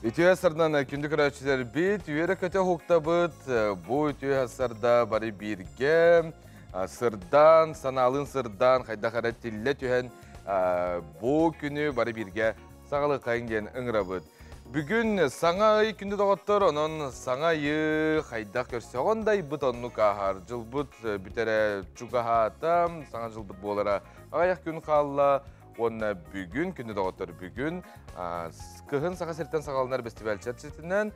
Үтүө сардан күндү көрөөччүлэрбит, үөрэ-көтө уһуктабыт. Бу үтүө сарда бары бииргэ сырдаан, санаалыын сырдаан, хайдах эрэ тиллэ түһэн бу күнү бары бииргэ саҕалыаххайыҥ диэн ыҥырабыт. Бүгүн саҥа ый күндү доҕоттор, онон саҥа ыйы хайдах көрсөҕүн да ыйбыт оннук ааһар. Дьылбыт бүтэрэ чугаһаата, саҥа дьылбыт буолара аҕыйах күн хаалла. Уонна бүгүн, күндү доҕоттор, бүгүн кыһын Саха сириттэн саҕаланар бэстибээл чэрчитинэн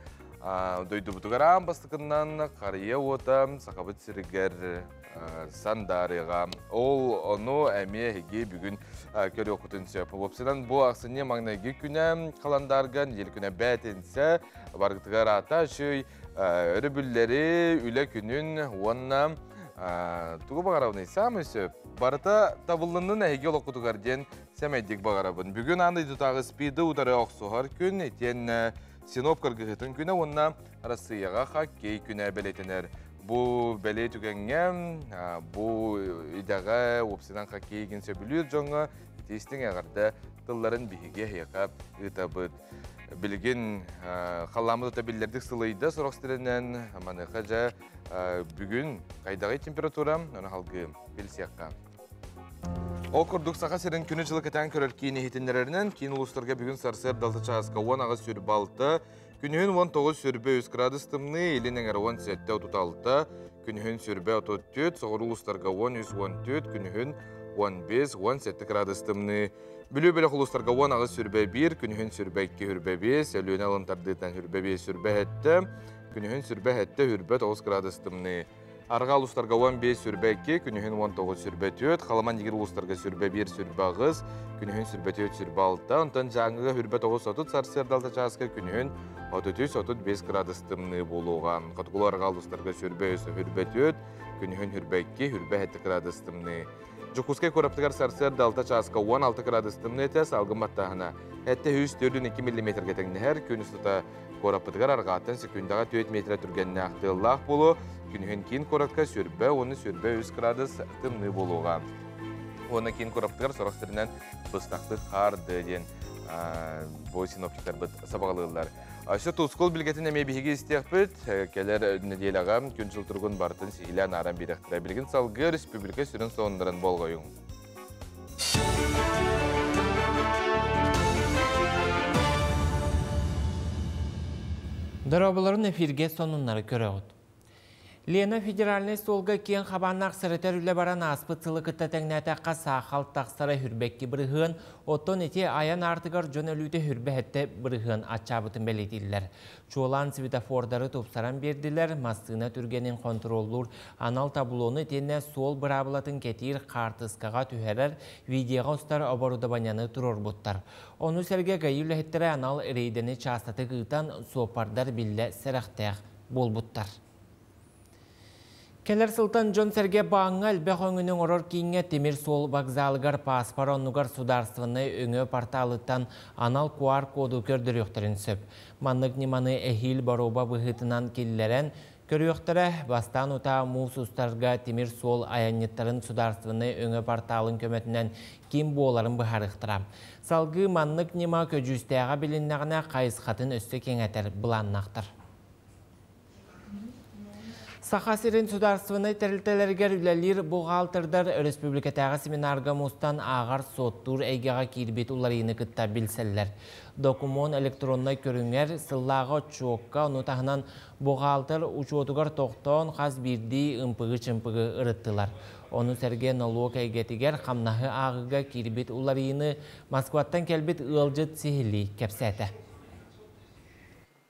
дойдубутугар аан бастакыннан Харыйа уота Сахабыт сиригэр сандаарыаҕа. Ол ону эмиэ эһиги бүгүн көрүөххүтүн сөп. Уопсайынан бу ахсынньы маҥнайгы күнэ халандаарга нэдиэлэ күнэ бээтинсэ баргытыгар аата үчүгэй өрөбүллэри, үлэ күнүн уонна тугу баҕарабыный? Саамай сөп. Барыта табыллыннын эһиги олоххутугар диэн сэмэйдик баҕарабын. Бүгүн аан дойдутааҕы СПИДы утары охсуһар күн, итиэннэ Синоп кыргыһыытын күнэ уонна Арассыыйаҕа хоккей күнэ бэлиэтэнэр. Бу бэлиэ түгэҥҥэ бу идэҕэ уопсайынан хоккейгин сөбүлүүр дьоҥҥо итиистиҥ эҕэрдэ тылларын биһиги эһиэхэ ыытабыт. Билигин халлааммыт ута биллэрдик сылыйда сорох сиринэн маныаха дьэ бүгүн хайдаҕый температура ону салгыы билсиэххэ. Ол курдук Саха сирин күнү-дьылы кэтээн көрөр киин иһитиннэрэринэн киин улуустарга бүгүн сарсыарда 6 чааска 18 сүрбэ 6, күнүһүн 19 сүрбэ 3 градус тымныы, илин эҥэр 17 36, күнүһүн сүрбэ 34, соҕуруу улуустарга 13 14, күнүһүн 15 17 градус тымныы. Бүлүү бөлөх улуустарга 18 сүрбэ 1, күнүһүн сүрбэ 2 сүрбэ 5, Өлүөнэ алын тардыытынан сүрбэ 5 сүрбэ 7, күнүһүн сүрбэ 7 сүрбэ 9 градус тымныы. Арҕаа улуустарга 15 сүрбэ 2, күнүһүн 19 сүрбэ 4, Халыман Ньигир улуустарга сүрбэ 1 сүрбэ 8, күнүһүн сүрбэ 4 сүрбэ 6, онтон Дьааҥыга сүрбэ 9 30 сарсыарда 6 чааска күнүһүн 33 35 градус тымныы буолуоҕа. Хотугулуу арҕаа улуустарга сүрбэ 3 сүрбэ 4, күнүһүн сүрбэ 2, сүрбэ 7 градус тымныы. Дьокуускай куораппытыгар сарсыарда 6 чааска 16 градус тымныы этэ, салгын баттааһына 704,2 миллиметргэ тэҥнэһэр, күн устата Куораппытыгар арҕааттан секундаҕа 4 метрэ түргэннээх тыаллаах буолуо, күнүһүн киин куоракка сүрбэ уонна сүрбэ үс градус тымныы буолуоҕа. Уонна киин куораппытыгар сорох сиринэн быстахтык хаарды диэн бу синоптиктарбыт сабаҕалыыллар. Өссө тускул билгэтин эмиэ биһиги истиэхпит. Кэлэр нэдиэлэҕэ күн дьыл туругун барытын сиһилээн ааран биэриэхтэрэ. Билигин салгыы республика сүрүн сонуннарын болҕойуҥ. Дорооболорун эфиргэ сонуннары көрөҕүт. Лена федеральнай суолга киэҥ хабааннаах сэрэтэр үлэ баран ааспыт сылы кытта тэҥнээтэххэ саахал тахсара хүрбэкки бырыһыан, оттон ити айан аартыгар дьон өлүүтэ хүрбэһэттэ бырыһыан аччаабытын бэлиэтииллэр. Чуолаан светофордары тупсаран биэрдилэр, массыына түргэнин хонтуруоллуур анал таблону итиэннэ суол быраабылатын кэтиир хаартыскаҕа түһэрэр, видеоҕа устар оборудованиены туруорбуттар. Ону сэргэ ГАИ үлэһиттэрэ анал рейдэни чаастатык ыытан, суоппардар биллэ сэрэхтээх буолбуттар. Кэлэр сылтан дьон-сэргэ бааҥҥа элбэх өҥөнү оҥорор кииҥҥэ тимир суол вокзалыгар пааспар оннугар судаарыстыбаннай өҥө порталыттан анал QR-коду көрдөрүөхтэрин сөп. Маннык ньыманы эһиил боруоба быһыытынан киллэрэн көрүөхтэрэ. Бастаан утаа муус устарга тимир суол айанньыттарын судаарыстыбаннай өҥө порталын көмөтүнэн ким буоларын быһаарыахтара. Салгыы маннык ньыма көдьүүстээҕэ билиннэҕинэ хайысхатын өссө кэҥэтэр былааннаахтар. Саха сирин судаарыстыбаннай тэрилтэлэригэр үлэлиир бухгалтердар өрөспүүбүлүкэтээҕи семинарга мустан ааҕар-суоттуур эйгэҕэ киирбит уларыйыыны кытта билсэллэр. Докумуон электроннай көрүҥэр, сыллааҕы отчуокка, ону таһынан бухгалтер учуотугар тохтоон хас биирдии ымпыгы-чымпыгы ырыттылар. Ону сэргэ нолуок эйгэтигэр хамнаһы ааҕыыга киирбит уларыйыыны Москваттан кэлбит ыалдьыт сиһилии кэпсээтэ.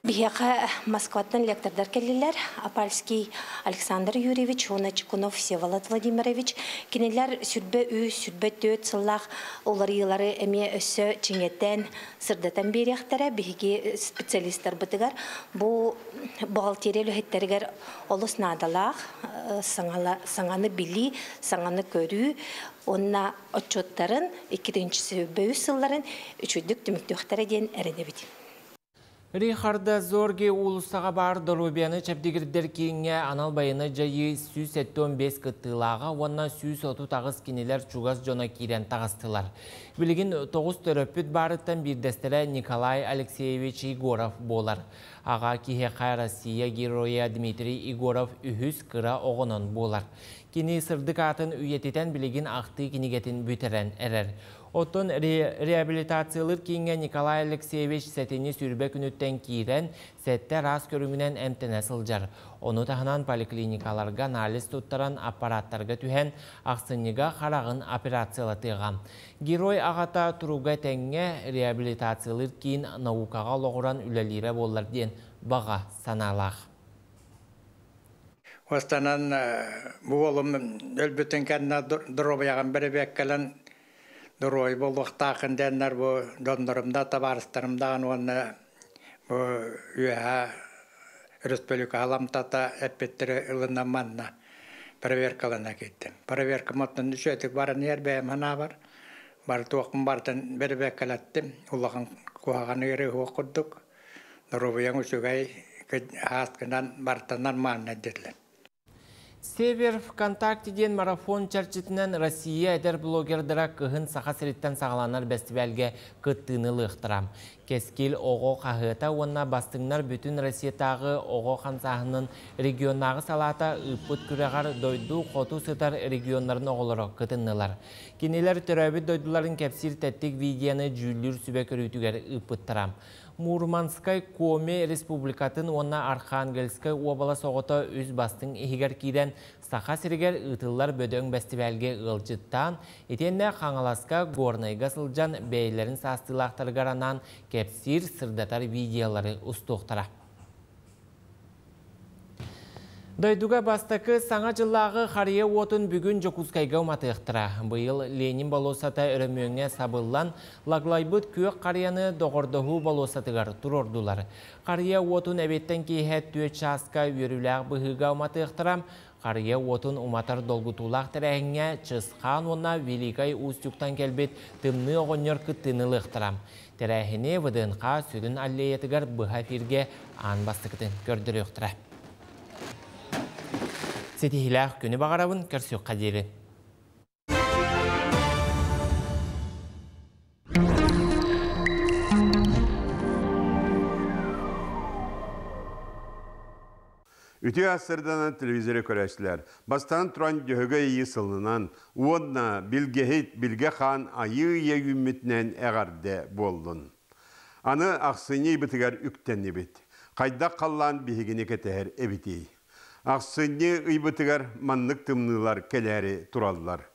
Биһиэхэ Москваттан лектордар кэллилэр. Апальский Александр Юрьевич уонна Чекунов Всеволод Владимирович. Кинилэр сүрбэ үс, сүрбэ түөрт сыллаах уларыйыылары эмиэ өссө чиҥэтэн, сырдатан биэриэхтэрэ. Биһиги специалистарбытыгар бу бухгалтерия үлэһиттэригэр олус наадалаах саҥаны билии, саҥаны көрүү уонна отчуоттарын 2023 сылларын үчүгдүк түмүктүөхтэрэ диэн эрэнэбит. Рихарда Зорге уулуссаҕа баар доруобуйаны чэбдигирдэр кииҥҥэ анал байыаннай дьайыы 175 кыттыылааҕа уонна 138 кинилэр чугас дьоно киирэн таҕыстылар. Билигин 9 төрөппүт баарыттан биирдэстэрэ Николай Алексеевич Егоров буолар. Аҕа киһиэхэ Россия Геройа Дмитрий Егоров үһүс кыра оҕонон буолар. Кини сырдык аатын үйэтитэн билигин ахтыы кинигэтин бүтэрэн эрэр. Оттон реабилитациялыыр кииҥҥэ Николай Алексеевич сэтинньи 20 күнүттэн киирэн, сэттэ араас көрүҥүнэн эмтэнэ сылдьар. Ону таһынан поликлиникаларга анализ туттаран аппараттарга түһэн, ахсынньыга хараҕын операциялатыаҕа. Герой аҕата туруга этэҥҥэ, реабилитациялыыр киин наукаҕа олоҕуран үлэлиирэ буоллар диэн баҕа санаалаах. Останан бу уолум өлбүтүн кэннэ доруобуйаҕын бэрэбиэккэлэн доруобуй буолуохтааххын диэннэр бу дьоннорум да табаарыстарым даҕаны уонна бу үөһэ республика аламтата эппиттэрэ ылынан манна проверкалана киирдим. Проверкам оттон үчүгэй баран иһэр бэйэм санаабар бары туохпун барытын бэрэбиэккэлэттим. Улахан куһаҕан ыарыы суох курдук. Доруобуйаҥ үчүгэй, ааскынан барыта нормально диэтилэр. Север ВКонтакте диэн марафон чэрчитинэн Россия эдэр блогердара кыһын Саха сириттэн саҕаланар бэстибээлгэ кыттыыны ылыахтара. Кэскил оҕо хаһыата уонна бастыҥнар бүтүн Россиятааҕы оҕо хамсааһынын регионнааҕы салаата ыыппыт күрэҕэр дойду хоту сытар регионнарын оҕолоро кытыннылар. Кинилэр төрөөбүт дойдуларын кэпсиир тэттик видеоны дьүүллүүр сүбэ көрүүтүгэр ыыппыттара. Мурманскай Коми Республикатын уонна Архангельскай уобалас оҕото үс бастыҥ иһигэр киирэн Саха сиригэр ыытыллар бөдөҥ бэстибээлгэ ыалдьыттаан, итиэннэ Хаҥаласка, Горнайга сылдьан бэйэлэрин саастыылаахтарыгар анаан кэпсиир, сырдатар видеолары устуохтара. Дойдуга бастакы Саҥа дьыллааҕы харыйа уотун бүгүн Дьокуускайга уматыахтара. Быйыл Ленин болуоссата өрөмүөҥҥэ сабыллан, лаглайбыт күөх харыйаны Доҕордоһуу болуоссатыгар туруордулар. Харыйа уотун эбиэттэн киэһэ 4 чааска үөрүүлээх быһыыга уматыахтара. Харыйа уотун уматар долгутуулаах тэрээһиҥҥэ Чысхаан уонна Великай Устюгтан кэлбит Тымныы оҕонньор кыттыыны ылыахтара. Тэрээһини ВДНХ сүрүн аллеятыгар быһа эфиргэ аан бастакытын көрдөрүөхтэрэ. Ситиһиилээх күнү баҕарабын, көрсүөххэ диэри. Үтүө ассырданан телевизоры көрөөччүлэр. Бастаан туран Дьөһөгөй Айыы сылынан уонна Билгэһит Билгэ Хаан Айыы Ийэ үүммүтүнэн эҕэрдэ буоллун. Аны ахсынньы ыйбытыгар үктэннибит. Хайдах халлаан биһигини кэтэһэр эбитий? Ахсынньы ыйбытыгар маннык тымныылар кэлээри тураллар.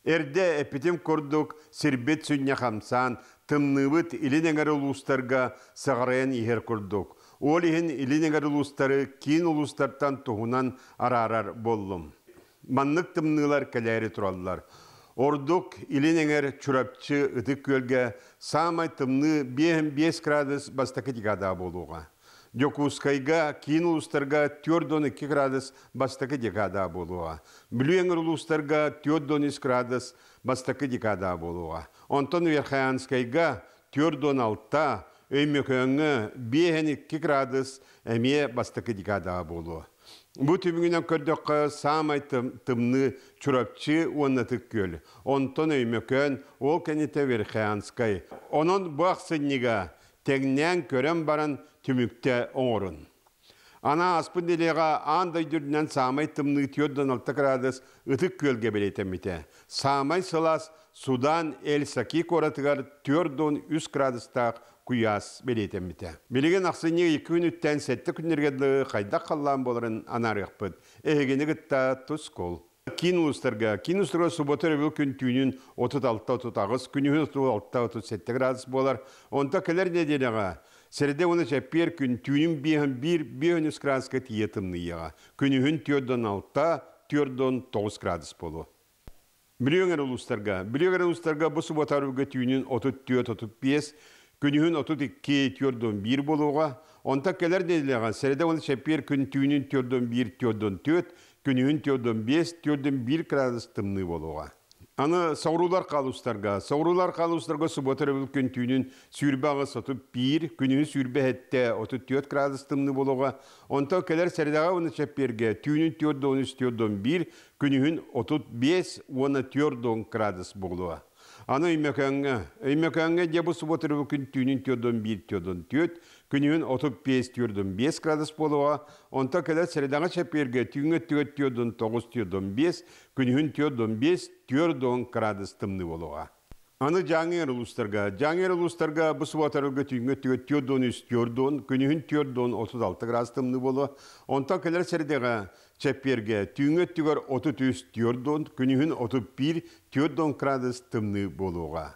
Эрдэ эппитим курдук, сирбит сүнньэ хамсаан, тымныыбыт илин эҥэр улуустарга саҕарайан иһэр курдук. Ол иһин илин эҥэр улуустары киин улуустартан туһунан араарар буоллум. Маннык тымныылар кэлээри тураллар. Ордук илин эҥэр Чурапчы Ытык Күөлгэ саамай тымныы 5 градус бастакы декада буолуоҕа. Дьокуускайга, киин улуустарга 4,2 градус бастакы декада буолуоҕа. Бүлүү эҥэр улуустарга 4,3 градус бастакы декада буолуоҕа. Онтон Верхоянскайга 4,6, Өймөкөөҥҥө 5,2 градус эмиэ бастакы декада буолуо. Бу түмүгүнэн көрдөххө, саамай тымныы Чурапчы уонна Ытык Күөл. Онтон Өймөкөөн, ол кэннитэ Верхоянскай. Онон бу ахсынньыга тэҥнээн көрөн баран түмүктэ оҥорун. Ана ааспыт нэдиэлэҕэ аан дойду үрдүнэн саамай тымныы 4,6 градус Ытык Күөлгэ бэлиэтэммитэ. Саамай сылаас Судан Эль-Саки куоратыгар 4,3 градустаах куйаас бэлиэтэммитэ. Билигин ахсынньы 2 күнүттэн 7 күннэргэ дылы хайдах халлаан буоларын анаарыахпыт. Эһигини кытта тускул. Киин улуустарга киин улуустарга суббота өрөбүл күн түүнүн 36-38, күнүһүн 36-37 градус буолар. Онто кэлэр нэдиэлэҕэ сэрэдэ уонна чэппиэр күн түүнүн 5-1, 5 градуска тиийэ тымныйыаҕа. Күнүһүн 4,6, 4,9 градус буолуо. Бүлүү эҥэр улуустарга Бүлүү эҥэр улуустарга бу суббота өрөбүлгэ түүнүн 34-35, күнүһүн 32-4,1 буолуоҕа. Онтон кэлэр нэдиэлэҕэ сэрэдэ уонна чэппиэр күн түүнүн 4,1, 4,4, күнүһүн 4,5, 4,1 градус тымныы буолуоҕа. Аны соҕуруулар хаалустарга, соҕуруулар хаалустарга субуота өрөбүл күн түүнүн 28 31, күнүһүн 27 34 градус тымныы буолуоҕа. Онтон кэлэр сэрэдэҕэ уонна чэппиэргэ түүнүн 43 41, күнүһүн 35 уонна 40 градус буолуоҕа. Аны Өймөкөөҥҥө, Өймөкөөҥҥө дьэ бу субуота өрөбүл күн түүнүн 41 44, Күнүһүн 35-45 градус буолуоҕа, онтон кэлэр сэрэдэҕэ чэппиэргэ түүҥҥү өттүгэр 49-45, күнүһүн 45-40 градус тымныы буолуоҕа. Аны Дьааҥы улуустарга. Дьааҥы улуустарга бу субуотарга түүҥҥү өттүгэр 43-40, күнүһүн 46 градус тымныы буолуо. Онтон кэлэр сэрэдэҕэ чэппиэргэ түүҥҥү өттүгэр 33-40, күнүһүн 31-40 градус тымныы буолуоҕа.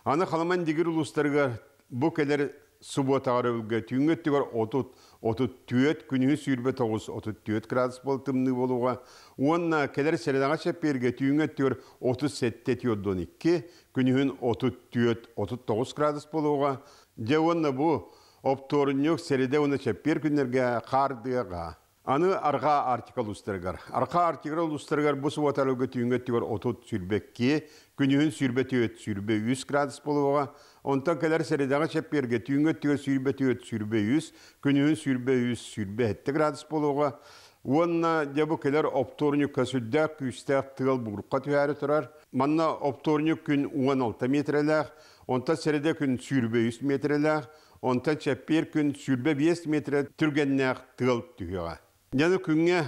Аны Халыман Дигир улуустарыгар Бу кэлэр субуотаҕа өрөбүлгэ түүҥҥү өттүгэр 30, 34, күнүһүн 29, 34 градус буол тымныы буолуоҕа уонна кэлэр сэрэдэҕэ чэппиэргэ түүҥҥү өттүгэр 37 42, күнүһүн 34, 39 градус буолуоҕа. Дьэ уонна бу оптуорунньук, сэрэдэ уонна чэппиэр күннэргэ хаардыаҕа. Аны Арҕаа Арктика улуустарыгар. Арҕаа Арктика улуустарыгар бу субуотарга түүҥҥү өттүгэр 30-22, күнүһүн 24-23 градус буолуоҕа. Онтон кэлэр сэрэдэҕэ чэппиэргэ түүҥҥү өттүгэр 24-23, күнүһүн 23-27 градус буолуоҕа. Уонна дьэ бу кэлэр оптуорунньукка сүрдээх күүстээх тыал буурҕа түһээри турар. Манна оптуорунньук күн 16 миэтэрэлээх, онтон сэрэдэ күн 23 миэтэрэлээх, Онтон чэппиэр күн 25 метрэ түргэннээх тыал түһүөҕэ. Дьону күҥҥэ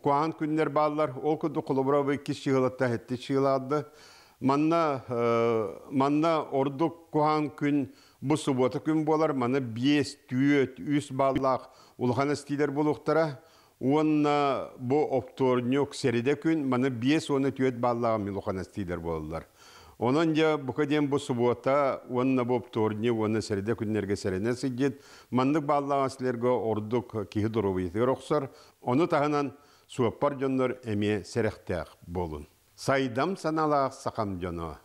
куһаҕан күннэр бааллар. Ол курдук холобура бу иккис чыһылатта сэттэ чыылаарды. Манна манна ордук куһаҕан күн бу субуота күн буолар. Манна 5, 4, 3 бааллаах улахан эстиилэр буолуохтара. Уонна бу оптуорунньук сэрэдэ күн маны 54 бааллаах улахан эстиилэр буолаллар. Онон дьэ бука диэн бу субуота уонна бу оптуорунньук уонна сэрэдэ күннэргэ сэрэнэн сылдьыт маннык бааллаах эстиилэргэ ордук киһи доруобуйатыгар охсор. Ону таһынан суоппар дьоннор эмиэ сэрэхтээх буолун. Сайдам санаалаах сахам дьоно.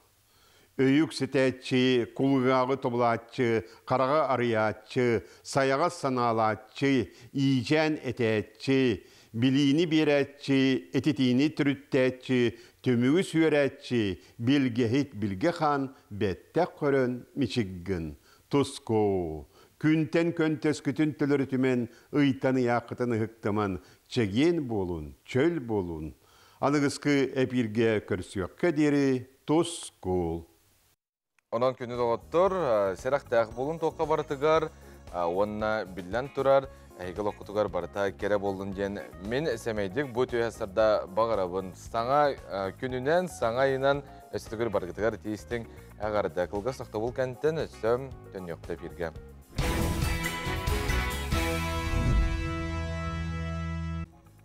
Өйүк ситээччи, кулгааҕы тобулааччы, хараҕы арыйааччы, сайаҕас санаалааччы, иичээн этээччи, билиини биэрээччи, этитиини төрүттээччи, түмүгү сүөрээччи, билгэһит билгэ хаан бэттэх көрөн мичик гын. Туску, күнтэн көнтөскүтүн төлөрүтүмэн, ыйтан ыйааххытын ыһыктыман, чэгиэн буолун, чөл буолун. Аныгыскы эпииргэ көрсүөххэ диэри тускул. Онон күнү доҕоттор, сэрэхтээх буолун туохха барытыгар уонна биллэн турар, эһиги олоххутугар барыта кэрэ буоллун диэн мин сэмэйдик бу түһэ сарда баҕарабын. Саҥа күнүнэн, саҥа ыйынан өссө баргытыгар тиистиҥ эҕэрдэ. Кылгас тохтобул кэнтэн өссө төннүөхтэ эфиргэ.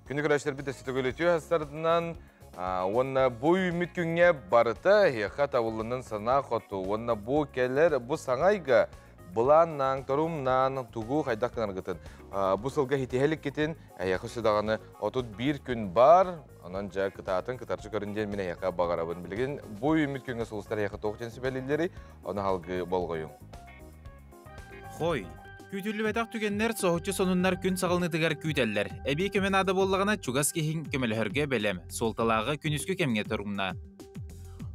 Күнү көрөөччүлэрбит өссө төгүл үтүө сардынан уонна бу үүммүт күҥҥэ барыта эһиэхэ табыллынын санаа хоту уонна бу кэлэр бу саҥа ыйга былааннаан, торумнаан тугу хайдах гынаргытын бу сылга хитиһэликкитин эһиэхэ өссө даҕаны 31 күн бар онон дьэ кытаатын кытарчы көрүн диэн мин эһиэхэ баҕарабын билигин бу үүммүт күҥҥэ сулустар эһиэхэ туох диэн сүбэлииллэрий ону салгыы болҕойуҥ Хой. Күүтүллүбэтэх түгэннэр соһуччу сонуннар күн саҕаланыытыгар күүтэллэр. Эбии көмө наада буоллаҕына, чугас киһиҥ көмөлөһөргө бэлэм, суолталааҕы күнүскү кэмҥэ торумна.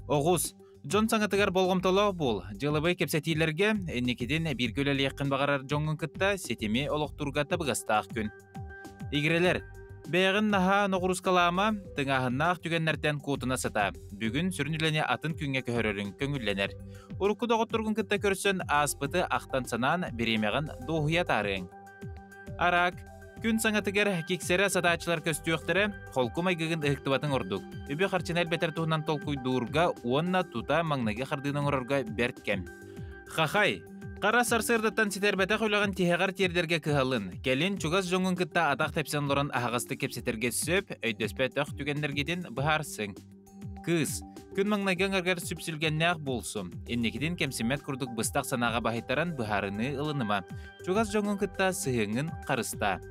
Оҕус. Дьон саҥатыгар болҕомтолоох буол. Дьыалабыай кэпсэтиилэргэ инникитин бииргэ үлэлиэххин баҕарар дьоҥҥун кытта ситими олохтуурга табыгастаах күн. Игирэлэр, бэйэҕин наһаа ноҕуруускалаама, тыҥааһыннаах түгэннэртэн куотуна сата. Бүгүн сүрүн үлэни атын күҥҥэ көһөрөрүҥ көҥүллэнэр. Урукку доҕотторгун кытта көрсөн ааспыты ахтан-санаан бириэмэҕин дуоһуйа таарыаҥ. Араак, күн саҥатыгар киксэрэ сатааччылар көстүөхтэрэ, холку майгыгын ыһыктыбатыҥ ордук. Үбү-харчыны элбэтэр туһунан толкуйдуурга уонна тута маҥнайгы хардыыны оҥорорго бэрт кэм. Хахай, Хара сарсыардаттан ситэрбэтэх үлэҕин тиһэҕэр тиэрдэргэ кыһалын. Кэлин чугас дьоҥҥун кытта атах тэпсэн олорон аһаҕастык кэпсэтэргэ сөп, өйдөспөтөх түгэннэргитин быһаарсыҥ. Кыыс, күн маҥнайгы аҥаргар сүпсүлгэннээх буолсу. Инникитин кэмсиммэт курдук быстах санааҕа баһыйтаран быһаарыныы ылыныма. Чугас дьоҥҥун кытта сыһыаҥҥын харыстаа.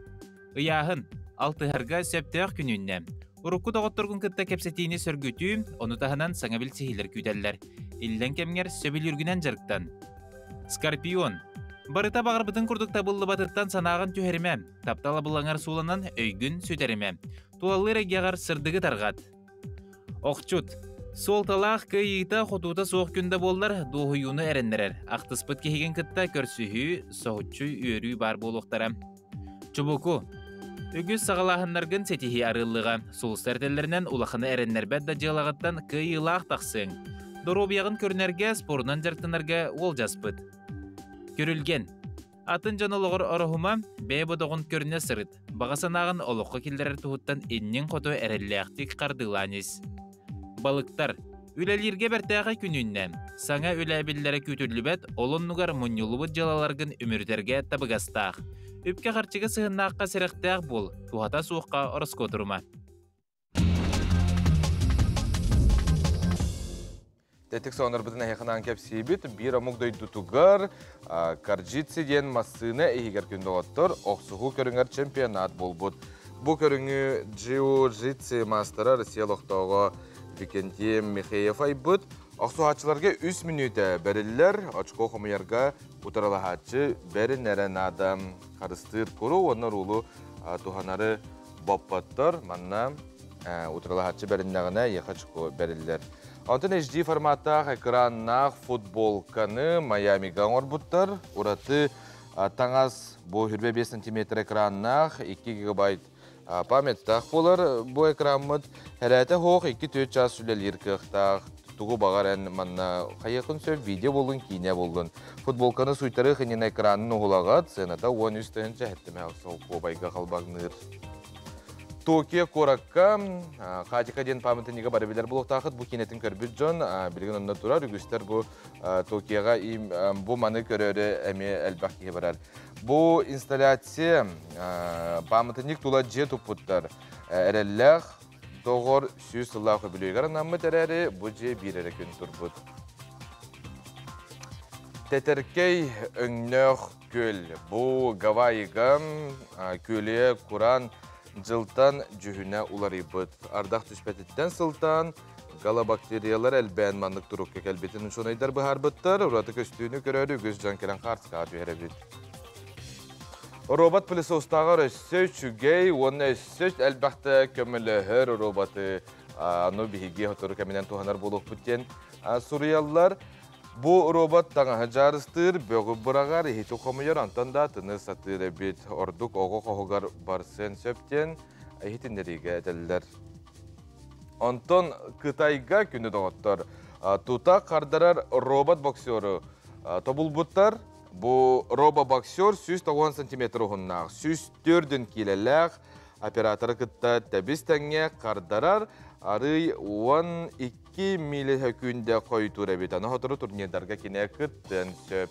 Ыйааһын, алтыһарга сөптөөх күн үүннэ. Урукку доҕотторгун кытта кэпсэтиини сөргүтүү, ону таһынан саҥа билсиһиилэр күүтэллэр. Иллэҥ кэмҥэр сөбүлүүргүнэн дьарыктан. Скорпион. Барыта баҕарбытын курдук табыллыбатыттан санааҕын түһэримэ. Таптал абылаҥар сууланан өйгүн сүтэримэ. Тулалыыр эйгэҕэр сырдыгы тарҕат. Охчут. Суолталаах кыайыыта хотуута суох күн да буоллар, дуоһуйууну эрэннэрэр. Ахтыспыт киһигин кытта көрсүһүү, соһуччу үөрүү баар буолуохтара. Чубуку. Үгүс саҕалааһыннаргын ситиһии арыыллыга. Сулустар этэллэринэн улаханы эрэннэрбэт да дьыалаҕыттан кыайыылаах тахсыаҥ. Доруобуйаҕын көрүнэргэ, спорунан дьарыктанарга уолдьаспыт. Күрүлгэн. Атын дьон олоҕор ороһума, бэйэ бодоҕун көрүнэ сырыт. Баҕа санааҕын олоххо киллэрэр туһуттан инниҥ хоту эрэллээхтик хардыылаан ис. Балыктар. Үлэлииргэ бэртээхэй күн үүннэ. Саҥа үлэ эбиллэрэ күүтүллүбэт, ол оннугар мунньуллубут дьыалаларгын үмүрүтэргэ табыгастаах. Үпкэ-харчыга сыһыннаахха сэрэхтээх буол, туһата суохха ороскуотурума. Тэтик сонорбутун эһиэхэ кэпсиибит. Биир омук дойдутугар Карджитси диэн массыына иһигэр күндоҕоттор охсуһуу көрүҥэр чемпионат буолбут. Бу көрүҥү джиу-джитси маастара Россия олохтооҕо Викентий Михеев айбыт. Охсуһааччыларга 3 мүнүүтэ бэриллэр, очко хомуйарга утарылаһааччы бэрин эрэ наада. Харыстыыр куру уонна уруулу туһанары боппоттор. Манна утарылаһааччы бэриннэҕинэ эйиэхэ очко бэриллэр. Онтон HD форматтаах экраннаах футболканы Майамига оҥорбуттар. Ураты таҥас бу 25 сантиметр экраннаах 2 гигабайт памяттаах буолар. Бу экраммыт хэрээтэ хоох 2-4 час үлэлиир кыахтаах. Тугу баҕар эн манна хайыахын сөп, видео боллун, киинэ боллун. Футболканы суйтары хынина экранын уһулагат, сыаната 13 тыһынча хэттэмэ солкуобайга халбаҥныыр. Токио куоракка Хатико диэн памятнига бары билэр буолуохтаахыт, бу киинэтин көрбүт дьон билигин онно турар, үгүстэр бу Токиоға бу маны көрөрү эмиэ элбэх киһи барар. Бу инсталляция памятник тула дьиэ туппуттар. Эрэллээх доҕор 100 сыллаах үбүлүөйүгэр анаммыт эрээри, бу дьиэ биир эрэ күн турбут. Тэтэркэй өҥнөөх күөл. Бу Гавайига күөлүө куран дьылтан дьүһүнэ уларыйбыт. Ардах түспэтиттэн сылтаан галобактериялар элбээн маннык турукка кэлбитин учуонайдар быһаарбыттар. Ураты көстүүнү көрөрү үгүс дьон кэлэн хаартыскаҕа түһэр эбит. Робот пылесостааҕар өссө үчүгэй уонна өссө элбэхтэ көмөлөһөр роботы аны биһиги сотору кэминэн туһанар буолуохпут диэн суруйаллар. Бу робот таҥаһы дьаарыстыыр, бөҕү быраҕар, иһити хомуйар, онтон да атыны сатыыр эбит. Ордук оҕо хоһугар барсыан сөп диэн иһитиннэриигэ этэллэр. Онтон Кытайга күнү доҕоттор тута хардарар робот-боксеру тобулбуттар. Бу робо-боксер 190 сантиметр уһуннаах, 104 киилэлээх операторы кытта тэбис тэҥҥэ хардарар, арый 12 миллисекунда хойтуур эбит. Аны сотору турнирдарга кине кыттыан сөп.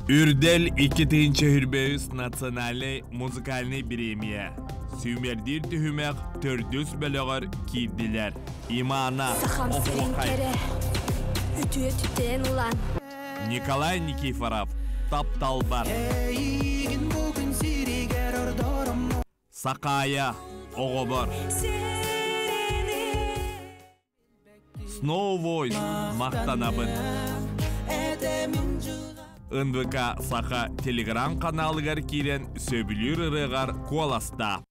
Үрдэл 2023 национальнай музыкальнай бириэмийэ. Сүүмэрдиир түһүмэх төрдүс бөлөҕөр киирдилэр. Имана Оһуохай. Николай Никифоров Тапталбар. Сакая Оҕобор. Snow Voice Махтанабын. НВК Саха телеграм каналыгар киирэн сөбүлүүр ырыаҕар куоластаа.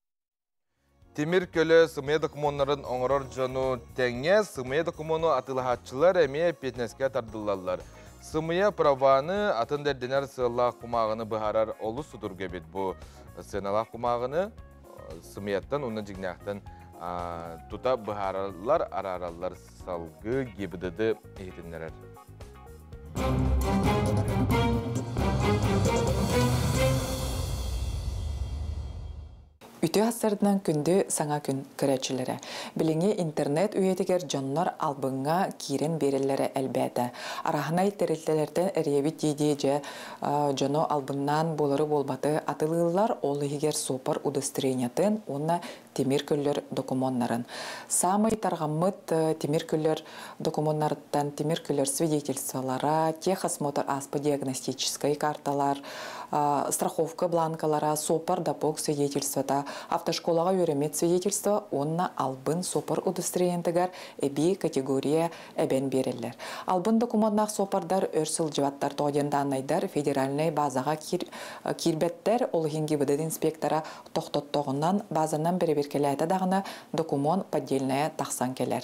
Тимир көлө сымыйа докумуоннарын оҥорор дьону тэҥэ сымыйа докумуону атыылаһааччылар эмиэ эппиэтинэскэ тардыллаллар. Сымыйа праваны атын да ирдэнэр сыаллаах кумааҕыны быһаарар олус судургу эбит. Бу сыаналаах кумааҕыны сымыйаттан уонна дьиҥнээхтэн тута быһаараллар, араараллар, салгыы ГИБДД иһитиннэрэр. Үтүө сарсыарданан, күндү Саҥа күн көрөөччүлэрэ. Билиҥҥи интернет үйэтигэр дьоннор албыҥҥа киирэн биэрэллэрэ элбээтэ. Арааһынай тэрилтэлэртэн эрийэбит дии дьэ дьону албыннаан буолары буолбаты атыылыыллар, ол иһигэр суоппар удостоверениятын уонна тимир көлөлөр докумуоннарын. Саамай тарҕаммыт тимир көлөлөр докумуоннарыттан тимир көлөлөр свидетельстволара, техосмотр ааспыт диагностическай карталар, Страховка бланкалара, суоппар допок свидетельствота, автошколаҕа үөрэммит свидетельство уонна албын суоппар удостоверениетыгар эбии категория эбэн биэрэллэр. Албын докумуоннаах суоппардар өр сылдьыбаттар, тоҕо диэн дааннайдар федеральнай базаҕа киирбэттэр, ол иһин ГИБДД инспектора тохтоттоҕунан базанан бэрэбиэркэлээтэ даҕаны докумуон поддельная тахсан кэлэр.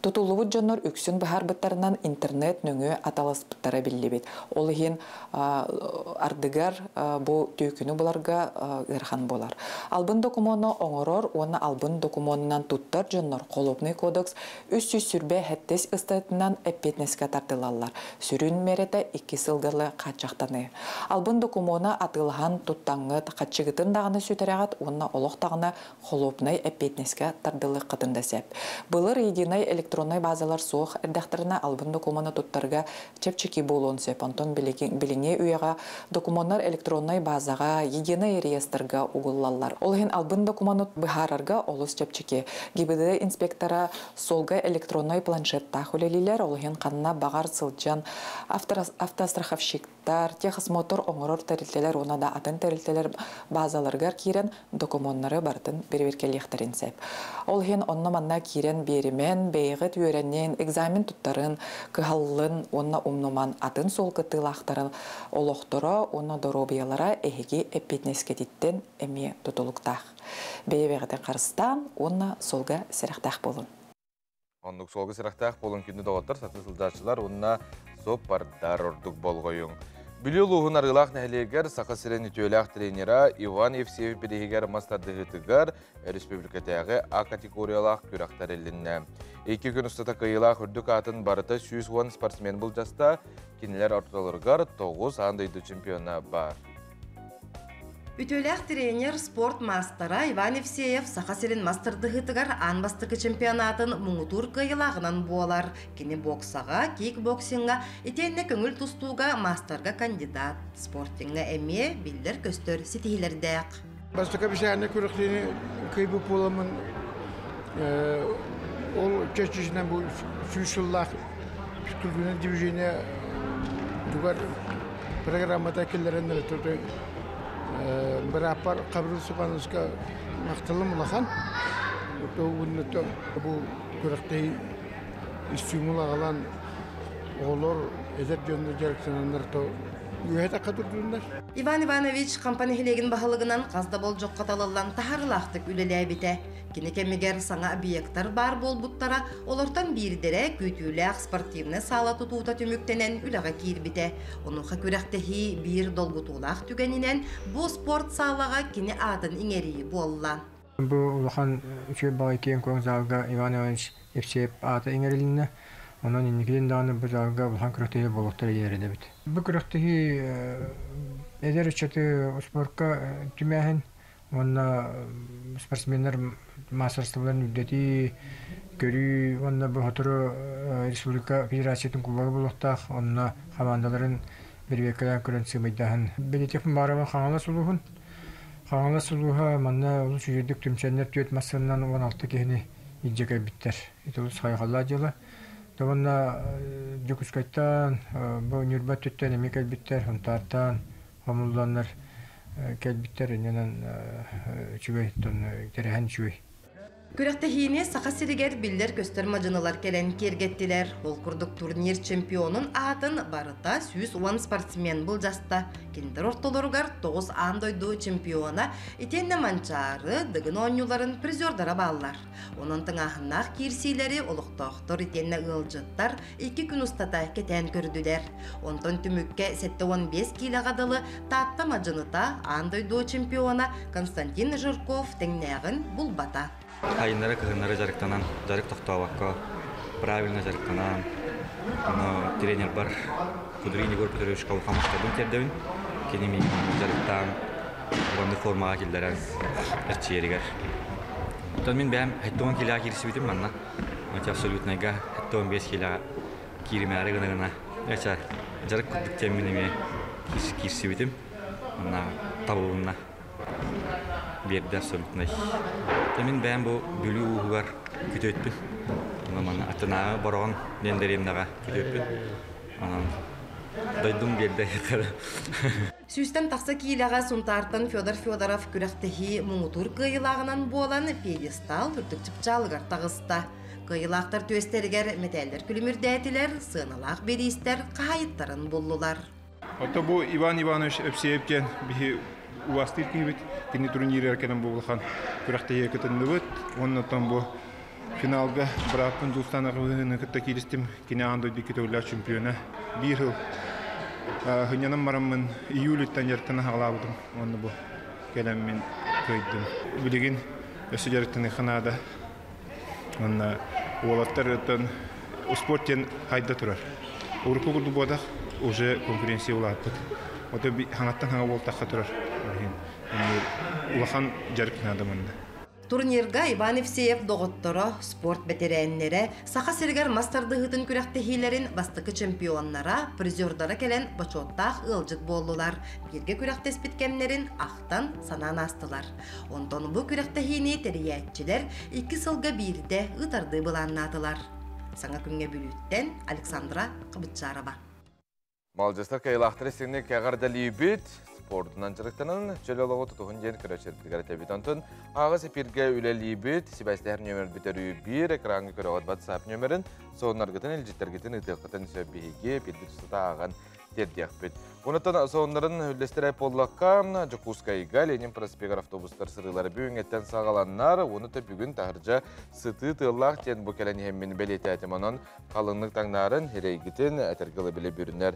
Тутуллубут дьоннор үксүн быһаарбыттарынан интернет нөҥүө аталаспыттара биллибит. Ол иһин ардыгар бу түөкүнү буларга ыарахан буолар. Албын докумуону оҥорор уонна албын докумуонунан туттар дьоннор Холуобунай кодекс 327 ыстатыйатынан эппиэтинэскэ тардылаллар. Сүрүн миэрэтэ 2 сылгалы хааччахтаныы. Албын докумуону атыылаһан туттаҥҥыт хаччыгытын даҕаны сүтэрэҕит уонна олох даҕаны холуобунай эппиэтинэскэ тардылыаххытын да сөп. Былыр единый электроннай базалар суох эрдэхтэринэ албын докумуону туттарга чэпчэки буолуон сөп. Онтон билиҥҥи үйэҕэ докумуоннар электроннай базаҕа, единый реестрга угуллаллар. Ол иһин албын докумуону быһаарарга олус чэпчэки. ГИБДД инспектора суолга электроннай планшеттаах үлэлиилэр, ол иһин ханна баҕар сылдьан автостраховщиктар, техосмотр оҥорор тэрилтэлэр уонна да атын тэрилтэлэр базаларыгар киирэн докумуоннары барытын бэрэбиэркэлиэхтэрин сөп. Ол иһин онно-манна киирэн биэримэн, бэйэҕит үөрэнин, экзамен туттарын, кыһаллын уонна умнуман атын суол кыттыылаахтарын олохторо уонна доруобуйалара эһиги эппиэтинэскэтиттэн эмиэ тутулуктаах. Бэйэ-бэйэҕитин харыстаан уонна суолга сэрэхтээх буолун. Оннук суолга сэрэхтээх буолун күндү доҕоттор, сатыы сылдьааччылар уонна суоппардар ордук болҕойуҥ. Бүлүү улууһун Арыылаах нэһилиэгэр Саха сирин үтүөлээх тренера Иван Евсеев бирииһигэр мас тардыһыытыгар республикатааҕы А категориялаах күрэх тэрилиннэ. 2 күн устата кыайыылаах үрдүк аатын барыта 110 спортсмен былдьаста, кинилэр ортолоругар 9 аан дойду чемпиона баар. Үтүөлээх тренер, спорт маастара Иван Евсеев Саха сирин мас тардыһыытыгар аан бастакы чемпионатын муҥутуур кыайыылааҕынан буолар. Кини боксаҕа, кикбоксиҥҥа итиэннэ көҥүл тустууга маастарга кандидат, спортиҥҥа эмиэ биллэр-көстөр ситиһиилэрдээх. Бастакы бисээнэ күрэхтэһиини кыайбыт буоламмын ол чэрчитинэн бу 100 сыллаах физкультурное движение тугар программата киллэрэннэр бырааппар Хабырыл Степановичка махталым улахан. Бу күрэхтэһии стимул аҕалан оҕолор эдэр дьоннор дьарыктананнар то үөһэ тахха турдуннар. Иван Иванович Хампа нэһилиэгин баһылыгынан хас да болдьоххо талыллан таһаарыылаахтык үлэлээбитэ. Кини кэмигэр саҥа объектар баар буолбуттара, олортон биирдэрэ күүтүүлээх спортивнай саала тутуута түмүктэнэн үлэҕэ киирбитэ. Онуоха күрэхтэһии биир долгутуулаах түгэнинэн бу спорт саалаҕа кини аатын иҥэрии буолла. Бу улахан үчүгэй баҕайы киэҥ-куоҥ залга Иван Иванович Евсеев аата иҥэрилиннэ. Онон инникитин даҕаны бу залга улахан күрэхтэһии буолуохтара диэн эрэнэбит. Бу күрэхтэһии эдэр ыччаты спорка түмээһин уонна спортсменнар маастарыстыбаларын үрдэтии, көрүү уонна бу сотору республика федерациятын кубога буолуохтаах, онно хамаандаларын бэрэбиэркэлээн көрөн сыымайдааһын. Бэлиэтиэх баарабын Хаҥалас улууһун. Хаҥалас улууһа манна олус үчүгэйдик түмсэннэр 4 массыынанан 16 киһини илдьэ кэлбиттэр. Ити олус хайҕаллаах дьыала. Уонна Дьокуускайтан, бу Ньурба өттүттэн эмиэ кэлбиттэр, Сунтаартан хомулланнар кэлбиттэр. Иннинэн үчүгэй, тэрээһин үчүгэй. Күрэхтэһиини Саха сиригэр биллэр-көстөр мадьынылар кэлэн киэргэттилэр. Ол курдук турнир чемпионун аатын барыта 110 спортсмен былдьаста. Кинилэр ортолоругар 9 аан дойду чемпиона итиэннэ Манчаары, Дыгын оонньууларын призердара бааллар. Онон тыҥааһыннаах киирсиилэри олохтоохтор итиэннэ ыалдьыттар 2 күн устата кэтээн көрдүлэр. Онтон түмүккэ 75 киилэҕэ дылы Таатта мадьыныта аан дойду чемпиона Константин Жирков тэҥнээҕин булбата. Сайыннары кыһыннары дьарыктанан, дьарык тохтообокко, правильно дьарыктанан, ону тренербар Кудрин Егор Петровичка улахан махталбын тиэрдэбин. Кини миигин дьарыктаан, уонна формаҕа киллэрэн эрчийэригэр. Оттон мин бэйэм 70 киилэҕэ киирсибитим манна. Абсолютнайга 75 киилэҕэ кииримээри гына-гына эчэ дьарык курдук диэммин эмиэ киирсибитим. Манна табылынна. Биэрдэ абсолютнай. Мин бэйэм бу Бүлүү ууһугар күтүөппүн. Онон манна аттынааҕы Бороҕон диэн дэриэбинэҕэ күтүөппүн. Онон дойдум биэрдэ. Сүүстэн тахса киилэҕэ Сунтаартан Федор Федоров күрэхтэһии муҥутуур кыайыылааҕынан буолан пьедестал үрдүк чыпчаалыгар таҕыста. Кыайыылаахтар түөстэригэр мэтээллэр күлүмүрдээтилэр, сыаналаах бириистэр хаһаайыттарын буллулар. Ото бу Иван Иванович Өпсеев диэн биһи убаастыыр киһибит. Кини турнирыгар кэлэн бу улахан күрэхтэһиигэ кытынныбыт. Уонна оттон бу финалга бырааппын Дьулустаан Аҕабыһыны кытта кииристим. Кини аан дойду икки төгүллээх чемпиона. Биир сыл хынньанан бараммын июльтан дьарыктана хаҕалаабытым. Уонна бу кэлэммин кыайдым. Билигин өссө дьарыктаныахха наада. Уонна уолаттар оттон успуорт диэн хайда турар. Урукку курдук буотах уже конкуренция улааппыт. Ото хаҥаттан хаҥа буолтахха турар. Улахан дьарык наада манна. Турнирга Иван Евсеев доҕотторо, спорт бэтэрээннэрэ, Саха сиригэр мас тардыһыытын күрэхтэһиилэрин бастакы чемпионнара, призердара кэлэн бочуоттаах ыалдьыт буоллулар. Бииргэ күрэхтэспит кэмнэрин ахтан, санаан аастылар. Онтон бу күрэхтэһиини тэрийээччилэр икки сылга биирдэ ыытардыы былааннаатылар. Саҥа күҥҥэ Бүлүүттэн Александра Кыбытчарова. Малдьастар кыайыылаахтары истиҥник эҕэрдэлиибит, спордунан дьарыктанан чөл олоҕу тутуһун диэн көрөөччүлэрбитигэр этэбит. Онтон аҕыс эпиргэ үлэлиибит, сибээстэһэр нүөмэрбит өрүү биир, экраҥҥа көрөҕүт WhatsApp нүөмэрин, сонуннаргытын, илдьиттэргитин ыытыаххытын сөп биһиги эпирбит устата ааҕан тиэрдиэхпит. Онуттан сонуннарын үллэстэрэ буоллахха, Дьокуускайга Ленин проспегар автобустар сырыылара бүгүҥҥэттэн саҕаланнар, уонна бүгүн таһырдьа сытыы тыаллаах диэн бу кэлэн иһэммин бэлиэтээтим. Онон халыҥнык таҥнаарын, эрэйгитин, этэргэ ыла билэ бүрүнэр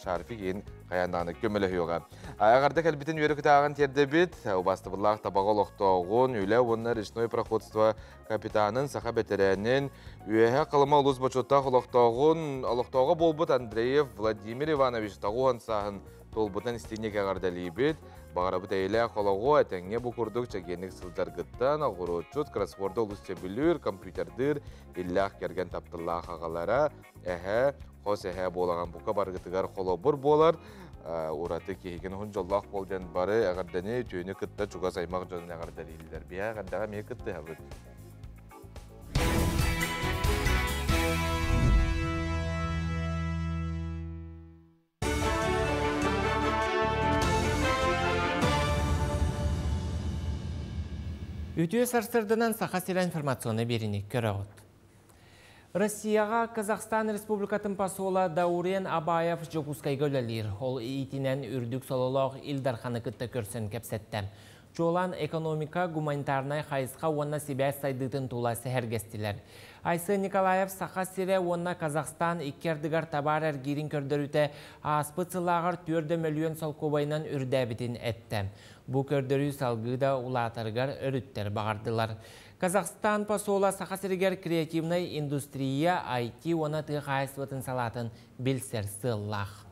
шарфик иин хайаан даҕаны көмөлөһүөҕэ. Эҕэрдэ кэлбитин үөрэ кытааҕын тиэрдэбит. Убаастабыллаах табаҕа олохтооҕун, үлэ уонна речной проходство капитанын, саха бэтэрээнин, Үөһэ Халыма улуус бочуоттаах олохтооҕун, олохтооҕо буолбут Андреев Владимир Иванович тоҕуон сааһын туолбутун истиҥник эҕэрдэлиибит. Баҕарабыт эйэлээх олоҕу, этэҥҥэ бу курдук чэгиэнник сылдьаргыттан, оҕуруотчут, кроссворду олус сөбүлүүр, компьютердыыр, иллээх кэргэн тапталлаах аҕалара, эһэ, хос эһэ буолаҕын бука барыгытыгар холобур буолар. Ураты киһигин уһун дьоллоох буол диэн бары эҕэрдэни, үтүөнү кытта чугас аймах дьонун эҕэрдэлииллэр. Биһэ эҕэрдэҕэ эмиэ кыттыһабыт. Үтүө сарсырданан Саха сирэ информационный биэриини көрөҕүт. Россияҕа Казахстан Республикатын посола Даурен Абаев Дьокуускайга үлэлиир. Ол иитинэн үрдүк сололоох Ил Дарханы кытта көрсөн кэпсэттэ. Чуолаан экономика, гуманитарнай хайысха уонна сибээс сайдыытын тула сэһэргэстилэр. Айсен Николаев Саха сирэ уонна Казахстан икки ардыгар табаар эргиирин көрдөрүүтэ ааспыт сыллааҕар 4 мөлүйүөн солкуобайынан үрдээбитин эттэ. Бу көрдөрүү салгыы да улаатарыгар өрүттэр баҕардылар. Казахстан посола Саха сиригэр креативнай индустрия, IT уонна тыа хаһаайыстыбатын салаатын билсэр сыаллаах.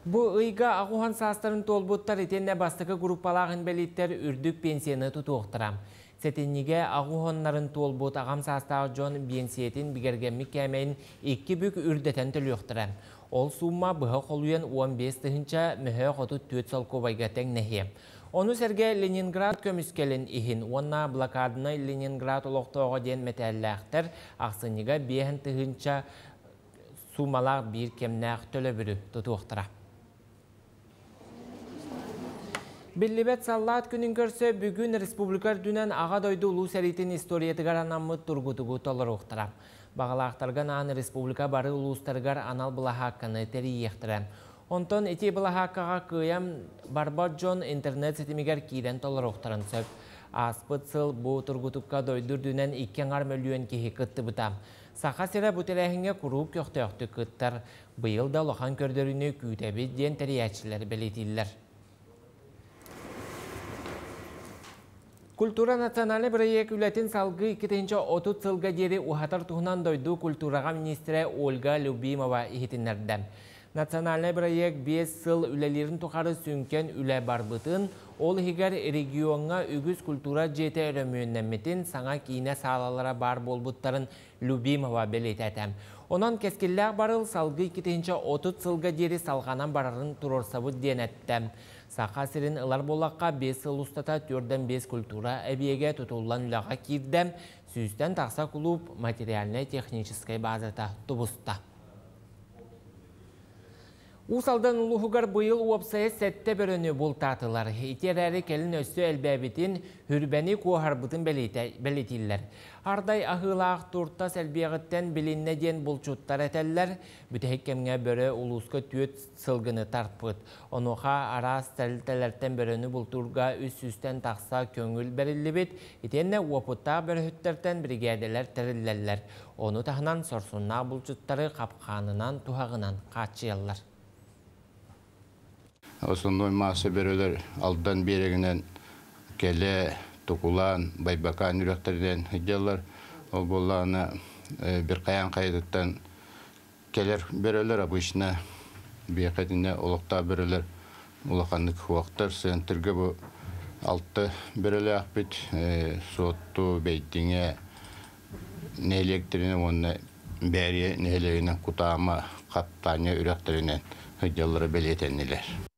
Бу ыйга аҕуһан саастарын туолбуттар итиэннэ бастакы группалаах инбэлииттэр үрдүк пенсияны тутуохтара. Сэтинньигэ аҕуһаннарын туолбут аҕам саастаах дьон биэнсийэтин бигэргэммит кээмэйин икки бүк үрдэтэн төлүөхтэрэ. Ол суумма быһа холуйан 15 тыһыынча мөһөөх 34 солкуобайга тэҥнэһиэ. Ону сэргэ Ленинград көмүскэлин иһин уонна блокаднай Ленинград олохтооҕо диэн мэтээллээхтэр ахсынньыга 5 тыһыынча суумалаах биир кэмнээх төлөбүрү тутуохтара. Биллибэт саллаат күнүн көрсө бүгүн республика үрдүнэн Аҕа дойду Улуу сэриитин историятыгар анаммыт тургутугу толоруохтара. Баҕалаахтарга анаан республика бары улуустарыгар анал былаһаакканы тэрийиэхтэрэ. Онтон ити былаһааккаҕа кыайан барбат дьон интернет ситимигэр киирэн толоруохтарын сөп. Ааспыт сыл бу тургутукка дойду үрдүнэн 2,5 мөлүйүөн киһи кыттыбыта. Саха сирэ бу тэрээһиҥҥэ куруук көхтөөхтүк кыттар. Быйыл да улахан көрдөрүүнү күүтэбит диэн тэрийээччилэр бэлиэтииллэр. Культура национальнай бырайыак үлэтин салгыы 2030 сылга диэри уһатар туһунан дойду культураҕа министрэ Ольга Любимова иһитиннэрдэ. Национальнай бырайыак 5 сыл үлэлиирин тухары сүҥкэн үлэ барбытын, ол иһигэр региоҥҥа үгүс культура дьиэтэ өрөмүөннэммитин, саҥа киинэ саалалара баар буолбуттарын Любимова бэлиэтээтэ. Онон кэскиллээх барыл салгыы 2030 сылга диэри салҕанан барарын туруорсабыт диэн эттэ. Саха сирин ылар буоллахха, 5 сыл устата 4-5 культура эбийиэгэ тутуллан үлэҕэ киирдэ, сүүстэн тахса кулууп материальнай-техническэй базата тубуста. Уус Алдан улууһугар быйыл уопсайа сэттэ бөрөнү бултаатылар. Ити эрээри кэлин өссө элбээбитин, хүрбэни куоһарбытын бэлиэтииллэр. Ардай аһыылаах туртас элбиэҕиттэн билиннэ диэн булчуттар этэллэр. Бүтэһик кэмҥэ бөрө улууска түөрт сылгыны тарпыт. Онуоха араас тэрилтэлэртэн бөрөнү бултуурга 300-тэн тахса көҥүл бэриллибит. Итиэннэ уопуттаах бөрөһүттэртэн биригээдэлэр тэриллэллэр. Ону таһынан сорсуннаах булчуттары хапкаанынан, туһаҕынан хааччыйаллар. Основной масса бөрөлөр Алдан биэрэгинэн Кэлэ, Тукулаан, Байбакаан үрэхтэринэн сылдьаллар. Ол буоллаҕына Биркайаан хайатыттан кэлэр бөрөлөр обычно биэхэтинэ олохтоох бөрөлөр улаханнык суохтар. Центрга бу алта бөрөлөөхпүт Суотту, Бэйдиҥэ нэһилиэктэринэн уонна Бээрийэ нэһилиэгинэн Кутаама, Хаттаанньа үрэхтэринэн сылдьаллара бэлиэтэннилэр.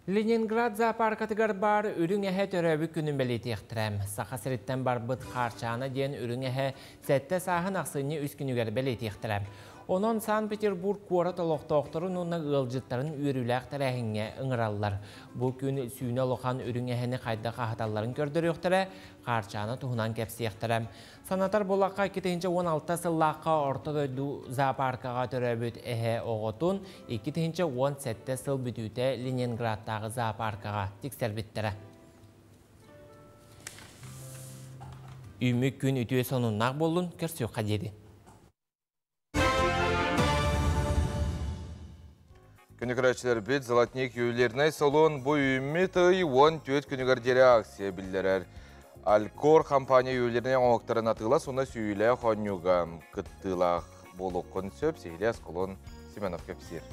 Ленинград зоопаркатыгар баар үрүҥ эһэ төрөөбүт күнүн бэлиэтиэхтэрэ. Саха сириттэн барбыт Хаарчаана диэн үрүҥ эһэ сэттэ сааһын ахсынньы үс күнүгэр бэлиэтиэхтэрэ. Онон Санкт-Петербург куорат олохтоохторун уонна ыалдьыттарын үөрүүлээх тэрээһиҥҥэ ыҥыраллар. Бу күн сүүнэ улахан үрүҥ эһэни хайдах аһаталларын көрдөрүөхтэрэ, Хаарчаана туһунан кэпсиэхтэрэ. Санатар буоллахха, 2016 сыллаахха Орто дойду зоопаркаҕа төрөөбүт эһэ оҕотун 2017 сыл бүтүүтэ Ленинградтааҕы зоопаркаҕа тиксэрбиттэрэ. Үүммүт күн үтүө сонуннаах буоллун, көрсүөххэ диэри. Күнү көрөөччүлэрбит Золотник ювелирнай салон бу үүммүт ый 14 күнүгэр диэри акция биллэрэр. Алькор компания ювелирнай оҥоһуктарын атыылас уонна сүүйүүлээх оонньууга кыттыылаах буолуоххун сөп. Сиһилии Аскалон Семенов кэпсиир.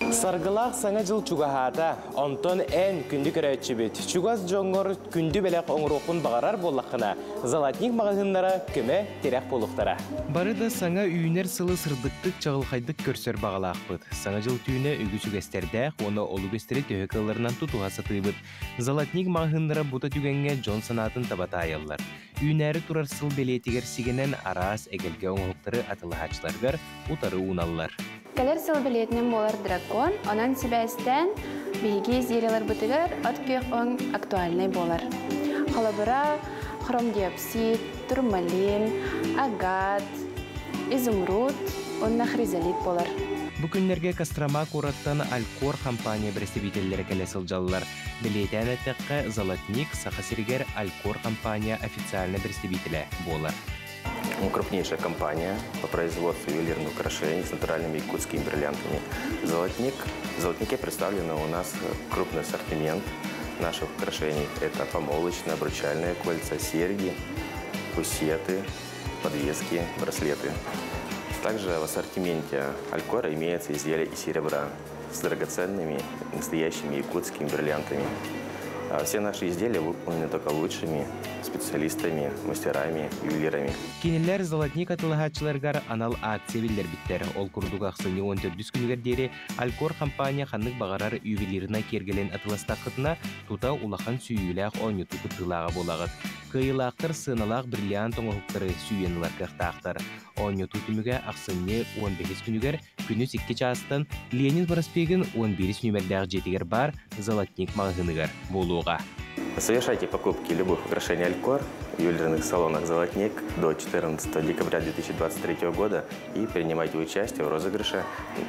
Саргылаах Саҥа дьыл чугаһаата. Онтон эн, күндү көрөөччүбүт, чугас дьоҥҥор күндү бэлэх оҥоруоххун баҕарар буоллаххына, Золотник маҕаһыыннара көмө, тирэх буолуохтара. Бары да саҥа үүнэр сылы сырдыктык, чаҕылхайдык көрсөр баҕалаахпыт. Саҥа дьыл түүнэ үгүс үгэстэрдээх уонна ол үгэстэри төһө кыалларынан тутуһа сатыыбыт. Золотник маҕаһыыннара бу да түгэҥҥэ дьон санаатын таба таайаллар. Үүнээри турар сыл бэлиэтигэр сигэнэн араас эгэлгэ оҥоһуктары атыылаһааччыларыгар утары ууналлар. Кэлэр сыл бэлиэтинэн буолар дракон, онон сибээстээн биһиги изделиеларбытыгар от күөх өҥ актуальнай буолар. Холобура, хромдиопсид, турмалин, агат, изумруд уонна хризолит буолар. Бу күннэргэ Кострома куораттан Алькор компания бэрэстэбиитэллэрэ кэлэ сылдьаллар. Бэлиэтээн эттэххэ, Золотник Саха сиригэр Алькор компания официальнай бэрэстэбиитэлэ буолар. Крупнейшая компания по производству ювелирных украшений с натуральными якутскими бриллиантами. Золотник. В Золотнике представлен у нас крупный ассортимент наших украшений. Это помолвочные, обручальные кольца, серьги, пусеты, подвески, браслеты. Также в ассортименте Алькора имеются изделия из серебра с драгоценными настоящими якутскими бриллиантами. Все наши изделия выполнены только лучшими специалистами, мастерами, ювелирами. Кинилэр Золотник атыылаһааччыларыгар анал акция биллэрбиттэр. Ол курдук ахсынньы 14 күнүгэр диэри Алькор компания ханнык баҕарар ювелирнай киэргэлин атыыластаххытына, тута улахан сүүйүүлээх оонньотуу кыттыылааҕа буолаҕыт. Кыайыылаахтар сыаналаах бриллиант оҥоһуктары сүүйэн ылар кыахтаахтар. Оонньотуу түмүгэ ахсынньы 15 күнүгэр күнүс икки чаастан Ленин проспегын 11 нүөмэрдээх дьиэтигэр баар Золотник маҕаһыыныгар буолуоҕа. Совершайте покупки любых украшений Алькор в ювелирных салонах «Золотник» до 14 декабря 2023 года и принимайте участие в розыгрыше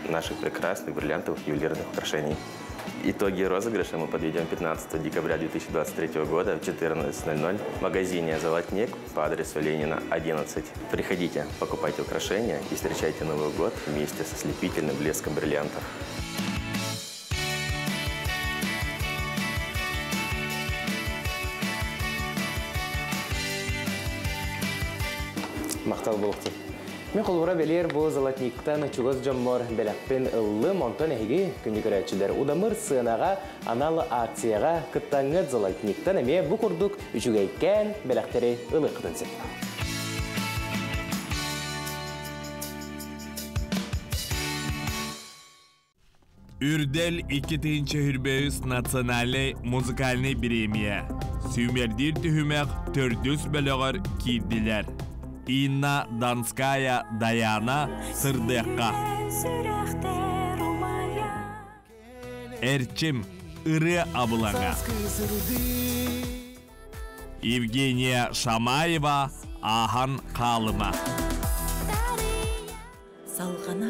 наших прекрасных бриллиантовых ювелирных украшений. Итоги розыгрыша мы подведем 15 декабря 2023 года в 14.00 в магазине «Золотник» по адресу Ленина, 11. Приходите, покупайте украшения и встречайте Новый год вместе со слепительным блеском бриллиантов. Махтал буолуохтун. Мин холобура бэлиэр бу золотниктан чугас дьоммор бэлэхпин ыллым, онтон эһиги күндү көрөөччүлэр удамыр сыанаҕа анал акцияҕа кыттаҥҥыт золотниктан эмиэ бу курдук үчүгэйкээн бэлэхтэри ылыаххытын сөп. Үрдэл 2023 национальнай музыкальнай бириэмийэ сүүмэрдиир түһүмэх төрдүс бөлөҕөр киирдилэр. Инна Донская Даяна Сырдыахха. Эрчим, ырыа абылаҥа. Евгения Шамаева Ааһан хаалыма.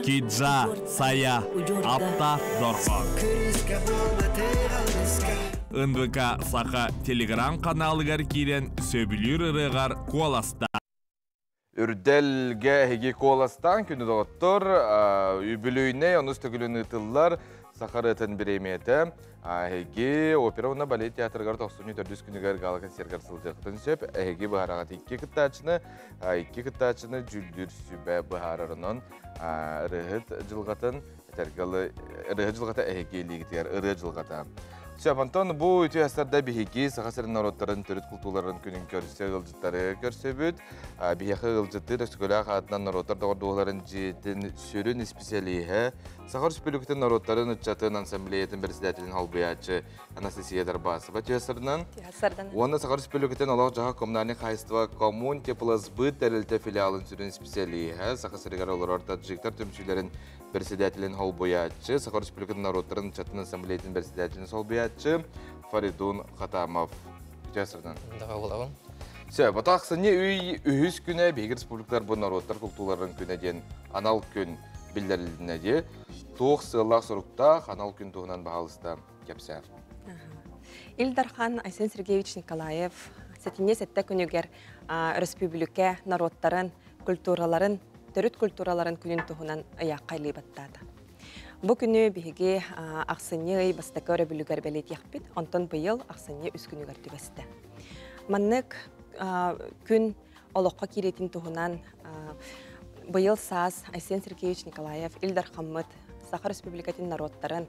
Киджа Сая Аптаах Дорҕоон. НВК Саха телеграм-каналыгар киирэн сөбүлүүр ырыаҕар куоластаа. Үрдэлгэ эһиги куоластаан күнү доҕоттор, үбүлүйнэй онус төгүлүн ыытыллар Саха ырыатын бириэмийэтэ. Эһиги опера уонна балет театрыгар 94 күнүгэр гала-концергар сылдьыахтын сөп. Эһиги быһараҕыт икки кыттааччыны, икки кыттааччыны дьүүллүүр сүбэ быһаарарынан ырыаһыт дьылҕатын Этэргэ ырыа дьылҕата эһиги илиигитигэр ырыа дьылҕата. Сөп, онтон бу үтүө астарда биһиги Саха сирин норуоттарын төрүт култууларын күнүн көрсө ыалдьыттары көрсөбүт. Биһиэхэ ыалдьыттыыр Өскөлөөх аатынан норуоттар доҕордуһууларын дьиэтин сүрүн исписэлииһэ, Саха Өрөспүүбүлүкэтин норуоттарын ыччатын ассамблеятын председателин холбуйааччы Анастасия Дарбасова түһэсарынан уонна Саха Өрөспүүбүлүкэтин олох-дьаһах коммунальнай хаһайыстыба Коммун теплосбыт тэрилтэ филиалын сүрүн исписэлииһэ, Саха сиригэр олорор таджиктар түмсүүлэрин председателин солбуйааччы, Саха Республикатын норуоттарын ыччатын ассамблеятын председателин солбуйааччы Фаридун Хатамов. Үтүө сырдан. Дороголабын. Сөп, ото ахсынньы үй үһүс күнэ биһиги республикалар бу норуоттар култууларын күнэ диэн анал күн биллэрилинэ дии. Туох сыаллаах-соруктаах анал күн туһунан баһаалыста кэпсээр. Ил Дархан Айсен Сергеевич Николаев сэтинньи сэттэ күнүгэр өрөспүүбүлүкэ норуоттарын культураларын, төрүт культураларын күнүн туһунан ыйаахха илии баттаата. Бу күнү биһиги ахсынньы ый бастакы өрөбүлүгэр бэлиэтиэхпит, онтон быйыл ахсынньы үс күнүгэр түбэстэ. Маннык күн олоххо киириитин туһунан быйыл саас Айсен Сергеевич Николаев Ил Дархаммыт Саха Республикатын норуоттарын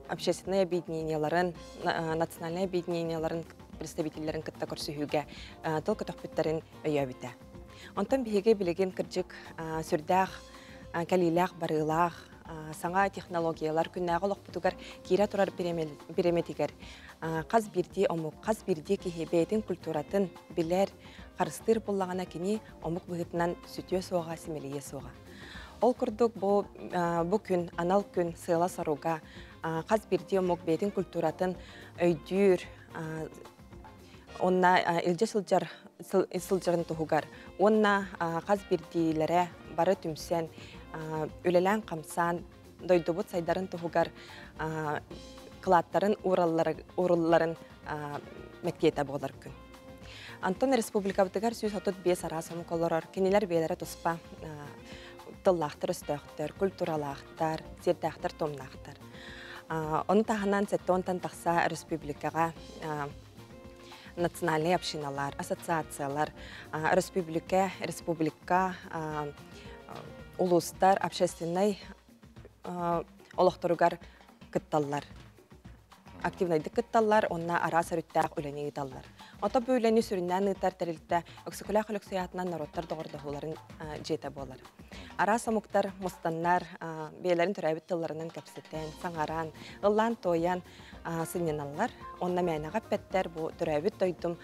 общественнай объединениеларын, национальнай объединениеларын представителлэрин кытта көрсүһүүгэ тыл көтөхпүттэрин өйөөбүтэ. Онтон биһиги билигин кырдьык сүрдээх кэлиилээх барыылаах саҥа технологиялар күннээҕи олохпутугар киирэ турар бириэмэтигэр хас биирдии омук, хас биирдии киһи бэйэтин культуратын билэр, харыстыыр буоллаҕына кини омук быһыытынан сүтүө суоҕа, симэлийиэ суоҕа. Ол курдук бу, бу күн, анал күн сыала-соруга хас биирдии омук бэйэтин культуратын өйдүүр, Онна илдьэ сылдьар сылдьарын туһугар уонна хас биирдиилэрэ бары түмсэн үлэлээн-хамсаан дойдубут сайдарын туһугар кылааттарын ууралларын мэктиэтэ буолар күн. Антон республикабытыгар 135 араас омук олорор. Кинилэр бэйэлэрэ туспа тыллаахтар, өстөөхтөр, культуралаахтар, сиэрдээхтэр, туомнаахтар. Ону таһынан 70-тан тахса республикаҕа национальнай общиналар, ассоциациялар, республика, республика улуустар общественнай олохторугар кытталлар. Активнайдык кытталлар, онно араас өрүттээх үлэни ыыталлар. Ото бу үлэни сүрүннээн ыытар тэрилтэ Өксөкүлээх Өлөксөй аатынан норуоттар доҕордоһууларын дьиэтэ буолар. Араас омуктар мустаннар, бэйэлэрин төрөөбүт тылларынан кэпсэтэн, саҥаран, ыллаан-туойан сынньаналлар. Онно мээнэҕэ эппэттэр, бу төрөөбүт дойдум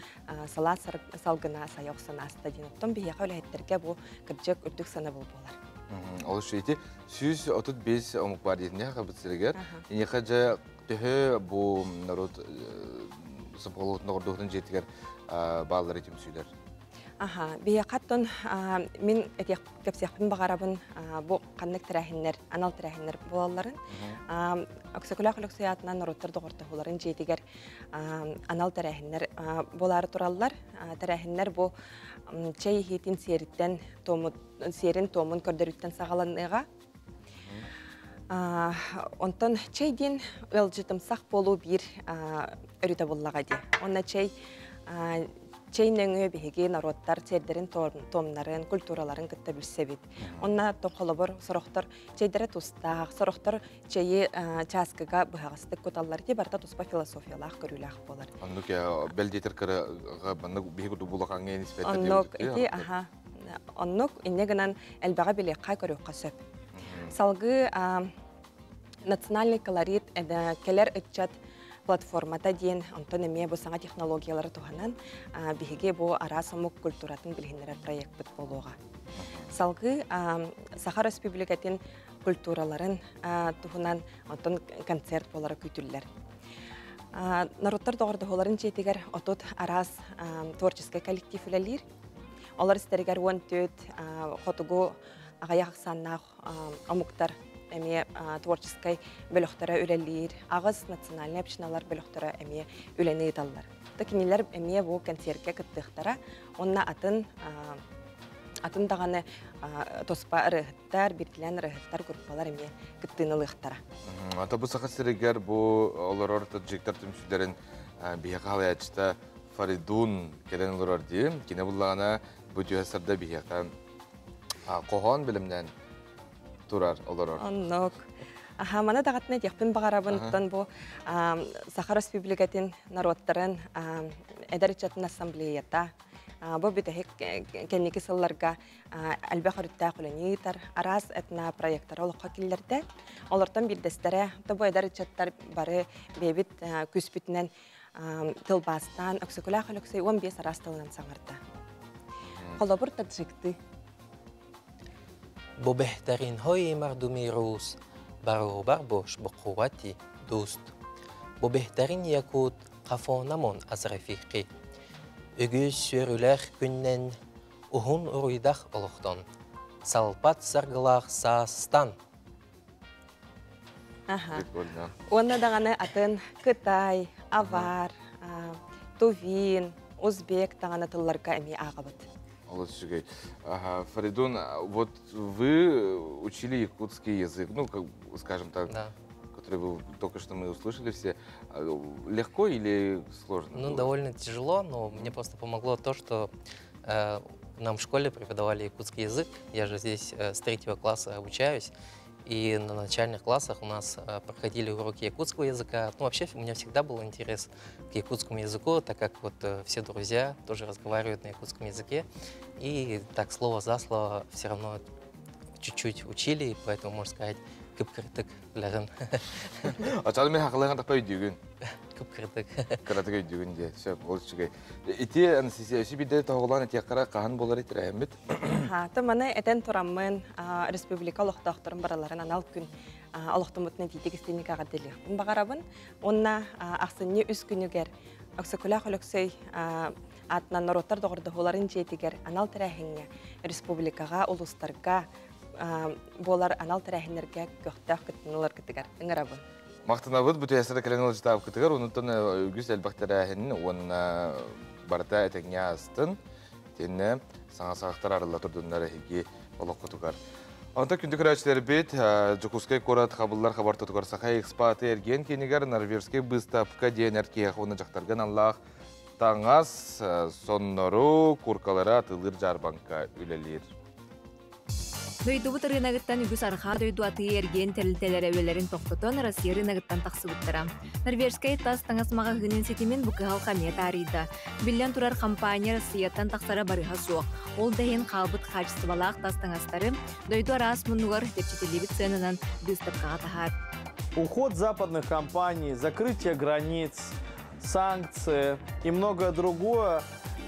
салаа салгына сайа охсон ааста диэн. Оттон биһиэхэ үлэһиттэргэ бу кырдьык үрдүк санабыл буолар. Ол ити 135 омук бар диэтинэ хабыт сиригэр. Иньэхэ дьэ төһө бу народ сопголуутун оҕордуутун дьиэтигэр бааллар түмсүүлэр? Аха, биһиэхэ оттон мин этиэх кэпсиэхпин баҕарабын бу ханнык тэрээһиннэр, анал тэрээһиннэр буолалларын. Өксөкүлээх Өлөксөй аатынан норуоттар доҕордоһууларын дьиэтигэр анал тэрээһиннэр буолаары тураллар. Тэрээһиннэр бу чэй иһиитин сиэриттэн сиэрин туомун көрдөрүүттэн саҕаланыаҕа. Онтон чэй диэн ыалдьытымсах буолуу биир өрүтэ буллаҕа дии. Онно чэй чэй нөҥүө биһиги норуоттар сиэрдэрин туомнарын, культураларын кытта билсэбит. Онно холобур сорохтор чэйдэрэ тустаах, сорохтор чэйи чааскыга быһаҕастык куталлар. Ити барыта туспа философиялаах көрүүлээх буолар. Оннук бэл диэтэр кыра маннык биһиги дубулахаҥҥа испэттэр. Оннук ити аха Оннук инньэ гынан элбэҕи билиэххэ көрүөххэ сөп. Салгыы национальный колорит кэлэр ыччат платформата диэн онтон эмиэ бу саҥа технологиялары туһанан биһиги бу араас омук культуратын билиһиннэрэр проекпыт буолуоҕа. Салгыы Саха Республикатын культураларын туһунан онтон концерт буолара күүтүллэр. Народтар доҕордоһууларын дьиэтигэр 30 араас творческай коллектив үлэлиир. Олор истэригэр 14 хотугу аҕыйах ахсааннаах омуктар эмиэ творческай бөлөхтөрө үлэлиир. Аҕыс национальнай общиналар бөлөхтөрө эмиэ үлэни ыыталлар. Кинилэр эмиэ бу концертка кыттыахтара. Онно атын атын даҕаны туспа ырыаһыттар, биирдиилээн ырыаһыттар группалар эмиэ кыттыыны ылыахтара. Ата бу Саха сиригэр бу олорор таджиктар түмсүүлэрин биһиэхэ халаяччыта Фаридун кэлэн олорор дии. Кини буллаҕына бу түһэ сарда биһиэхэ хоһоон билимнэн турар олорор. Оннук. Аха, маны даҕатына этиэхпин баҕарабын, оттон бу Саха Республикатын норуоттарын эдэр ыччатын ассамблеята бу бүтэһик кэнники сылларга элбэх өрүттээх үлэни ыытар, араас этно-проекттары олоххо киллэрдэ. Олортон биирдэстэрэ, бу эдэр ыччаттар бары бэйэбит күүспүтүнэн тылбаастаан Өксөкүлээх Өлөксөй 15 араас тылынан саҥарда. Холобур таджикты. Бо беҳтаринҳои мардуми рус баробар бош бо қуввати дӯст. Бо беҳтарин якут қафо намон аз рафиқӣ. Үгүс сүөрүлээх күннэн уһун уруйдах олохтон. Салпат саргылаах саастан. Аха. Уонна даҕаны атын Кытай, Авар, Тувин, Узбек даҕаны тылларга эмиэ ааҕабыт. Олус үчүгэй. Фаридун, вот вы учили якутский язык, ну, как, скажем так, который вы только что мы услышали все. Легко или сложно? Ну, довольно тяжело, но мне просто помогло то, что нам в школе преподавали якутский язык. Я же здесь с третьего класса обучаюсь. И на начальных классах у нас проходили уроки якутского языка. Ну, вообще, у меня всегда был интерес к якутскому языку, так как вот все друзья тоже разговаривают на якутском языке. И так слово за слово все равно чуть-чуть учили, и поэтому, можно сказать, кып-кыртык билэҕин. Ачалы мен хақылаған тақпа өйдүгүн. Кып-кыртык. Кыратык өйдүгүн де. Сөп, ол үчүгэй. Ити Анастасия, өсү бидде тоғылан этиэккара хаһан болар итирээммит. Ха, маны этен тураммын республика олохтоохторун бараларын анал күн олохтомутун тиитик истиникаға делиэхпин баҕарабын. Онна ахсынньы 3 күнүгэр Өксөкүлээх Өлөксөй атынан норуоттар доҕордоһууларын дьиэтигэр анал тэрээһиҥҥэ республикаҕа, улуустарга буолар анал тэрээһиннэргэ көхтөөх кыттыналаргытыгар ыҥырабын. Махтанабыт бу түһэсэрэ кэлэн ылдьытаабыкытыгар, онуттан үгүс элбэх тэрээһин уонна барыта этэҥҥэ аастын. Итиэннэ саҥа саҕахтар арылла турдуннар эһиги олоххутугар. Онтон күндү көрөөччүлэрбит, Дьокуускай куорат хабыллар хабар тутугар Саха экспаты эргиэн киинигэр Норвежскай быыстапка диэн эр киһиэхэ уонна дьахтарга аналлаах таҥас, соннору, куркалары атыылыыр дьаарбаҥка үлэлиир. Дойдубут ырыынагыттан үгүс арҕаа дойду атыы-эргиэн тэрилтэлэрэ үлэлэрин тохтотон Россия рыногыттан тахсыбыттара. Норвежскай тас таҥас маҕаһыынын ситимин бу кыһалҕа эмиэ таарыйда. Биллэн турар, компания Россияттан тахсара барыһа суох. Ол да иһин хаалбыт хаачыстыбалаах тас таҥастары дойду араас муннугар чэпчэтиллибит сыананан быыстапкаҕа таһаар. Уход западных компаний, закрытие границ, санкции и многое другое,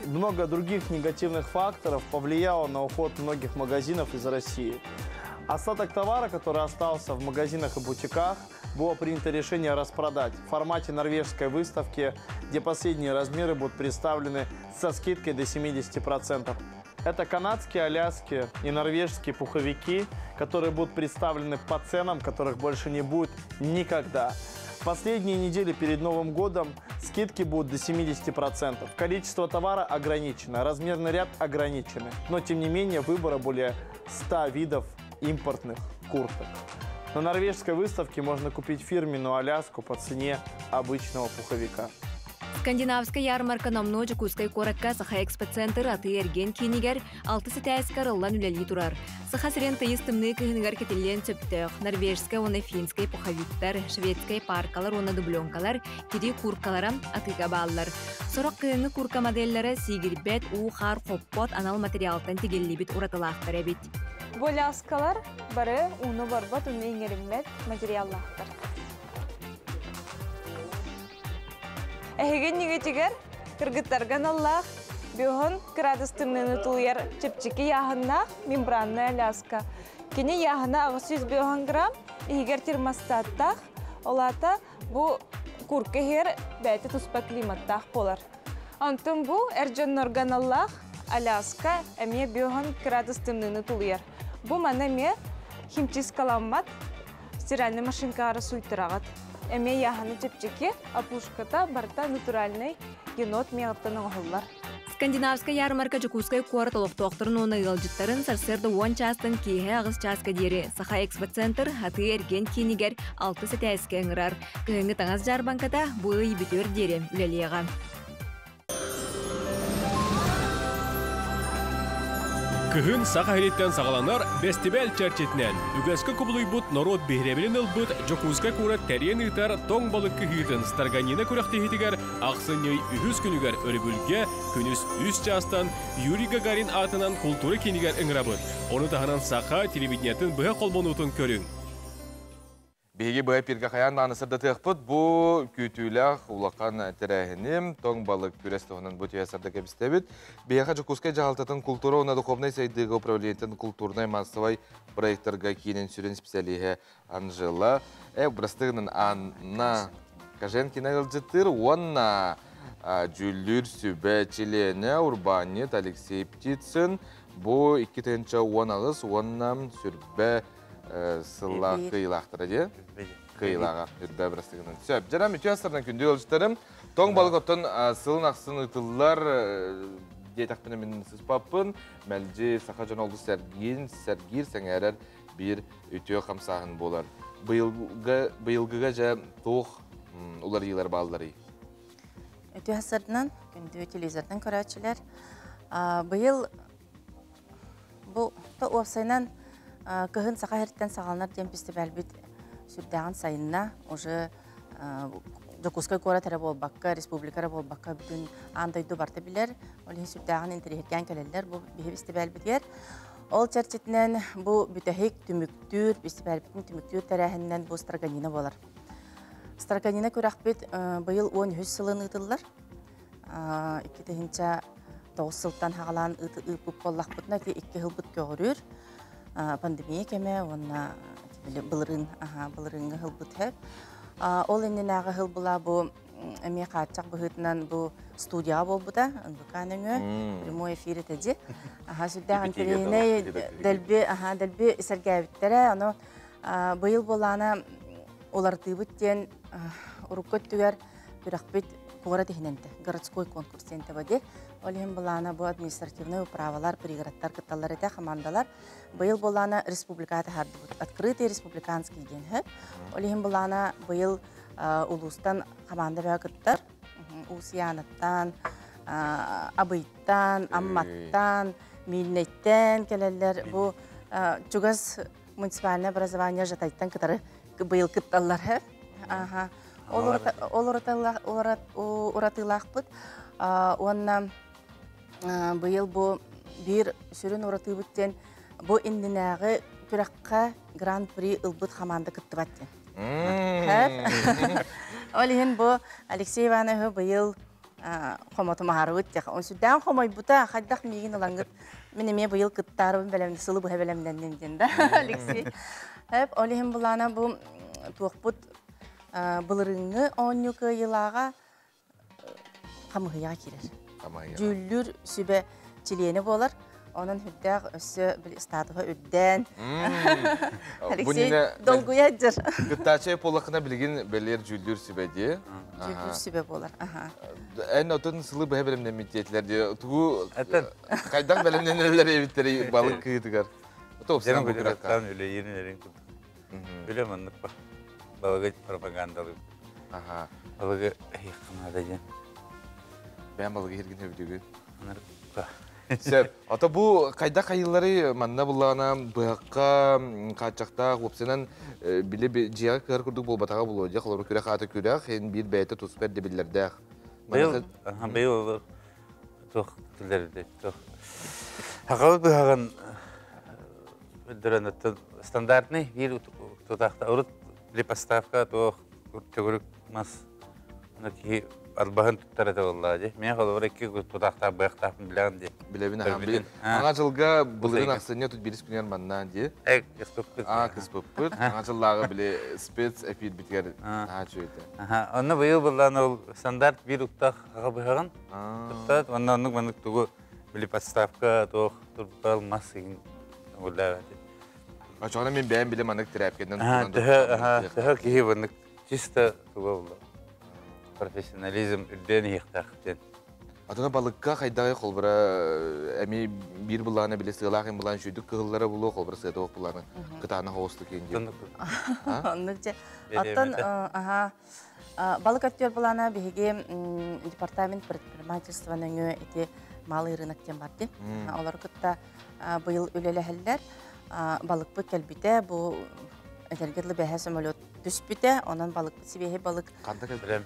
много других негативных факторов повлияло на уход многих магазинов из России. Остаток товара, который остался в магазинах и бутиках, было принято решение распродать в формате норвежской выставки, где последние размеры будут представлены со скидкой до 70%. Это канадские аляски и норвежские пуховики, которые будут представлены по ценам, которых больше не будет никогда. Последние недели перед Новым годом скидки будут до 70%. Количество товара ограничено, размерный ряд ограничены. Но, тем не менее, выбора более 100 видов импортных курток. На норвежской выставке можно купить фирменную аляску по цене обычного пуховика. Скандинавскай ярмарка номнуо Дьокуускай куоракка Саха экспоцентр атыы-эргиэн киинигэр алтыс этээскэ арыллан үлэлии турар. Саха сирин тыйыс тымныы кыһыныгар кэтиллиэн сөптөөх норвежскай уонна финскэй пуховиктар, шведскэй паркалар уонна дубленкалар, тирии кууркалара атыыга бааллар. Сорох кыһыҥҥы куурка моделлара сиигирбэт, уу-хаар хоппот анал материалтан тигиллибит уратылаахтар эбит. Боляскалар бары ууну барбат, уну иҥэриммэт материаллаахтар. Эһиги ньигитигэр кыргыттарга аналлаах биоһон градус тымныыны тулуйар чэпчэки яһыннаах мембранная ляска. Кини яһына 605 грамм, иһигэр термостаттаах, олата бу курка иһигэр бэйэтэ туспа климаттаах буолар. Онтон бу эр дьоннорго аналлаах Аляска эмиэ 5 градус тымныыны тулуйар. Бу маны эмиэ химчисткаламмат стиральный машинкаҕа суйтараҕыт. Эмиэ яһаны чэпчэки, опушката барыта натуральный енот миэҕиттэн оҥоһуллар. Скандинавскай ярмарка Дьокуускай куорат олохтоохторун уонна ыалдьыттарын сарсыарда уон чаастан киэһэ аҕыс чааска диэри Саха экспоцентр атыы-эргиэн киинигэр алтыс этээскэ ыҥырар. Кыһыҥҥы таҥас дьаарбаҥката бу ый бүтүөр диэри үлэлиэҕэ. Кыһын Саха сириттэн саҕаланар бэстибээл чэрчитинэн үгэскэ кубулуйбут норуот биһирэбилин ылбыт Дьокуускай куорат тэрийэн ыытар тоҥ балык кыһыытын Старганина күрэхтэһиитигэр ахсынньы үһүс күнүгэр өрөбүлгэ күнүс үс чаастан Юрий Гагарин аатынан култуура киинигэр ыҥырабыт. Ону таһынан саха телевидениетын быһа холбонуутун көрүҥ. Биһиги быһа эпиргэ хайаан даҕаны сырдатыахпыт. Бу күүтүүлээх улахан тэрээһиним, тоҥ балык күрэс туһунан бу түһэ сырда кэбистэбит. Биһиэхэ Дьокуускай дьаһалтатын култуура уонна духовнай сайдыыга управлениетын култуурунай-маассабай проектарга киинин сүрүн специалиһэ Анжела, бырастыгынан Анна Коженкина ыалдьыттыыр уонна дьүүллүүр сүбэ чилиэнэ урбаанньыт Алексей Птицын бу 2018 уонна сүрбэ сыллаах кыайыылаахтара дии. Кыайыылааҕа үрбэ бырастыгынан. Сөп. Дьарам үтүө астарынан күндү ыалдьыттарым. Тоҥ балык оттон сылын ахсын ыытыллар диэтэхпинэ мин сыспаппын. Мэлдьи саха дьоно олус сэргиин, сэргиир, сэҥээрэр биир үтүө хамсааһын буолар. Быйылгы, быйылгыга дьэ туох уларыйыылар баалларый? Үтүө астарынан күндү телевизордан көрөөччүлэр. Быйыл Бу уопсайынан кыһын Саха сириттэн саҕаланар диэн фестивальбит сүрдээҕин сайынна. Уже Дьокуускай куорат эрэ буолбакка, республика эрэ буолбакка бүтүн аан дойду барыта билэр. Ол иһин сүрдээҕин интэриэһиргээн кэлэллэр бу биһи фестивальбитигэр. Ол чэрчитинэн бу бүтэһик түмүктүүр, фестивальбитин түмүктүүр тэрээһининэн бу Строганина буолар. Строганина күрэхпит быйыл 13 сылын ыытыллар. 2009 сылтан хаҕалаан ыыппыт буоллахпытына ити икки сылбыт көҕүрүүр пандемия кэмэ уонна былырыын былырыыҥҥы сылбыт сөп ол иннинээҕи сыл була бу эмиэ хааччах быһыытынан бу студияҕа буолбута НВК нөҥүө прямой эфир этэ дии аха сүрдээх интэриэһинэй дэлби аха дэлби сэргээбиттэрэ ону быйыл буолаана уларытыыбыт диэн урукку өттүгэр күрэхпит куорат иһинэн городской конкурс диэн ТВД. Ол иһин былаана бу административнай управалар, пригородтар кытталлар этэ, командалар. Быйыл былаана республика таһаардыбыт. Открытый республиканский диэн сөп. Ол иһин былаана быйыл улуустан команда бөҕө кыттар. Уус-Яныттан, Абыйтан, Амматтан, Миирнэйтэн кэлэллэр. Бу чугас муниципальное образование Жатайтан кытары быйыл кытталлар. Аха. Ол уратылаахпыт. Уонна быйыл бу биир сүрүн уратыыбыт диэн бу иннинээҕи күрэххэ гран-при ылбыт хамаанда кыттыбат диэн. Ол иһин бу Алексей Ивановиһы быйыл хомотумаһарыбыт диэх. Сүрдээн хомойбута, хайдах миигин ылаҥҥыт мин эмиэ быйыл кыттаарыбын бэлэм сылы быһа бэлэмнэнним диэн да Алексей. Ол иһин булаана бу туохпут былырыыҥҥы оонньуу кыайыылааҕа хамыһыйаҕа киирэр. Дьүүллүүр сүбэ чилиэнэ буолар. Онон үрдээх өссө статуһа үрдээн. Алексей долгуйа дьыр. Кыттааччы буоллахына билигин бэлиэр дьүүллүүр сүбэ дии. Дьүүллүүр сүбэ буолар. Эн отун сылы быһа бэлэмнэммит диэтилэр дии. Тугу хайдах бэлэмнэнэллэр эбиттэрий балык кыытыгар? Дьэн күрәттан үлэйин эрин курдук. Үлэ маннык ба. Балыгы пропагандалыы. Аха. Балыгы эһиэххэ диэн. Бэйэм балыгы иһиргин өбүтүгүн. Сөп. Ото бу хайдах хайыллары манна буллаҕына быһахха хааччахтаах уопсайынан били дьиэҕэ кыһар курдук буолбатаҕа буолуо дьэ холобур күрэх аата күрэх ин биир бэйэтэ туспа эрдэбиллэрдээх. Быйыл быйыл туох түлэрди туох Хахабы быһаҕын Өндөрөн стандартный биир тутаахта урут липоставка туох төгүрүк мас киһи Албаһын туттар этэ буоллаҕа дии. Мин холобура икки тутаахтаах быахтаахпын билэҕин дии. Билэбин аһаан билин. Аҥа дьылга былырыын ахсынньы 31 күнүгэр маннаан дии. Э, кыспыппыт. Аа, кыспыппыт. Аҥа дьыллааҕы били спец эфирбитигэр наһаа үчүгэй этэ. Аха, онно быйыл былаан ол стандарт биир уктаах хаха быһаҕын туттаат, онно оннук маннык тугу били подставка туох турбал мас игин уллаабат. Очоҕуна мин бэйэм били маннык тирээпкэнэн төһө төһө киһи маннык чисто туга булла профессионализм үрдээн иһиэхтээх диэн. Атына балыкка хайдаҕай холбура эми биир былаана били сыалаах им былаан сүйдүк кыһыллара булуо холбура сыата ох былааны кытаана хоҕустук иин диэн. Оннук же. Оттон аха балык өттүөр былаана биһиги департамент предпринимательства нөҥүө ити малый рынок диэн бар ди. Олору кытта быйыл үлэлэһэллэр. Балыкпыт кэлбитэ бу этэргэ дылы бэһэ самолет түспүтэ, онон балыкпыт сибиэһэй балык. Хантан кэлбитин?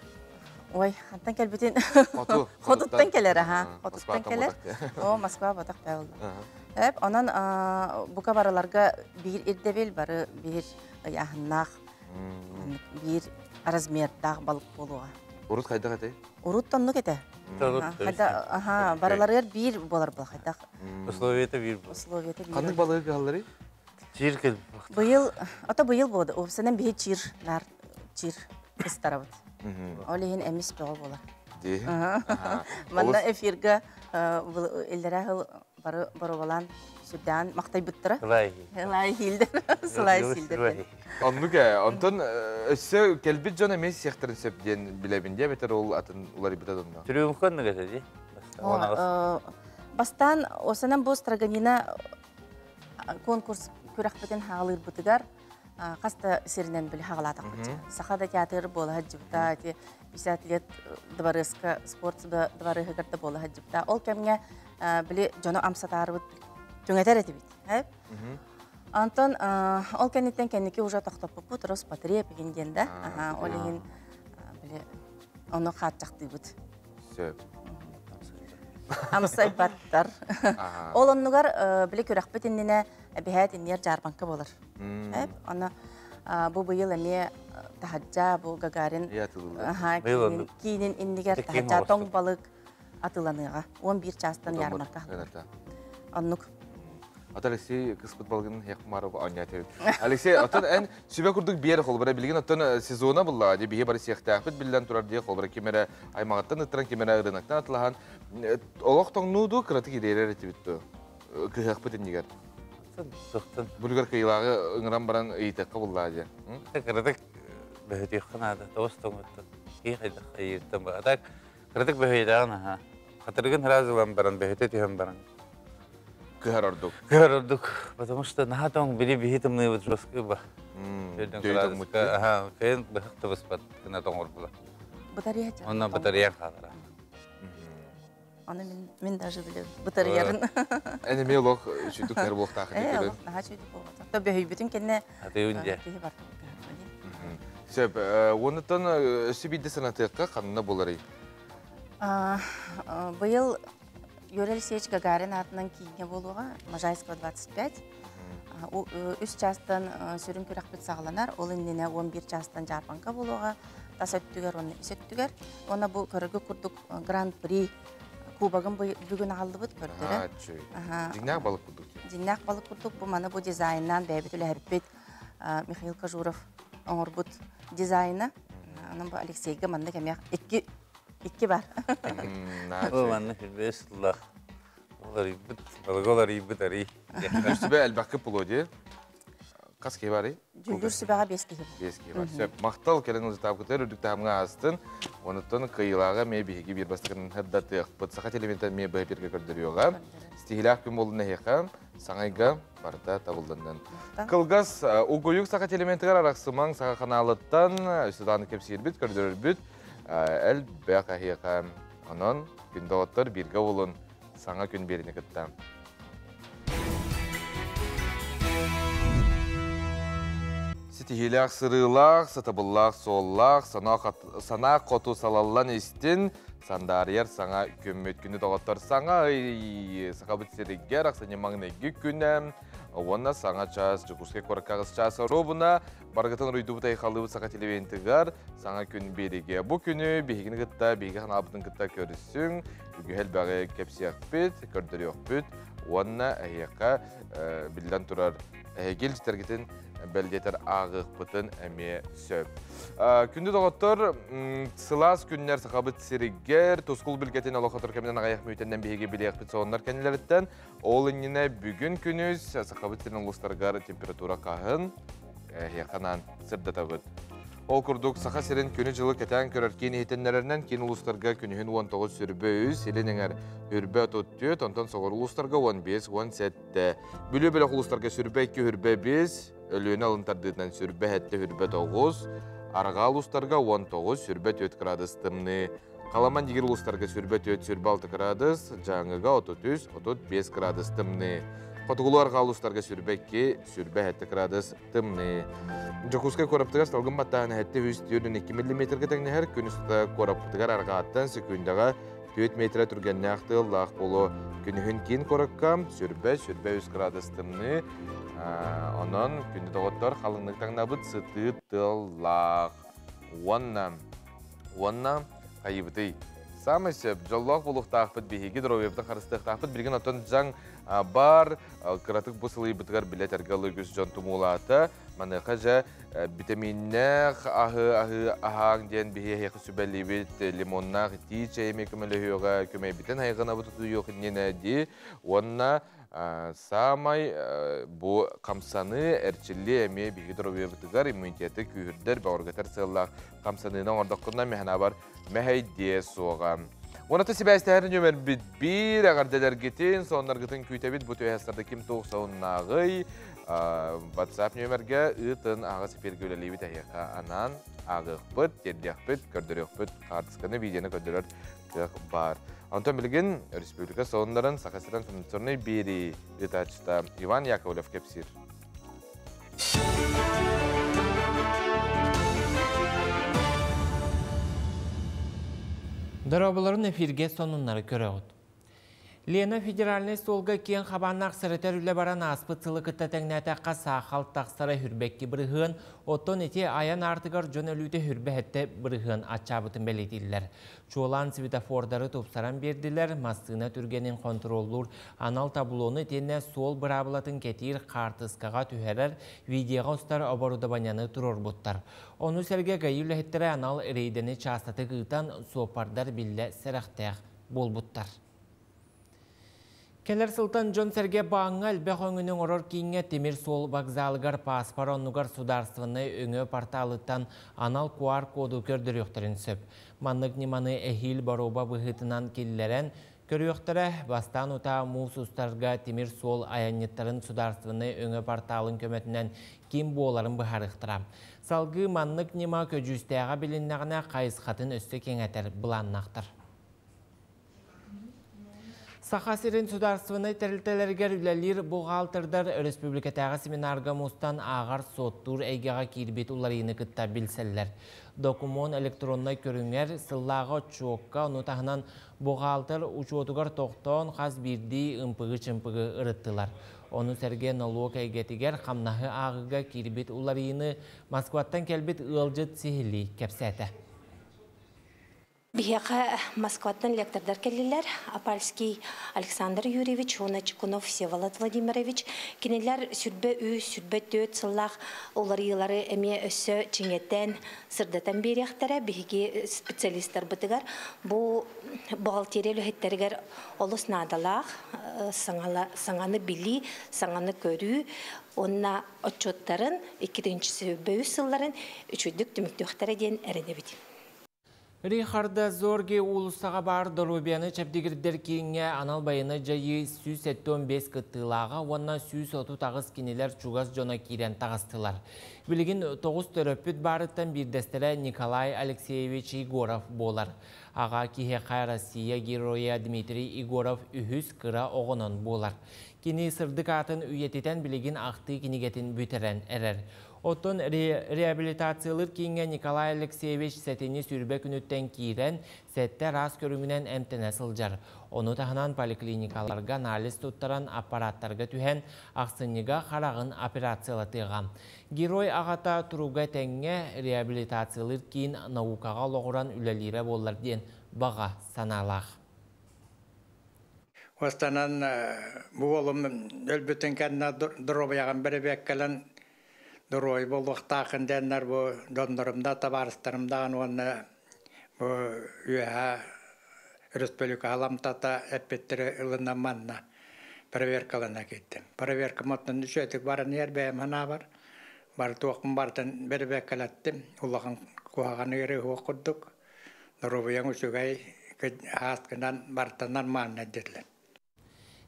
Ой, хантан кэлбитин? Хоту. Хотуттан кэлэр, аха. Хотуттан кэлэр. О, Москва ботах бэ болла. Эп, онон бука барыларга биир ирдэбил, бары биир ыйааһыннаах, биир размердаах балык буолуоҕа. Урут хайдах этэй? Урут тоннук этэ. Хайда, аха, барыларыгар биир буолар был хайдах. Условията биир буолар. Условията биир. Ханнык балыгы кыһалларый? Чиир кэлбит. Быйыл, ото быйыл буолду. Уопсанан биһи чиир, нар чиир кыстарабыт. Ол иһин эмис бөҕө буолар. Дии. Манна эфирга иллэрээ сыл бары боруобалаан сүрдээн мактайбыттара. Сылай хилдер. Сылай силдер. Оннук ээ. Онтон өссө кэлбит дьон эмиэ сиэхтэрин сөп диэн билэбин диэ эбэтэр ол атын уларыйбыта донно. Триумф оннук этэ дии. Бастаан осанан бу Строганина конкурс күрэхпитин хаалыырбытыгар хас да сиринэн били хаалаатахпыт. Саха да театр буола сылдьыбыта, ити 50 лет дворецка спорт дворыһыгар да буола сылдьыбыта. Ол кэмҥэ били дьону амсатаарыбыт түҥэтэр этибит. Антон ол кэнниттэн кэнники уже тохтоппуппут Роспотреб игин диэн да. Ол иһин били ону хааччахтыыбыт. Сөп. Амсайбаттар. Ол оннугар били күрэхпит иннинэ эбиһээт инниэр дьаарбаҥка буолар. Оны бу быйыл эмиэ таһаджа бу Гагарин киинин иннигэр таһаджа тоҥ балык атыыланыаҕа. 11 чаастан ярмарка. Оннук. Ата Алексей кыспыт балыгын Хехмаров оонньооту. Алексей, оттон эн сүбэ курдук биэр холбура билигин оттон сезона буллаҕа дии биһи бары сиэхтээхпит биллэн турар дии холбура ким эрэ аймаҕыттан ыттаран ким эрэ ырыынактан атылаһан олох тоҥнуу дуу кыратык ириэрэр этибит дуу кыһыахпыт иннигэр. Сохтун. Булгар кыйылааҕы ыҥыран баран ыйытыахха буллаа дии. Кыратык бөһүтүөххэ наада тоҕус тоҥуттан кии хайдах хайыыртан ба. А так кыратык бөһүйдээҕин аха. Хатырыгын сразу ылан баран бөһүтэ түһэн баран Кыһар ордук. Кыһар ордук, потому что наһаа тоҥ били биһи тымныыбыт жесткый ба. Аха, кыйын быһах табыспат гына тоҥорбула. Батарея Онно батарея хаалара. Аны мин, мин даже билем батареярын. Эн эмиэ олох үчүдүк кэр буолуохтаах Э, олох наһаа үчүдүк буолбатах. То бөһүйбүтүн кэннэ Атыйын дьэ. киһи бар. Сөп. Уонуттан өссө биирдэ санатыахха ханна буларый? Быйыл Юрий Алексеевич Гагарин аатынан кииҥҥэ буолуоҕа, Можайского 25. Үс чаастан сүрүн күрэхпит саҕаланар, ол иннинэ 11 чаастан дьаарбаҥка буолуоҕа, тас өттүгэр уонна ис өттүгэр. Уонна бу көрөргө курдук Гран-при кубогын бүгүн аҕаллыбыт көрдөрө. Дьиҥнээх балык курдук. Дьиҥнээх балык курдук бу маны бу дизайннаан бэйэбит үлэһиппит Михаил Кожуров оҥорбут дизайна. Онон бу Алексейга маннык эмиэ икки Икки бар. Бу манна бес сыллах оларыйбыт, балыгы оларыйбыт арый. Дьүүллүүр сүбэ элбэхкэ пулуо дии. Хас киһи барый? Дьүүллүүр сүбэҕэ биэс киһи. Биэс киһи бар. Сөп. Махтал кэлэн ылдьытаабытыгар үрдүк таһымҥа аастын. Онуттан кыайыылааҕа эмиэ биһиги биир бастакынан сырдатыахпыт. Саха телевидениетэ эмиэ быһа эфиргэ көрдөрүөҕэ. Ситиһиилээх күн буоллун эһиэхэ. Саҥайга барыта табыллыннын. Кылгас угуйук Саха телевидениетыгар арахсымаҥ Саха ханаалыттан өссө даҕаны кэпсиирбит, көрдөрөрбүт элбэх эһиэхэ. Онон күн доҕоттор бииргэ буолун саҥа күн биэрини кытта. Ситиһиилээх сырыылаах, сатабыллаах суоллаах, санаа хоту салаллан истин, сандаарыйар саҥа күммүт күнү доҕоттор саҥа ый Сахабыт сиригэр ахсынньы маҥнайгы күнэ уонна саҥа чаас Дьокуускай куоракка аҕыс чаас оруобуна барыгытын уруйдубут айхаллыыбыт саха телевидениетыгар саҥа күн биэриигэ. Бу күнү биһигини кытта, биһиги ханаалбытын кытта көрүсүҥ, үгүһү элбэҕи кэпсиэхпит, көрдөрүөхпүт уонна эһиэхэ биллэн турар эһиги илдьитэргитин бэлиэтэр ааҕыахпытын эмиэ сөп. Күндү доҕоттор, сылаас күннэр Сахабыт сиригэр тускул билгэтин олох отор кэминэн аҕыйах мүнүүтэннэн биһиги билиэхпит сонуннар кэннилэриттэн. Ол иннинэ бүгүн күнүс Сахабыт сирин улуустарыгар температура хаһын эһиэхэ сырдатабыт. Ол курдук, Саха сирин күнү-дьылы кэтээн көрөр киин иһитиннэрэринэн киин улуустарга күнүһүн 19 сүрбэ үс, илин эҥэр үрбэ 34, онтон соҕуруу улуустарга 15-17 Бүлүү бөлөх улуустарга сүрбэ 2, үрбэ 5, Өлүөнэ алын тардыытынан сүрбэ 7, үрбэ 9, Арҕаа улуустарга 19, сүрбэ 4 градус тымныы. Халаман дигир улуустарга сүрбэ 4, сүрбэ 6 градус, Дьааҥыга 33, 35 градус тымныы. Хотугулуу арҕаа улуустарга сүрбэ 2, сүрбэ 7 градус тымныы. Дьокуускай куораптыгар салгын баттааһын 742 миллиметргэ тэҥнэһэр, күн устата куораппытыгар арҕааттан сөкүүндэҕэ 4 метрэ түргэннээх тыаллаах буолуо. Күнүһүн киин куоракка сүрбэ, сүрбэ 3 градус тымныы. Онон күндү доҕоттор халыҥнык таҥнабыт сытыы тыаллаах. Уонна, уонна хайыбытый? Самый сөп, дьоллоох буолуохтаахпыт биһиги доруобуйабытын харыстыахтаахпыт. Билигин оттон дьаҥ бар, кыратык бу сылыйбытыгар билэ тэргэ үгүс дьон тумуулаата. Маныаха дьэ битэмииннээх аһы аһы аһааҥ диэн биһи эһиэхэ сүбэлиибит. Лимоннаах итии чэй эмиэ көмөлөһүөҕэ, күмэйбитин хайҕанабыт утуйуох иннинэ дии. Уонна саамай бу хамсаныы, эрчиллии эмиэ биһиги доруобуйабытыгар иммунитеты күүһүрдэр, бөҕөргөтөр сыаллаах хамсаныыны оҥордоххуна мэһэнабар мэһэйдиэ суоҕа. Уонна сибээстэһэр нүөмэрбит биир эҕэрдэлэргитин, соннаргытын күүтэбит. Бу түһэстарда ким туох сонуннааҕый? WhatsApp нүөмэргэ ыытын аҕыс эфиргэ үлэлиибит эһиэхэ анаан ааҕыахпыт, тиэрдиэхпит, көрдөрүөхпүт, хаартысканы, видеоны көрдөрөр кыах баар. Онтон билигин республика сонуннарын Саха сирин информационнай биэрии ыытааччыта Иван Яковлев кэпсиир. Дорооболорун эфирге сонуннары көрөҕүт. Лена федеральнай суолга киэҥ хабааннаах сэрэтэр үлэ баран ааспыт сылы кытта тэҥнээтэххэ саахал тахсара хүрбэкки бырыһыан, оттон ити айан аартыгар дьон өлүүтэ хүрбэһэттэ бырыһыан аччаабытын бэлиэтииллэр. Чуолаан светофордары тупсаран биэрдилэр, массыына түргэнин хонтуруоллуур анал таблону итиэннэ суол быраабылатын кэтиир хаартыскаҕа түһэрэр, видеоҕа устар оборудованиены туруорбуттар. Ону сэргэ ГАИ үлэһиттэрэ анал рейдэни чаастатык ыытан, суоппардар биллэ сэрэхтээх буолбуттар. Кэлэр сылтан дьон-сэргэ бааҥҥа элбэх өҥөнү оҥорор кииҥҥэ тимир суол вокзалыгар пааспар оннугар судаарыстыбаннай өҥө порталыттан анал QR-коду көрдөрүөхтэрин сөп. Маннык ньыманы эһиил боруоба быһыытынан киллэрэн көрүөхтэрэ. Бастаан утаа муус устарга тимир суол айанньыттарын судаарыстыбаннай өҥө порталын көмөтүнэн ким буоларын быһаарыахтара. Салгыы маннык ньыма көдьүүстээҕэ билиннэҕинэ хайысхатын өссө кэҥэтэр былааннаахтар. Саха сирин судаарыстыбаннай тэрилтэлэригэр үлэлиир бухгалтердар өрөспүүбүлүкэтээҕи семинарга мустан ааҕар-суоттуур эйгэҕэ киирбит уларыйыыны кытта билсэллэр. Докумуон электроннай көрүҥэр, сыллааҕы отчуокка, ону таһынан бухгалтер учуотугар тохтоон хас биирдии ымпыгы-чымпыгы ырыттылар. Ону сэргэ нолуок эйгэтигэр хамнаһы ааҕыыга киирбит уларыйыыны Москваттан кэлбит ыалдьыт сиһилии кэпсээтэ. Биһиэхэ Москваттан лектордар кэллилэр. Апальский Александр Юрьевич уонна Чекунов Всеволод Владимирович. Кинилэр сүрбэ үс, сүрбэ түөрт сыллаах уларыйыылары эмиэ өссө чиҥэтэн, сырдатан биэриэхтэрэ. Биһиги специалистарбытыгар бу бухгалтерия үлэһиттэригэр олус наадалаах саҥаны билии, саҥаны көрүү уонна отчуоттарын 2023 сылларын үчүгдүк түмүктүөхтэрэ диэн эрэнэбит. Рихарда Зорги уулуссаҕа баар доруобуйаны чэбдигирдэр кииҥҥэ анал байыаннай дьайыы 175 кыттыылааҕа уонна 138 кинилэр чугас дьоно киирэн таҕыстылар. Билигин тоҕус төрөппүт баарыттан биирдэстэрэ Николай Алексеевич Егоров буолар. Аҕа киһиэхэ Россия Геройа Дмитрий Егоров үһүс кыра оҕонон буолар. Кини сырдык аатын үйэтитэн билигин ахтыы кинигэтин бүтэрэн эрэр. Оттон реабилитациялыыр кииҥҥэ Николай Алексеевич сэтинньи 20 күнүттэн киирэн, сэттэ араас көрүҥүнэн эмтэнэ сылдьар. Ону таһынан поликлиникаларга анализ туттаран аппараттарга түһэн, ахсынньыга хараҕын операциялатыаҕа. Герой аҕата туруга этэҥҥэ, реабилитациялыыр киин наукаҕа олоҕуран үлэлиирэ буоллар диэн баҕа санаалаах. Останан бу уолум өлбүтүн кэннэ доруобуйаҕын бэрэбиэккэлэн доруобуй буолуохтааххын диэннэр бу дьоннорум да табаарыстарым даҕаны уонна бу үөһээ өрөспүүбүлүкэ аламтата эппиттэрэ ылынан манна проверкалана киирдим. Проверкам оттон үчүгэйдик баран иһэр бэйэм санаабар бары туохпун барытын бэрэбиэккэлэттим. Улахан куһаҕан ыарыы суох курдук. Доруобуйаҥ үчүгэй, ааскынан бартанар маанна диэтилэр.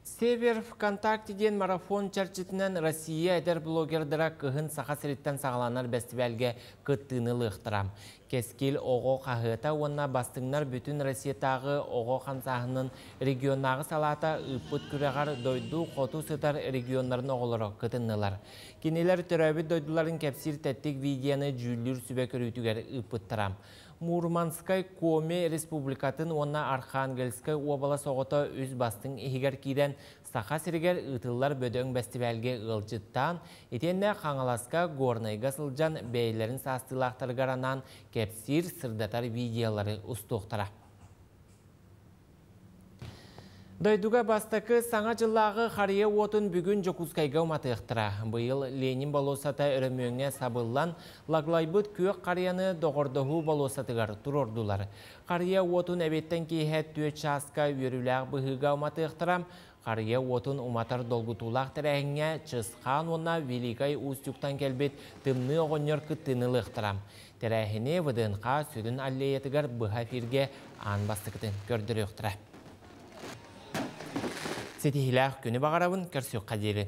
Север ВКонтакте диэн марафон чэрчитинэн Россия эдэр блогердара кыһын Саха сириттэн саҕаланар бэстибээлгэ кыттыыны ылыахтара. Кэскил оҕо хаһыата уонна бастыҥнар бүтүн Россиятааҕы оҕо хамсааһынын регионнааҕы салаата ыыппыт күрэҕэр дойду хоту сытар регионнарын оҕолоро кытыннылар. Кинилэр төрөөбүт дойдуларын кэпсиир тэттик видеоны дьүүллүүр сүбэ көрүүтүгэр ыыппыттара. Мурманскай Коми Республикатын уонна Архангельскай уобалас оҕото үс бастыҥ иһигэр киирэн Саха сиригэр ыытыллар бөдөҥ бэстибээлгэ ыалдьыттаан, итиэннэ Хаҥаласка, Горнайга сылдьан бэйэлэрин саастыылаахтарыгар анаан кэпсиир, сырдатар видеолары устуохтара. Дойдуга бастакы Саҥа дьыллааҕы харыйа уотун бүгүн Дьокуускайга уматыахтара. Быйыл Ленин болуоссата өрөмүөҥҥэ сабыллан, лаглайбыт күөх харыйаны Доҕордоһуу болуоссатыгар туруордулар. Харыйа уотун эбиэттэн киэһэ 4 чааска үөрүүлээх быһыыга уматыахтара. Харыйа уотун уматар долгутуулаах тэрээһиҥҥэ Чысхаан уонна Великай Устюгтан кэлбит Тымныы оҕонньор кыттыыны ылыахтара. Тэрээһини ВДНХ сүрүн аллеятыгар быһа эфиргэ аан бастакытын көрдөрүөхтэрэ. Ситиһиилээх күнү баҕарабын, көрсүөххэ диэри.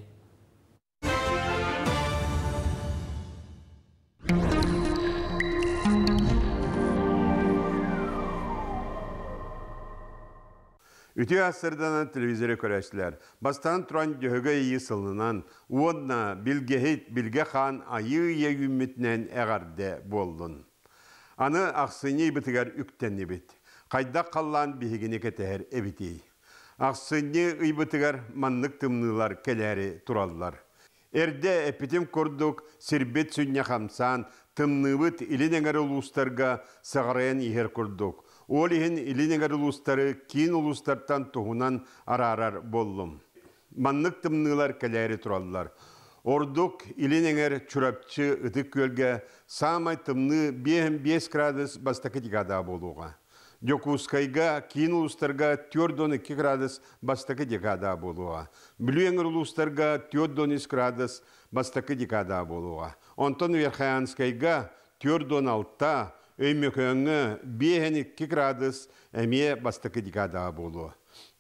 Үтүө ассырданан телевизоры көрөөччүлэр. Бастаан туран Дьөһөгөй Айыы сылынан уонна Билгэһит Билгэ Хаан Айыы Ийэ үүммүтүнэн эҕэрдэ буоллун. Аны ахсынньы ыйбытыгар үктэннибит. Хайдах халлаан биһигини кэтэһэр эбитий? Ахсынньы ыйбытыгар маннык тымныылар кэлээри тураллар. Эрдэ эппитим курдук, сирбит сүнньэ хамсаан, тымныыбыт илин эҥэр улуустарга саҕарайан иһэр курдук. Ол иһин илин эҥэр улуустары киин улуустартан туһунан араарар буоллум. Маннык тымныылар кэлээри тураллар. Ордук илин эҥэр Чурапчы Ытык Күөлгэ саамай тымныы 5 градус бастакы декада буолуоҕа. Дьокуускайга, киин улуустарга 4,2 градус бастакы декада буолуоҕа. Бүлүү эҥэр улуустарга 4,3 градус бастакы декада буолуоҕа. Онтон Верхоянскайга 4,6, Өймөкөөҥҥө 5,2 градус эмиэ бастакы декада буолуо.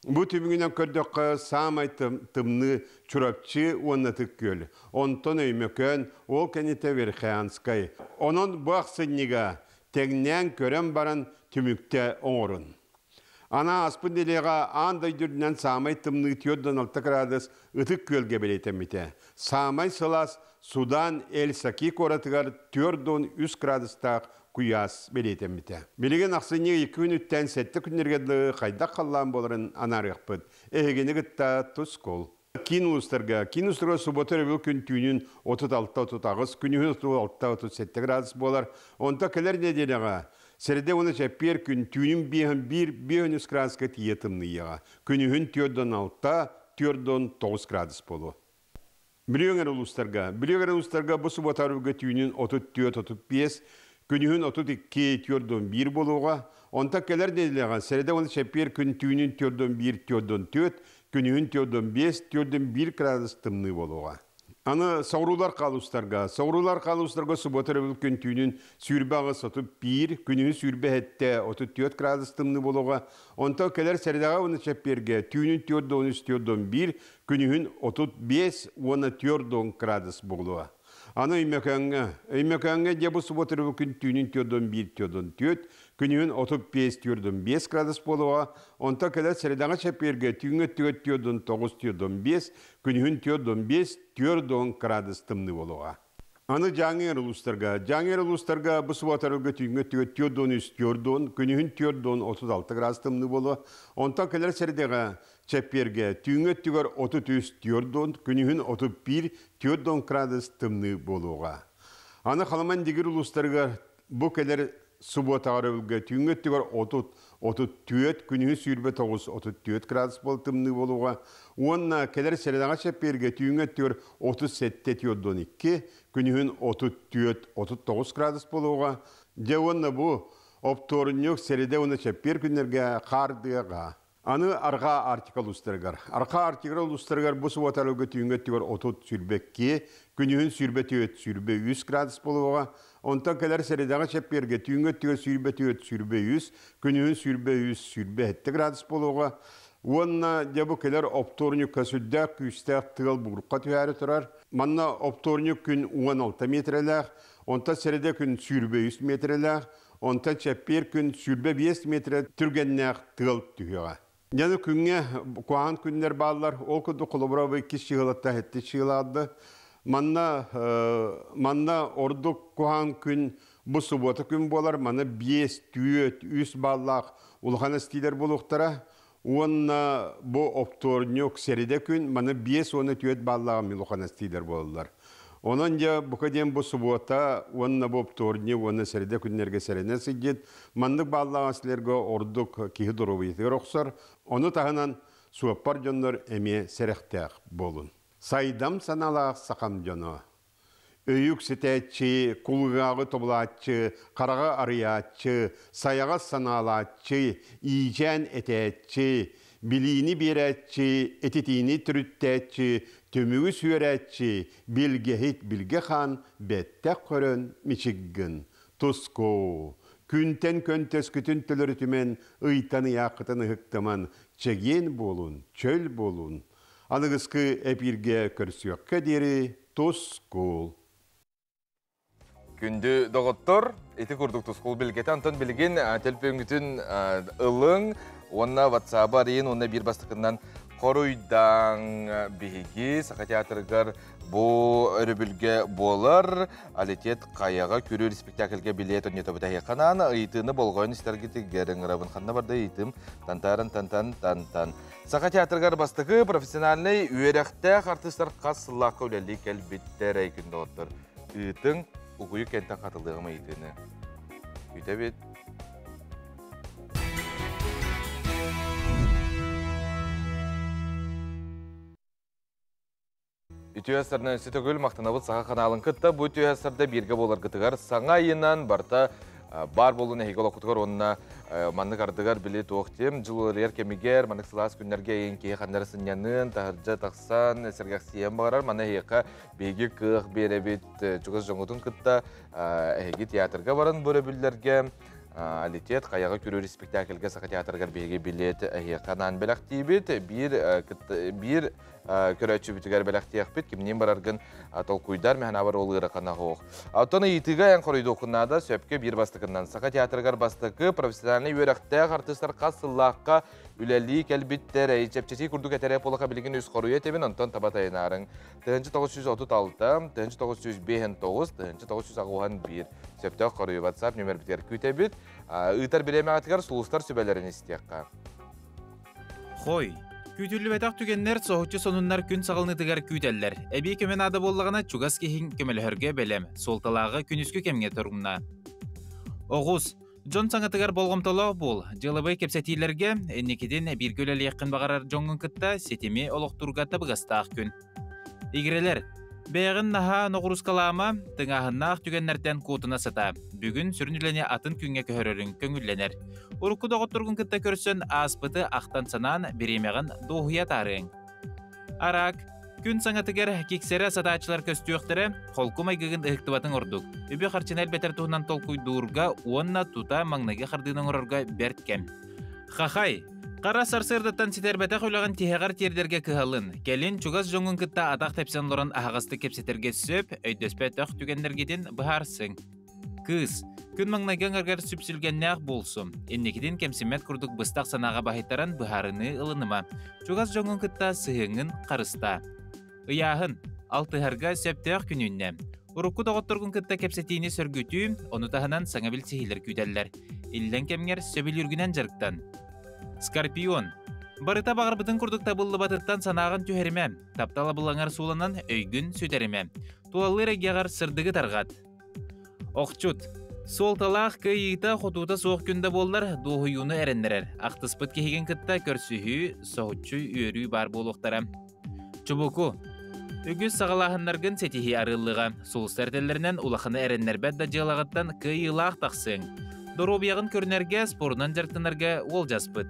Бу түмүгүнэн көрдөххө, саамай тымныы Чурапчы уонна Ытык Күөл. Онтон Өймөкөөн, ол кэннитэ Верхоянскай. Онон бу ахсынньыга тэҥнээн көрөн баран түмүктэ оҥорун. Ана ааспыт нэдиэлэҕэ аан дойду үрдүнэн саамай тымныы 4,6 градус Ытык Күөлгэ бэлиэтэммитэ. Саамай сылаас Судан Эль-Саки куоратыгар 4,3 градустаах куйаас бэлиэтэммитэ. Билигин ахсынньы 2 күнүттэн 7 күннэргэ дылы хайдах халлаан буоларын анаарыахпыт. Эһигини кытта тускул. Киин улуустарга киин улуустарга суббота өрөбүл күн түүнүн 36-38, күнүһүн 36-37 градус буолар. Онто кэлэр нэдиэлэҕэ сэрэдэ уонна чэппиэр күн түүнүн 5-1, 5 градуска тиийэ тымныйыаҕа. Күнүһүн 4-6, 4-9 градус буолуо. Бүлүү эҥэр улуустарга Бүлүү эҥэр улуустарга бу суббота өрөбүлгэ түүнүн 34-35, күнүһүн 32-41 буолуоҕа. Онтон кэлэр нэдиэлэҕэ сэрэдэ уонна чэппиэр күн түүнүн 41-44, күнүһүн 45-41 градус тымныы буолуоҕа. Аны соҕуруулар хаалустарга, соҕуруулар хаалустарга суббота өрөбүл күн түүнүн 28-31, күнүһүн 27-34 градус тымныы буолуоҕа. Онтон кэлэр сэрэдэҕэ уонна чэппиэргэ түүнүн 43-41, күнүһүн 35 уонна 40 градус буолуоҕа. Аны Өймөкөөҥҥө, Өймөкөөҥҥө дьэ бу суббота өрөбүл күн түүнүн 41-44, күнүһүн 35-45 градус буолуоҕа. Онтон кэлэр сэрэдэҕэ чэппиэргэ түүҥҥү өттүгэр 49-45, күнүһүн 45-40 градус тымныы буолуоҕа. Аны Дьааҥы улуустарга, Дьааҥы улуустарга бу субуотарга түүҥҥэ өттүгэр 43 40, күнүһүн 40 36 градус тымныы буолуо. Онтон кэлэр сэрдэҕэ чэппиэргэ түүҥҥэ өттүгэр 33 40, күнүһүн 31 40 градус тымныы буолуоҕа. Аны Халыман Дигир улуустарыгар бу кэлэр субуотаҕа өрөбүлгэ түүҥҥү өттүгэр 30, 34, күнүһүн 29, 34 градус буол тымныы буолуоҕа уонна кэлэр сэрэдэҕэ чэппиэргэ түүҥҥү өттүгэр 37 42, күнүһүн 34, 39 градус буолуоҕа. Дьэ уонна бу оптуорунньук, сэрэдэ уонна чэппиэр күннэргэ хаардыаҕа. Аны Арҕаа Арктика улуустарыгар. Арҕаа Арктика улуустарыгар бу субуотарга түүҥҥү өттүгэр 30 22, күнүһүн 24 23 градус буолуоҕа. Онтон кэлэр сэрэдэҕэ чэппиэргэ түүҥҥү өттүгэр 24 23, күнүһүн 23 27 градус буолуоҕа. Уонна дьэ бу кэлэр оптуорунньукка сүрдээх күүстээх тыал буурҕа түһээри турар. Манна оптуорунньук күн 16 метрэлээх, онтон сэрэдэ күн 23 метрэлээх, онтон чэппиэр күн 25 метрэ түргэннээх тыал түһүөҕэ. Яны күҥҥэ куһаҕан күннэр бааллар, ол курдук холобура иккис чыһылатта хэттэ чыылаады. Манна манна ордук куһаҕан күн бу субуота күн буолар, манна 5, 4, 3 баллаах улахан эстиилэр буолуохтара. Уонна бу оптуорунньук сэрэдэ күн маны 5 уонна 4 баллаах улахан эстиилэр буолаллар. Онон дьэ бука диэн бу субуота уонна бу оптуорунньук уонна сэрэдэ күннэргэ сэрэнэ сылдьыт маннык баллаах эстиилэргэ ордук киһи доруобуйатыгар охсор. Ону таһынан суоппар дьоннор эмиэ сэрэхтээх буолун. Сайдам санаалаах сахам дьоно. Өйүк ситээччи, кулгааҕы тобулааччы, хараҕы арыйааччы, сайаҕас санаалааччы, иичээн этээччи, билиини биэрээччи, этитиини төрүттээччи, түмүгү сүөрээччи, билгэһит билгэ хаан бэттэх көрөн мичиггин. Туску, күнтэн көнтөскүтүн төлөрүтүмэн, ыйтан ыйааххытын ыһыктыман, чэгиэн буолун, чөл буолун. Аныгыскы эпииргэ көрсүөххэ диэри тускул. Күндү доҕоттор, ити курдук тускул билгэтэ онтон билигин төлөпүөҥҥүтүн ылыҥ уонна WhatsApp арыйын уонна биир бастакынан хоруйдаҥ биһиги Саха театрыгар бу өрөбүлгэ буолар Алитет хайаҕа күрүүр спектакльга билиэт онньотобут эһиэхэ ыйытыыны болҕойон истэргитигэр ыҥырабын ханна барда ыйытым тантарын тантан тантан Саха театрыгар бастакы профессиональнай үөрэхтээх артыыстар хас сыллаахха үлэлии кэлбиттэр күн доҕоттор ыытыҥ угуйу кэнтэн хатылыаҕым ыйытыыны үтэбит. Үтүө сарынан өссө төгүл махтанабыт Саха каналын кытта бу үтүө сарда бииргэ буоларгытыгар саҥа ыйынан барта баар буолун эһиги олоххутугар уонна маннык ардыгар били туох тиэм дьылырыйар кэмигэр маннык сылаас күннэргэ эйин киһи ханнары сынньанын таһырдьа тахсан сэргэхсийэн баҕарар манна эһиэхэ биһиги кыах биэрэбит чугас дьоҥҥутун кытта эһиги театрга баран бу өрөбүллэргэ Алитет хайаҕа күрүүр спектакльга Саха театрыгар биһиги билиэт эһиэхэ анаан бэлэхтиибит биир биир көрөөччүбүтүгэр бэлэхтиэхпит кимниин бараргын толкуйдар мэһэнабар ол ыарахана хоох. Оттон ыйытыыга эн хоруйдуоххун сөпкө биир бастакынан Саха театрыгар бастакы профессиональнай үөрэхтээх артыыстар хас сыллаахха үлэлии кэлбиттэр чэпчэтии курдук этэрэ полаха билигин үс хоруйа этебин онтон таба тайынаарыҥ 1936 1959 1981 сөптөөх хоруйу WhatsApp нөмербитигэр күүтэбит. Ыытар бириэмэҕитигэр сулустар сүбэлэрин истиэххэ. Хой, Күүтүллүбэтэх түгэннэр соһуччу сонуннар күн саҕаланыытыгар күүтэллэр. Эбии көмө наада буоллаҕына чугас киһиҥ көмөлөһөргө бэлэм, суолталааҕы күнүскү кэмҥэ торумна. Оҕус, дьон саҥатыгар болҕомтолоох буол. Дьыалабыай кэпсэтиилэргэ инникитин бииргэ үлэлиэххин баҕарар дьоҥҥун кытта ситими олохтуурга табыгастаах күн. Игирэлэр, бэйэҕин наһаа ноҕуруускалаама, тыҥааһыннаах түгэннэртэн куотуна сата. Бүгүн сүрүн үлэни атын күҥҥэ көһөрөрүҥ көҥүллэнэр. Урукку доҕотторгун кытта көрсөн ааспыты ахтан-санаан бириэмэҕин дуоһуйа таарыаҥ. Араак, күн саҥатыгар киксэрэ сатааччылар көстүөхтэрэ, холку майгыгын ыһыктыбатыҥ ордук. Үбү-харчыны элбэтэр туһунан толкуйдуурга уонна тута маҥнайгы хардыыны оҥорорго бэрт кэм. Хахай, хара сарсыардаттан ситэрбэтэх үлэҕин тиһэҕэр тиэрдэргэ кыһалын. Кэлин чугас дьоҥҥун кытта атах тэпсэн олорон аһаҕастык кэпсэтэргэ сөп, өйдөспөтөх түгэннэргитин быһаарсыҥ. Кыыс, күн маҥнайгы аҥаргар сүпсүлгэннээх буолсу. Инникитин кэмсиммэт курдук быстах санааҕа баһыйтаран быһаарыныы ылыныма. Чугас дьоҥҥун кытта сыһыаҥҥын харыстаа. Ыйааһын, алтыһарга сөптөөх күн үүннэ. Урукку доҕотторгун кытта кэпсэтиини сөргүтүү, ону таһынан саҥа билсиһиилэр күүтэллэр. Иллэҥ кэмҥэр сөбүлүүргүнэн дьарыктан. Скорпион. Барыта баҕарбытын курдук табыллыбатыттан санааҕын түһэримэ. Таптал абылаҥар сууланан өйгүн сүтэримэ. Тулалыыр эйгэҕэр сырдыгы тарҕат. Охчут. Суолталаах кыайыыта хотуута суох күн да буоллар, дуоһуйууну эрэннэрэр. Ахтыспыт киһигин кытта көрсүһүү, соһуччу үөрүү баар буолуохтара. Чубуку. Үгүс саҕалааһыннаргын ситиһии арыыллыга, сулустар этэллэринэн улаханы эрэннэрбэт да дьыалаҕыттан кыайыылаах тахсыаҥ. Доруобуйаҕын көрүнэргэ, спорунан дьарыктанарга уолдьаспыт.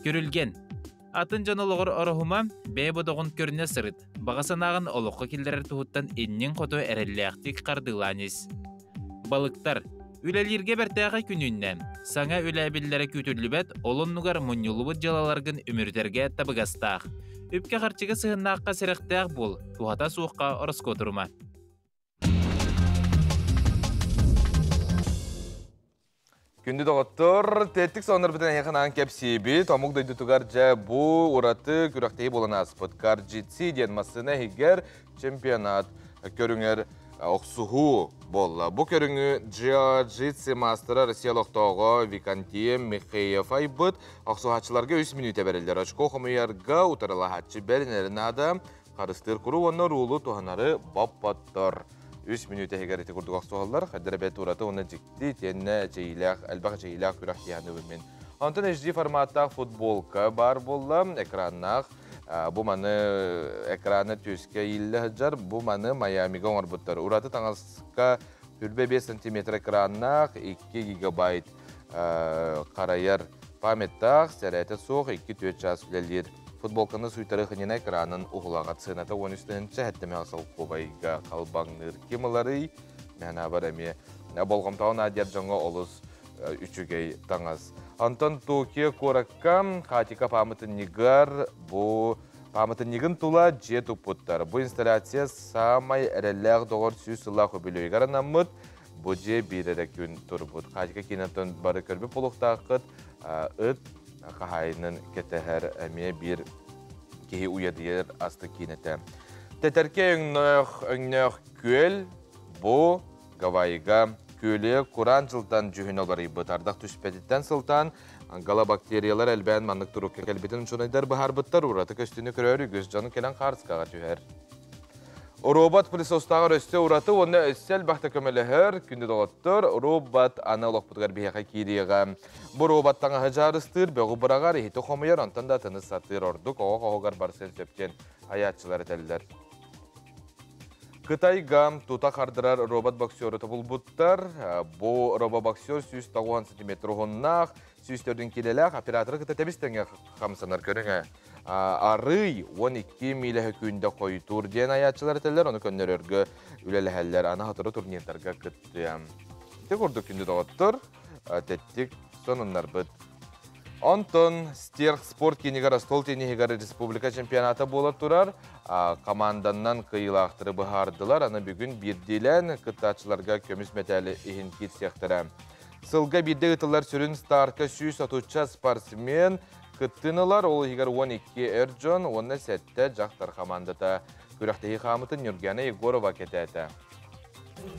Күрүлгэн. Атын дьон олоҕор ороһума, бэйэ бодоҕун көрүнэ сырыт. Баҕа санааҕын олоххо киллэрэр туһуттан инниҥ хоту эрэллээхтик хардыылаан ис. Балыктар. Үлэлииргэ бэртээхэй күн үүннэ. Саҥа үлэ эбиллэрэ күүтүллүбэт, ол оннугар мунньуллубут дьыалаларгын үмүрүтэргэ табыгастаах. Үпкэ-харчыга сыһыннаахха сэрэхтээх буол, туһата суохха ороскуотурума. Күндү доҕоттор, тэттик соннорбутун эһиэхэ анаан кэпсиибит. Омук дойдутугар дьэ бу ураты күрэхтэһии буолан ааспыт. Карджитси диэн массыына иһигэр чемпионат көрүҥэр охсуһуу буолла. Бу көрүҥү джиу-джитсы маастара Россия олохтооҕо Викантия Михеев айбыт. Охсуһааччыларга үс мүнүүтэ бэриллэр. Очко хомуйарга утарылаһааччы бэринэрэ наада. Харыстыыр куру уонна рулу туһанары боппоттор. Үс мүнүүтэ иһигэр ити курдук охсуһаллар. Хайдара бэт ураты уонна дьикти итиэннэ эчэйиилээх, элбэх эчэйиилээх күрэх дии мин. Онтон HD форматтаах футболка баар буолла, экраннаах. Бу маны экраны түскэ ииллэ сылдьар, бу маны Майамига оҥорбуттар. Ураты таҥаска 25 сантиметр экраннаах, 2 гигабайт харайар памяттаах, сэрээтэ суох 2-4 чаас үлэлиир. Футболканы суйтары хынина экранын уһулаҕат сыаната 13 тыһыынча сэттэмэҕэ солкуобайга халбаҥныыр. Ким ыларый? Мээнэ эмиэ болҕомтоҕо наадыйар дьоҥҥо олус үчүгэй таҥас. Онтон Токио куоракка Хатика пааматынньыгар бу пааматынньыгын тула дьиэ туппуттар. Бу инсталляция саамай эрэллээх доҕор сүүс сыллаах үбүлүөйүгэр анаммыт. Бу дьиэ биир эрэ күн турбут. Хатика киинэттэн бары көрбүт буолуохтааххыт. Ыт хаһаайынын кэтэһэр эмиэ биир киһи уйадыйар асты киинэтэ. Тэтэркэ өҥнөөх өҥнөөх күөл бу Гавайига күөлү кураан дьылтан дьүһүн оларыйбыт. Ардах түспэтиттэн сылтаан галобактериялар элбээн маннык турукка кэлбитин учуонайдар быһаарбыттар. Ураты көстүүнү көрөр үгүс дьон кэлэн хаарыскаҕа түһэр. Робот пылесостааҕар өссө ураты уонна өссө элбэхтэ көмөлөһөр күндү доҕоттор, робот аны олохпутугар биһиэхэ киириэҕэ. Бу робот таҥаһы дьаарыстыыр, бөҕү быраҕар, иһити хомуйар, онтон да атыны сатыыр ордук оҕо хоһугар барсыан сөп диэн айааччылар этэллэр. Кытайга тута хардырар робот-боксеру тобулбуттар. Бу робо-боксер 190 сантиметр уһуннаах, 104 килэлээх операторы кытта тэбис-тэҥҥэ хамсанар көрүҥэ. Арый 12 миля күндэ хойутуур диэн айааччылар этэллэр, ону көннөрөргө үлэлэһэллэр. Аны сотору турнирдарга кыттыам. Ити курдук күндү доҕоттор, тэттик сонуннарбыт. Онтон Стерх спорт киинигэр остуол тенниһигэр республика чемпионата буола турар. Команданнан кыайыылаахтары быһаардылар. Аны бүгүн биирдиилээн кыттааччыларга көмүс мэтээли иһин киирсиэхтэрэ. Сылга биирдэ ыытыллар сүрүн стартка 130 спортсмен кыттыыны ылар. Ол иһигэр 12 эр дьон уонна 7 дьахтар командата. Күрэхтэһии хаамытын Нюргена Егорова кэтээтэ.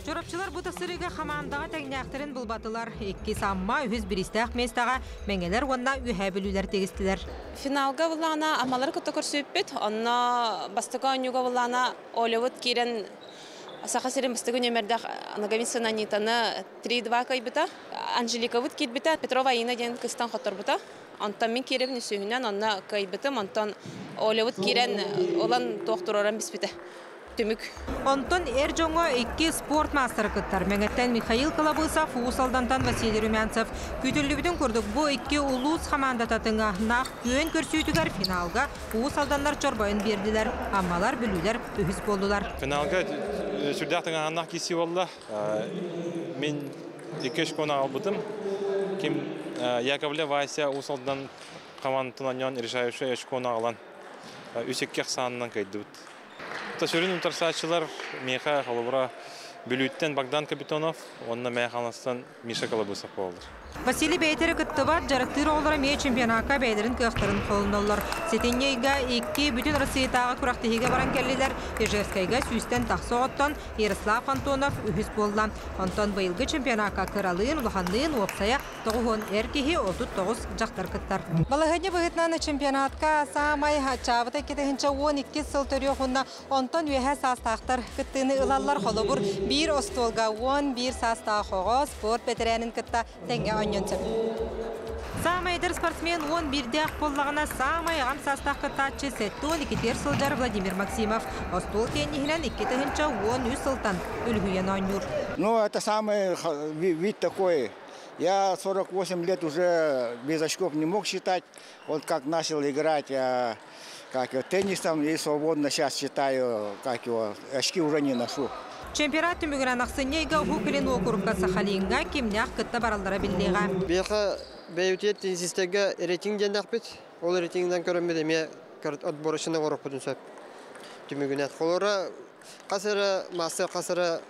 Чурапчылар бу тахсырыыга хамаандаҕа тэҥнээхтэрин булбатылар. Иккис Амма, үһүс бириистээх миэстэҕэ Мэҥэлэр уонна Үөһээ Бүлүүлэр тигистилэр. Финалга былаана Аммалары кытта көрсүбүппүт. Онно бастакы оонньууга былаана Олевыт киирэн Саха сирин бастакы нүөмэрдээх Наговицына Анитаны 3-2 кыайбыта. Анжеликабыт киирбитэ, Петрова Аина диэн кыстан хотторбута. Онтон мин киирэбин үсүһүнэн онно кыайбытым. Онтон Олевыт киирэн олан туох туруоран биспитэ. Түмүк. Онтон эр дьоҥҥо икки спорт маастара кыттар. Мэҥэттэн Михаил Кылабысов, Уус Алдантан Василий Румянцев. Күүтүллүбүтүн курдук бу икки улуус хамаандата тыҥаһынаах күөн көрсүүтүгэр финалга Уус Алданнар чорбойун биэрдилэр. Аммалар, Бүлүүлэр үһүс буоллулар. Финалга сүрдээх тыҥаһыннаах киирсии буолла. Мин икки очкону аҕалбытым. Ким Яковлев Вася Уус Алдан хамаандатын оонньоон решающий очкону аҕалан үс икки ахсаанынан кыайдыбыт. Сүрүн утарсааччылар миэхэ холобура Бүлүүттэн Богдан Капитонов уонна Мэйхаластан Миша Колобусов буолаллар. Василий бэйэтэ эрэ кыттыбат, дьарыктыыр оҕолоро эмиэ чемпионакка бэйэлэрин кыахтарын холоноллор. Сэтинньи ыйга икки бүтүн Россиятааҕы күрэхтэһиигэ баран кэллилэр. Ижевскэйгэ сүүстэн тахса оҕоттон Ярослав Антонов үһүс буолла. Онтон быйылгы чемпионакка кыралыын, улаханныын уопсайа 90 эр киһи, 39 дьахтар кыттар. Балаһыанньа быһыытынан чемпионатка саамай аччаабыта 2012 сыл төрүөх уонна онтон үөһэ саастаахтар кыттыыны ылаллар. Холобур, биир остуолга 11 саастаах оҕо спорт бэтэрээнин кытта тэҥҥэ оонньуон сөп. Саамай эдэр спортсмен 11-дээх буоллаҕына, саамай аҕам саастаах кыттааччы 72-тигэр сылдьар Владимир Максимов остуол тенниһинэн 2013 сылтан үлүһүйэн оонньуур. Ну, это самый вид такой. Я 48 лет уже без очков не мог считать. Вот как начал играть как его, теннисом и свободно сейчас считаю, как его, очки уже не ношу. Чемпионат түмүгүнэн ахсынньы ыйга Уһук Илин уокурукка Сахалиҥҥа кимнээх кытта бараллара биллиэҕэ. Биһиэхэ бэйэбитигэр теннисистэргэ рейтинг диэннээхпит. Ол рейтингинэн көрөммүт эмиэ отборочно оҥоруохпутун сөп түмүгүнэн. Холобура, хас эрэ мастер, хас эрэ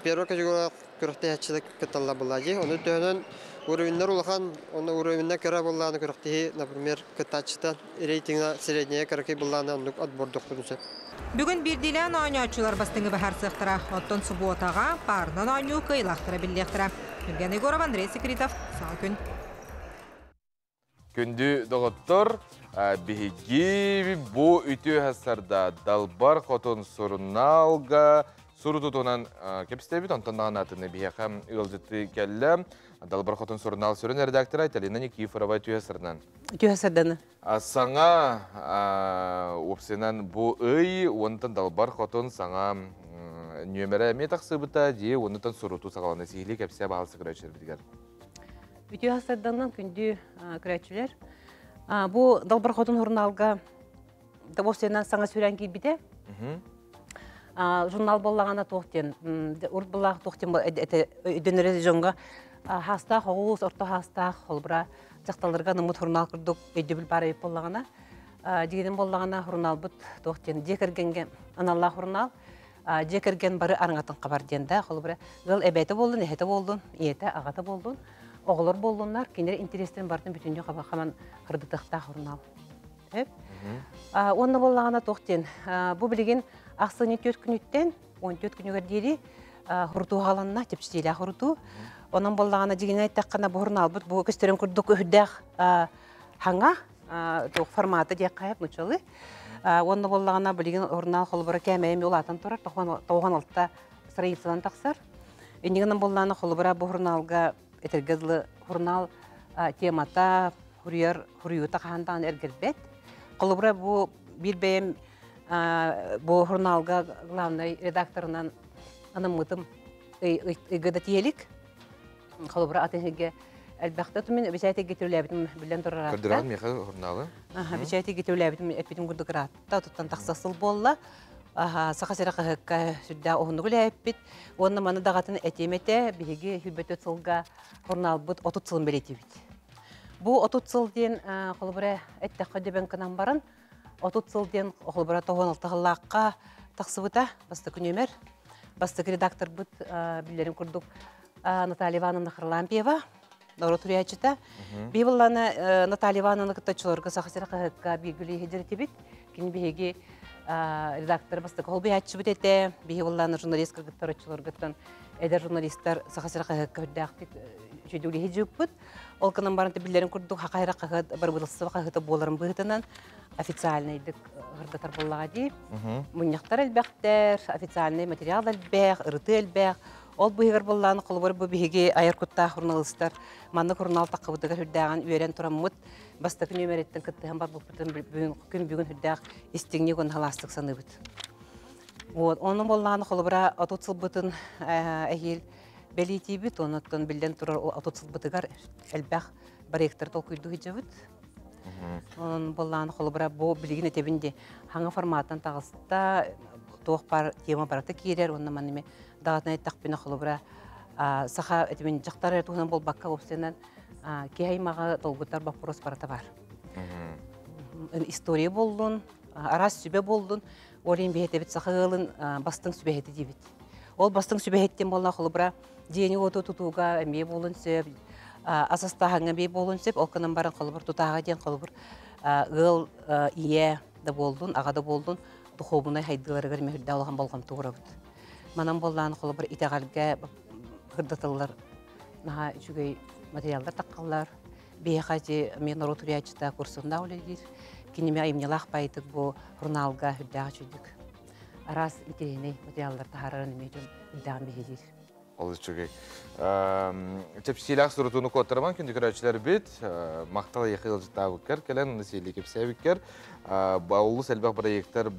первой категория күрэхтэһээччилэр кытталлар буолла дии. Ону төһөнөн уровеннар улахан, онно уровеннар кыра буоллаҕына күрэхтэһии, например, кыттааччыта рейтинга средняя кыракый буоллаҕына оннук отбордуохпутун сөп. Бүгүн биирдиилээн оонньооччулар бастыҥы быһаарсыахтара. Оттон субуотаҕа паарынан оонньуу кыайыылаахтара биллиэхтэрэ. Нургиан Егоров, Андрей Секритов, Саҥа күн. Күндү доҕоттор, биһиги бу үтүө сарда Далбар Хотун сурунаалга сурутутунан кэпсэтэбит. Онтон даҕаны атыны биһиэхэ ыалдьыттыы кэллэ. Далбар Хотун сурунаал сүрүн редактора Айталина Никифорова түһэ сырынан. Түһэ сырданы. Саҥа уопсайынан бу ый уонтан Далбар Хотун саҥа нүөмэрэ эмиэ тахсыбыта дии уоннутан сурутуу саҕалана сиһилии кэпсээ баһаалыста көрөөччүлэрбитигэр. Үтүө сарданан күндү көрөөччүлэр. Бу Далбар Хотун журналга уопсайынан саҥа сүүрэн киирбитэ. Журнал буоллаҕына туох диэн урут былаах туох диэн өйдөнөрө дьоҥҥо хаастаах оҕус, орто хаастаах холбура дьахталларга анаммыт журнал курдук өйдөбүл баар эбит буоллаҕына дьиҥинэн буоллаҕына журналбыт туох диэн дьиэ кэргэҥҥэ аналлаах журнал дьиэ кэргэн бары араҥатын хабар диэн да холобура ыал эбээтэ буоллун эһэтэ буоллун ийэтэ аҕата буоллун оҕолор буоллуннар кинилэр интэриэстэрин барытын бүтүннүү хаман хардытыахтаах журнал уонна буоллаҕына туох диэн бу билигин ахсынньы 4 күнүттэн 14 күнүгэр диэри хурутуу хааланна чэпчэтиилээх хурутуу онон буоллаҕына дьигинэ эттэххинэ бу журналбыт бу көстөрүн курдук үһүрдээх хаҥа туох формата диэххэ нучалы уонна буоллаҕына билигин журнал холобура кээмэйэ эмиэ улаатан турар 96 страницанан тахсар иннигинэн буоллаҕына холобура бу журналга этэргэ дылы журнал темата хуруйар хуруйуута хаһан даҕаны эргэрбэт холобура бу биир бэйэм бу журналга главный редакторынан анаммытым ыйга да тиэлик холобура атын сиргэ элбэхтэ мин бэчээт эйгэтэ үлээбитим биллэн турар Көрдөрөҕүн миэхэ журналы. Бэчээт эйгэтэ үлээбитим эппитим курдук ыраатта туттан тахса сыл буолла. Саха сирэ хаһыакка сүрдээх уһуннук үлээппит. Уонна маны даҕатын этиэм этэ, биһиги 24 сылга журналбыт 30 сылын бэлиэтиибит. Бу 30 сыл диэн холобура эттэххэ дөбөн гынан баран 30 сыл диэн холобура 96 сыллаахха тахсыбыта бастакы нүөмэр. Бастакы редакторбыт биллэрин курдук Наталья Ивановна Харлампьева, норуот суруйааччыта. Биһи Наталья Ивановна кытта оччолорго Саха сирэ хаһыакка бииргэ үлэлиир Кини биһиги редактор бастакы холбуйааччыбыт этэ. Биһи буллаана журналист кыргыттар оччолоргуттан эдэр журналистар Саха сирэ хаһыакка үрдээхтик үчүгэй үлэһит Ол гынан баран биллэрин курдук хахайра хаһыат барыбылысыба хаһыата буоларын быһыытынан официальныйдык ырдатар буоллаҕа дии. Мунньахтар элбэхтэр, официальный материал элбэх, ырытыы элбэх. Ол быһыгар буоллаан холобур бу биһиги айар куттаах журналистар маннык журнал таххыбытыгар үрдээҕин үөрэн тураммыт бастакы нүөмэриттэн кыттыһан барбыппытын күн бүгүн үрдээх истиҥник уонна халаастык саныыбыт. Вот, ону буоллаан холобура 30 сылбытын эһиил бэлиэтиибит, онуттан биллэн турар 30 сылбытыгар элбэх проекттар толкуйдуу сылдьабыт. Онон буоллаан холобура бу билигин этэбин ди хаҥа форматтан таҕыста туох бар тема барыта киирэр уонна манными даҕатан эттэхпинэ холобура саха этимин дьахтар туһунан буолбакка уопсайынан киһи аймаҕы долгутар боппуруос барыта бар. История буоллун, араас сүбэ буоллун, ол иһин биһиэтэбит саха ыалын бастыҥ сүбэһити диибит. Ол бастыҥ сүбэһиттэн буолла холобура дьиэни уоту тутууга эмиэ буолун сөп, Асастааһыҥҥа бии буолуон сөп, ол гынан баран холобур тутааҕа диэн холобур ыал ийэ да буоллун, аҕа да буоллун духуобунай хайдыыларыгар мөһүрдээх улахан болҕомто уурабыт. Манан буоллаан холобур итэҕэлгэ сырдатыллар наһаа үчүгэй материаллар таххаллар. Биһиэхэ ити эмиэ норуот суруйааччыта курсуннаах үлэлиир. Киними айымньылаах баайдык бу журналга үрдээх үчүгдүк араас интэриэһинэй материаллар таһаарарын эмиэ дьон үрдээҕин биһириир. Ол үчүгэй. Чэпсиилээх сурутууну куоттарыман күндү көрөөччүлэрбит, махтал эйиэхэ ыалдьыттаабыккар кэлэн, уонна сиэлии кэпсээбиккэр. Олус элбэх проекттар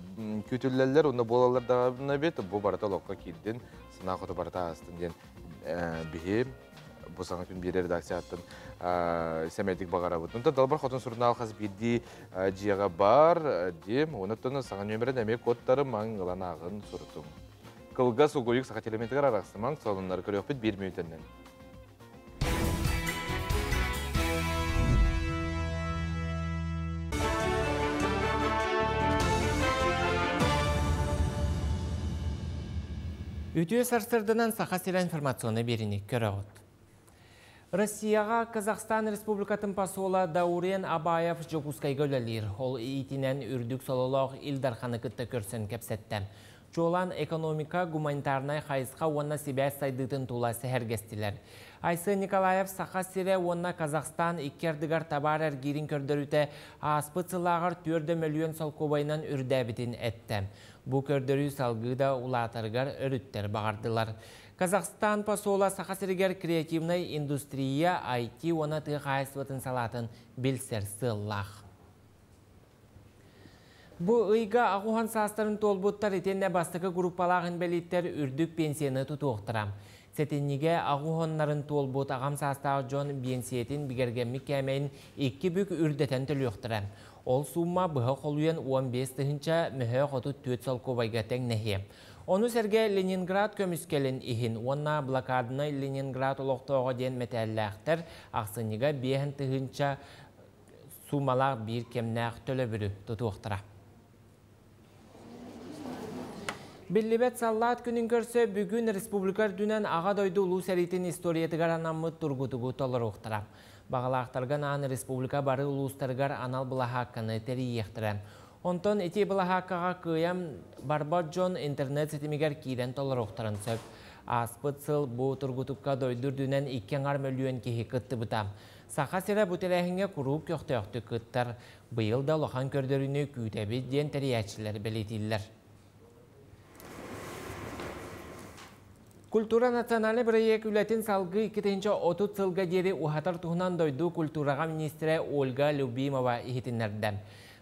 күүтүллэллэр, уонна буолаллар даҕаны эбит. Бу барыта олоххо киирдин, санаа хоту барыта аастын диэн биһи бу саҥа күн биэрэр редакцияттан сэмэйдик баҕарабыт. Онтон Далбар Хотун сурунаал хас биирдии дьиэҕэ бар диэм, онон саҥа нүөмэрин эмиэ кодтары маҥ ылан ааҕын сурутуҥ. Кылгас угуйук саха телеметигэр арахсымаҥ, сонуннары көрүөхпүт биир мүнүүтэннэн. Үтүө сарсырданан Саха сирэ информационный биэриини көрөҕүт. Россияҕа Казахстан Республикатын посола Даурен Абаев Дьокуускайга үлэлиир. Ол иитинэн үрдүк сололоох Ил Дарханы кытта көрсөн кэпсэттэ. Чуолаан экономика, гуманитарнай хайысха уонна сибээс сайдыытын тула сэһэргэстилэр. Айсен Николаев Саха сирэ уонна Казахстан икки ардыгар табаар эргиирин көрдөрүүтэ ааспыт сыллааҕар 4 мөлүйүөн солкуобайынан үрдээбитин эттэ. Бу көрдөрүү салгыы да улаатарыгар өрүттэр баҕардылар. Казахстан посола Саха сиригэр креативнай индустрия, IT уонна тыа хаһаайыстыбатын салаатын билсэр сыаллаах. Бу ыйга аҕуһан саастарын туолбуттар итиэннэ бастакы группалаах инбэлииттэр үрдүк пенсияны тутуохтара. Сэтинньигэ аҕуһаннарын туолбут аҕам саастаах дьон биэнсийэтин бигэргэммит кээмэйин икки бүк үрдэтэн төлүөхтэрэ. Ол суумма быһа холуйан 15 тыһыынча мөһөөх 34 солкуобайга тэҥнэһиэ. Ону сэргэ Ленинград көмүскэлин иһин уонна блокаднай Ленинград олохтооҕо диэн мэтээллээхтэр ахсынньыга 5 тыһыынча суумалаах биир кэмнээх төлөбүрү тутуохтара. Биллибэт саллаат күнүн көрсө бүгүн республика үрдүнэн Аҕа дойду Улуу сэриитин историятыгар анаммыт тургутугу толоруохтара. Баҕалаахтарга анаан республика бары улуустарыгар анал былаһаакканы тэрийиэхтэрэ. Онтон ити былаһааккаҕа кыайан барбат дьон интернет ситимигэр киирэн толоруохтарын сөп. Ааспыт сыл бу тургутукка дойду үрдүнэн 2,5 мөлүйүөн киһи кыттыбыта. Саха сирэ бу тэрээһиҥҥэ куруук көхтөөхтүк кыттар. Быйыл да улахан көрдөрүүнү күүтэбит диэн тэрийээччилэр бэлиэтииллэр. Культура национальнай бырайыак үлэтин салгыы 2030 сылга диэри уһатар туһунан дойду культураҕа министрэ Ольга Любимова иһитиннэрдэ.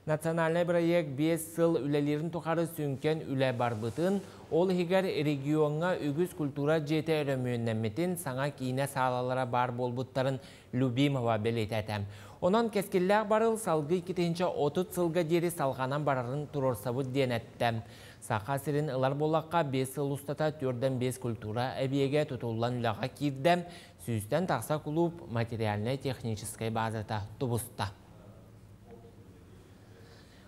Национальнай бырайыак 5 сыл үлэлиирин тухары сүҥкэн үлэ барбытын, ол иһигэр региоҥҥа үгүс культура дьиэтэ өрөмүөннэммитин, саҥа киинэ саалалара баар буолбуттарын Любимова бэлиэтээтэ. Онон кэскиллээх барыл салгыы 2030 сылга диэри салҕанан барарын туруорсабыт диэн эттэ. Саха сирин ылар буоллахха, 5 сыл устата 4-5 культура эбийиэгэ тутуллан үлэҕэ киирдэ, сүүстэн тахса кулууп материальнай-техническэй базата тубуста.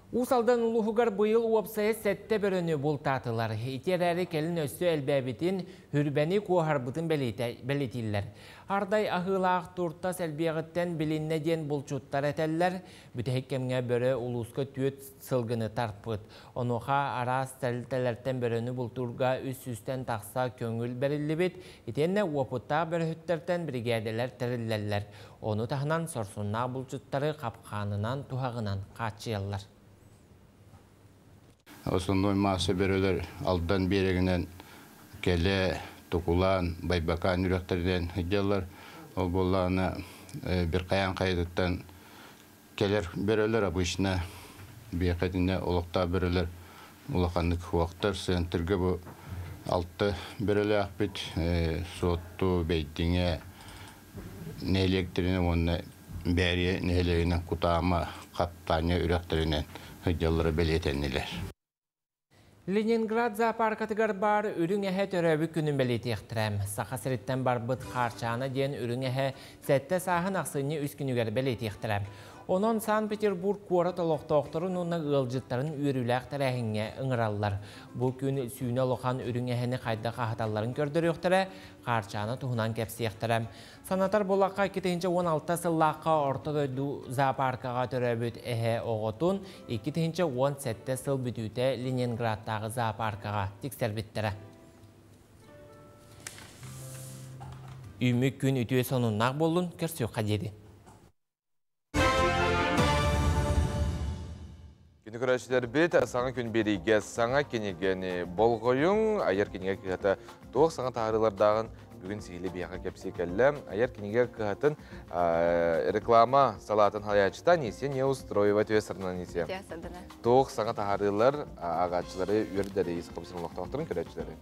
Уус Алдан улууһугар быйыл уопсайа сэттэ бөрөнү бултаатылар. Ити эрээри кэлин өссө элбээбитин, хүрбэни куоһарбытын бэлиэтииллэр. Ардай аһыылаах туртас элбиэҕиттэн билиннэ диэн булчуттар этэллэр. Бүтэһик кэмҥэ бөрө улууска түөрт сылгыны тарпыт. Онуоха араас тэрилтэлэртэн бөрөнү бултуурга үс сүүстэн тахса көҥүл бэриллибит. Итиэннэ уопуттаах бөрөһүттэртэн биригээдэлэр тэриллэллэр. Ону таһынан сорсуннаах булчуттары хапкаанынан, туһаҕынан хааччыйаллар. Основной масса бөрөлөр Алдан биэрэгинэн Кэлэ, Тукулаан, Байбакаан үрэхтэринэн сылдьаллар. Ол буоллаҕына бир хайаан хайатыттан кэлэр бөрөлөр обычно биэхэтинэ олохтоох бөрөлөр улаханнык хуохтар. Центрга бу алта бөрөлөөхпүт Суотту, Бэйдиҥэ нэһилиэктэринэн уонна Бээрийэ нэһилиэгинэн Кутаама, Хаптаанньа үрэхтэринэн сылдьаллара бэлиэтэннилэр. Ленинград зоопаркатыгар баар үрүҥ эһэ төрөөбүт күнүн бэлиэтиэхтэрэ. Саха сириттэн барбыт Хаарчаана диэн үрүҥ эһэ сэттэ сааһын ахсынньы үс күнүгэр бэлиэтиэхтэрэ. Онон Санкт-Петербург куорат олохтоохторун уонна ыалдьыттарын үөрүүлээх тэрээһиҥҥэ ыҥыраллар. Бу күн сүүнэ улахан үрүҥ эһэни хайдах аһаталларын көрдөрүөхтэрэ, Хаарчаана туһунан кэпсиэхтэрэ. Санатар буоллахха, 2016 сыллаахха Орто дойду зоопаркаҕа төрөөбүт эһэ оҕотун 2017 сыл бүтүүтэ Ленинградтааҕы зоопаркаҕа тиксэрбиттэрэ. Үүммүт күн үтүө сонуннаах буоллун, көрсүөххэ диэри. Күнү көрөөччүлэрбит саҥа күн биэриигэ саҥа кинигэни болҕойуҥ, айар кинигэ кыһата туох саҥа таһаарыылардааҕын бүгүн сиһилии биһиэхэ кэпсии кэллэ. Айар кинигэ кыһатын реклама салаатын салайааччыта Анисия Неустроева түө сарынан Анисия. Туох саҥа таһаарыылар ааҕааччылары үөрдэр ис хомсун олохтоохторун көрөөччүлэри.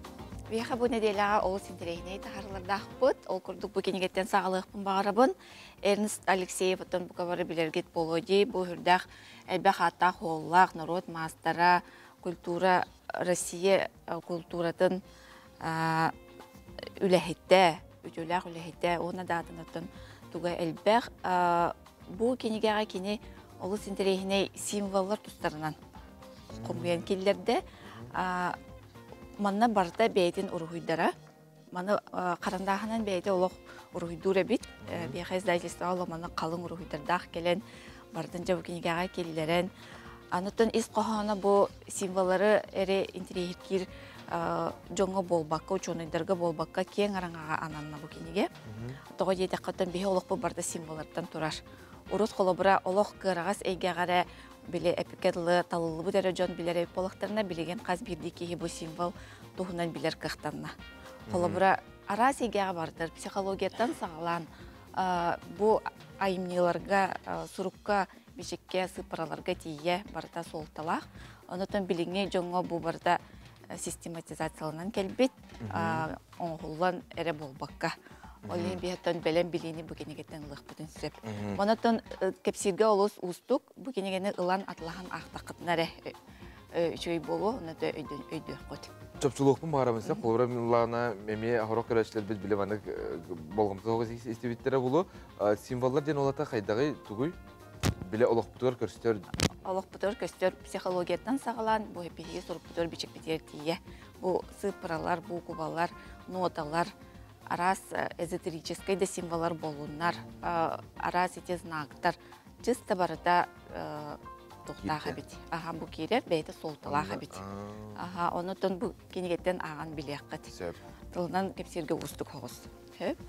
Биһиэхэ бу нэдиэлэҕэ олус интэриэһинэй таһаарыылардаахпыт. Ол курдук бу кинигэттэн саҕалыахпын баҕарабын. Эрнст Алексеев оттон бука бары билэргит буолуо дии. Бу үрдээх элбэх ааттаах уоллаах норуот маастара, культура Россия култууратын үлэһитэ, үтүөлээх үлэһитэ уонна даатын оттон туга элбэх. Бу кинигэҕэ кини олус интэриэһинэй символлар тустарынан хомуйан киллэрдэ. Манна барыта бэйэтин уруһуйдара. Маны харандааһынан бэйэтэ олох уруһуйдуур эбит. Биэхэ издательствоҕа олох манна халыҥ уруһуйдардаах кэлэн барытын дьэ бу кинигэҕэ киллэрэн анытын ис хоһооно бу символлары эрэ интэриэһиргиир дьоҥҥо буолбакка, учуонайдарга буолбакка киэҥ араҥаҕа ананна бу кинигэ. Тоҕо диэтэххэ, оттон биһи олохпут барыта символлартан турар. Урут холобура олох кыараҕас эйгэҕэ эрэ били эпикэ дылы талыллыбыт эрэ дьон билэр эбит буоллахтарына, билигин хас биирдии киһи бу символ туһунан билэр кыахтанна. Холобура, араас эйгэҕэ бардыр, психологияттан саҕалаан бу айымньыларга, сурукка, бичиккэ, сыыппараларга тиийэ барыта суолталаах. Онотон билиҥҥи дьоҥҥо бу барыта систематизацияланан кэлбит, оҥоһуллан эрэ буолбакка. Ол иһин биһиттэн бэлэм билиини бу кинигеттен ылыахпытын сөп. Онотон кэпсииргэ олус уустук, бу кинигэни ылан атылаһан аахтаххытына эрэ үчүгэй буолуо, онно өйдүөххүт. Чопчулуохпун баҕарабын сеп, холобура Милана эмиэ хорох көрөөччүлэрбит биле маннык болҕомтолоох истибиттэрэ булу. Символлар диэн олата хайдаҕый тугуй? Биле олохпутугар көстөр. Олохпутугар көстөр психологияттан саҕалаан бу биһиги сурукпутугар бичикпитигэр тиийэ. Бу цифралар, буукубалар, ноталар, араас эзотерическай да символлар буоллуннар, араас ити знактар чисто барыта туохтаах эбит. Аха, бу киирэр бэйэтэ суолталаах эбит. Аха, онутун бу кинигеттен ааҕан билиэххит. Тылынан кэпсииргэ уустук соҕус. Сөп.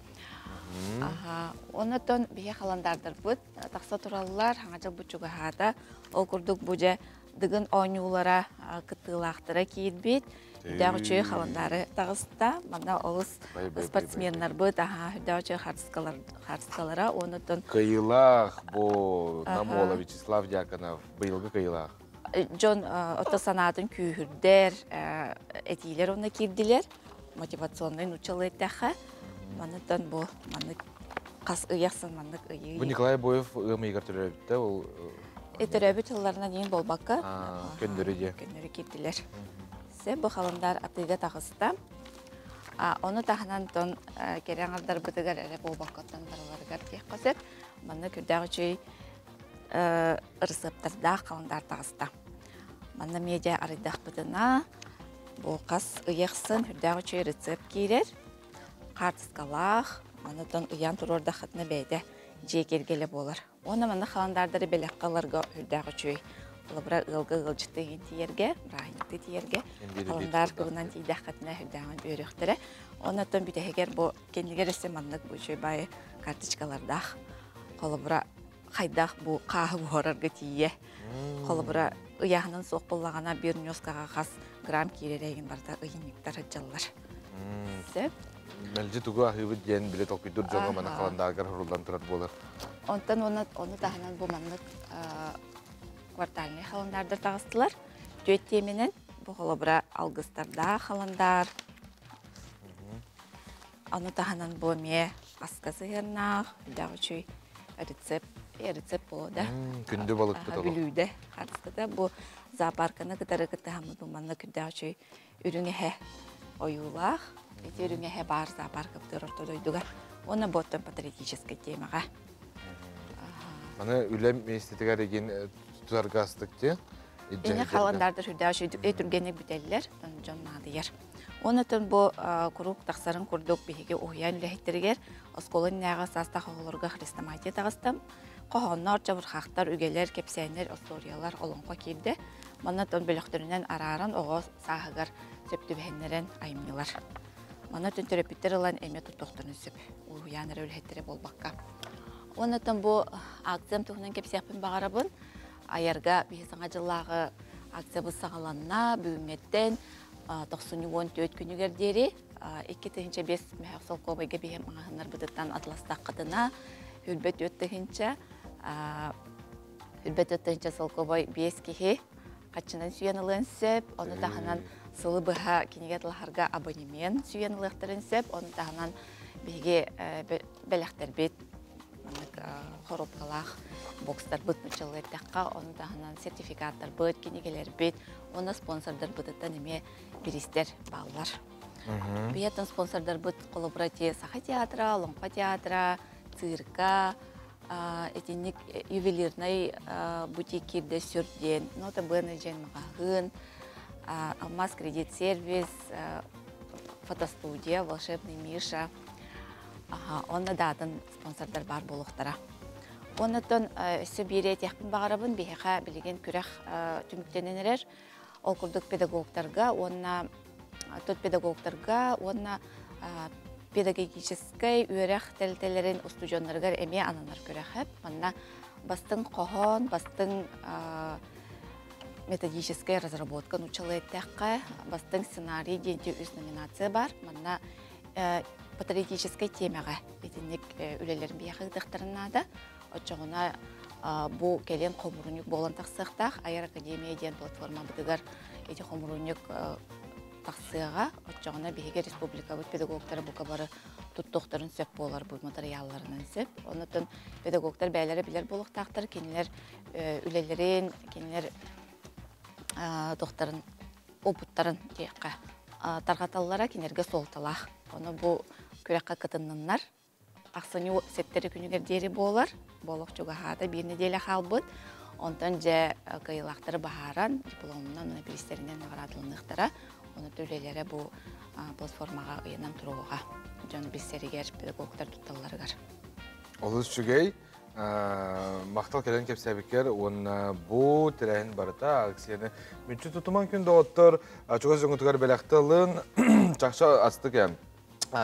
Аха, онутун биһи халандаардарбыт тахса тураллар, хаҥа дьыл чугаһаата. Ол курдук бу дьэ Дыгын оонньуулара кыттыылаахтара киирбит. Үрдээх үчүгэй халандаары таҕыста. Манна олус спортсменнарбыт, аха, үрдээх үчүгэй хаарыскалара, онутун Кыйылаах бу Намола Вячеслав Дьяконов быйылгы кыйылаах. Дьон ото санаатын күүһүрдэр этиилэр онно киирдилэр. Мотивационный нууччалыы эттэххэ, манытан бу маннык хас ыйахсын маннык ыйыы. Бу Николай Боев ыам ыйыгар төрөөбүттэ ол Төрөөбүт тылларынан иин болбакка көннөрү дьэ. Көннөрү киирдилэр. Се бу халандар атыыга таҕыста. Ону таһынан тон кэрэ аҥардарбытыгар эрэ буолбаккаттан барыларыгар диэххэ сөп. Манна күрдээх үчүгэй ырысыаптардаах халандар таҕыста. Манна медиа арыйдахпытына бу хас ыйахсын үрдээх үчүгэй рецепт киирэр. Хаартыскалаах, манытан ыйаан туруордаххытына бэйэтэ дьиэ киэргэлэ буолар. Уонна манна халандаардары бэлэххэ ыларга үрдээх үчүгэй. Холобура, ыалга ыалдьытты иһин тиийэргэ, бырааһынньыкты тиийэргэ халандаар кыбынан тиийдэххитинэ үрдээҕин үөрүөхтэрэ. Оннуттан бүтэһигэр бу кэннигэр өссө маннык бу үчүгэй баайы карточкалардаах. Холобура, хайдах бу хааһы буһарарга тиийэ. Холобура, ыйааһынын суох буоллаҕына биир ньуоскаҕа хас грамм киирэр эйигин барыта ыйынньыктар сылдьаллар. Сөп. Мэлдьи тугу аһыыбыт диэн билэ толкуйдуур дьоҥҥо маны халандааргар хуруллан турар буолар. Онтон уонна ону таһынан бу маннык квартальнай халандаардар таҕыстылар. Түөт тиэмэнэн бу холобура алгыстардаах халандаар. Ону таһынан бу эмиэ аска сыһыаннаах, үрдээх үчүй рецепт, рецепт буолуо да. Күндү балыкпыт олох. Бүлүүдэ хаартыската бу зоопарканы кытары кыттыһаммыт бу манна күрдээх үчүй үрүҥ эһэ ойуулаах. Ити үрүҥ эһэ баар зоопаркабытыгар орто дойдуга. Уонна бу оттон патриотическай темаҕа. Маны үлэ миэстэтигэр эгин тутарга астык ти. Эне халандардар сүрдээх үчүгэй түргэнник бүтэллэр, дьон наадыйар. Оннотон бу куруук тахсарын курдук биһиги уһуйаан үлэһиттэригэр оскуола иннинээҕи саастаах оҕолорго хрестоматия таҕыстым. Хоһооннор, чабырҕахтар, үгэлэр, кэпсээннэр, остуоруйалар, олоҥхо киирдэ. Манна тон бөлөхтөрүнэн арааран оҕо сааһыгар сөп түбэһиннэрэн айымньылар. Манна төн төрөппүттэр ылан эмиэ туттуохтарын сөп. Уһуйаан эрэ үлэһиттэрэ буолбакка. Оннотон бу акциям туһунан кэпсиэхпин баҕарабын. Айарга биһи саҥа дьыллааҕы акциябыт саҕаланна. Бүгүҥҥэттэн 94 күнүгэр диэри 2005 мөһөх солкуобайга биһи маҕаһыыннарбытыттан атластаххытына 24 тыһыынча 24 тыһыынча солкуобай биэс киһи хаччынан сүүйэн ылыан сөп. Ону таһынан сылы быһа кинигэ атылаһарга абонемент сүүйэн ылыахтарын сөп. Ону таһынан биһиги бэлэхтэрбит маннык хоруопкалаах бокстарбыт нуччалыы эттэххэ, ону таһынан сертификаттарбыт, кинигэлэрбит уонна спонсордарбытыттан эмиэ бириистэр бааллар. Биһиэттэн спонсордарбыт холобура ти Саха театра, Олоҥхо театра, цирка, итинник ювелирнай бутик киирдэ сүр диэн, Нота Бене диэн маҕаһыын, Алмаз кредит сервис, фотостудия, Волшебный Миша, онно даатын спонсордар баар буолуохтара. Оннотон өссө биири этиэхпин баҕарабын, биһиэхэ билигин күрэх түмүктэнэн эрэр. Ол курдук педагогтарга уонна тот педагогтарга уонна педагогическай үөрэх тэрилтэлэрин устудьуоннарыгар эмиэ ананар күрэхэ. Манна бастыҥ хоһоон, бастыҥ методическая разработка нууччалыы эттэххэ, бастыҥ сценарий диэн үс номинация бар. Манна патриотическай темаҕа итинник үлэлэрин биһиэхэ ыытыахтарын наада. Оччоҕуна бу кэлин хомуурунньук буолан тахсыахтаах. Айар академия диэн платформабытыгар ити хомуурунньук тахсыаҕа. Оччоҕуна биһиги республикабыт педагогтара бука бары туттуохтарын сөп буолар бу материалларынан сөп. Оннотон педагогтар бэйэлэрэ билэр буолуохтаахтар, кинилэр үлэлэрин, кинилэр тохтарын опыттарын диэххэ тарҕаталлара кинилэргэ суолталаах. Ону бу күрэххэ кытынныннар. Ахсынньы сэттэри күнүгэр диэри буолар. Буолуох чугаһаата биир нэдиэлэ хаалбыт. Онтон дьэ кыайыылаахтары баһааран, дипломунан уонна бириистэринэн наҕараадаланыахтара. Ону үлэлэрэ бу платформаҕа ыйанан туруоҕа. Дьон билсэригэр, педагогтар тутталларыгар. Олус үчүгэй. Махтал кэлэн кэпсээбиккэр уонна бу тэрээһин барыта акцияны мүччү тутуман күн доҕоттор чугас дьоҥҥутугар бэлэхтэ ылын чахчы астык ээ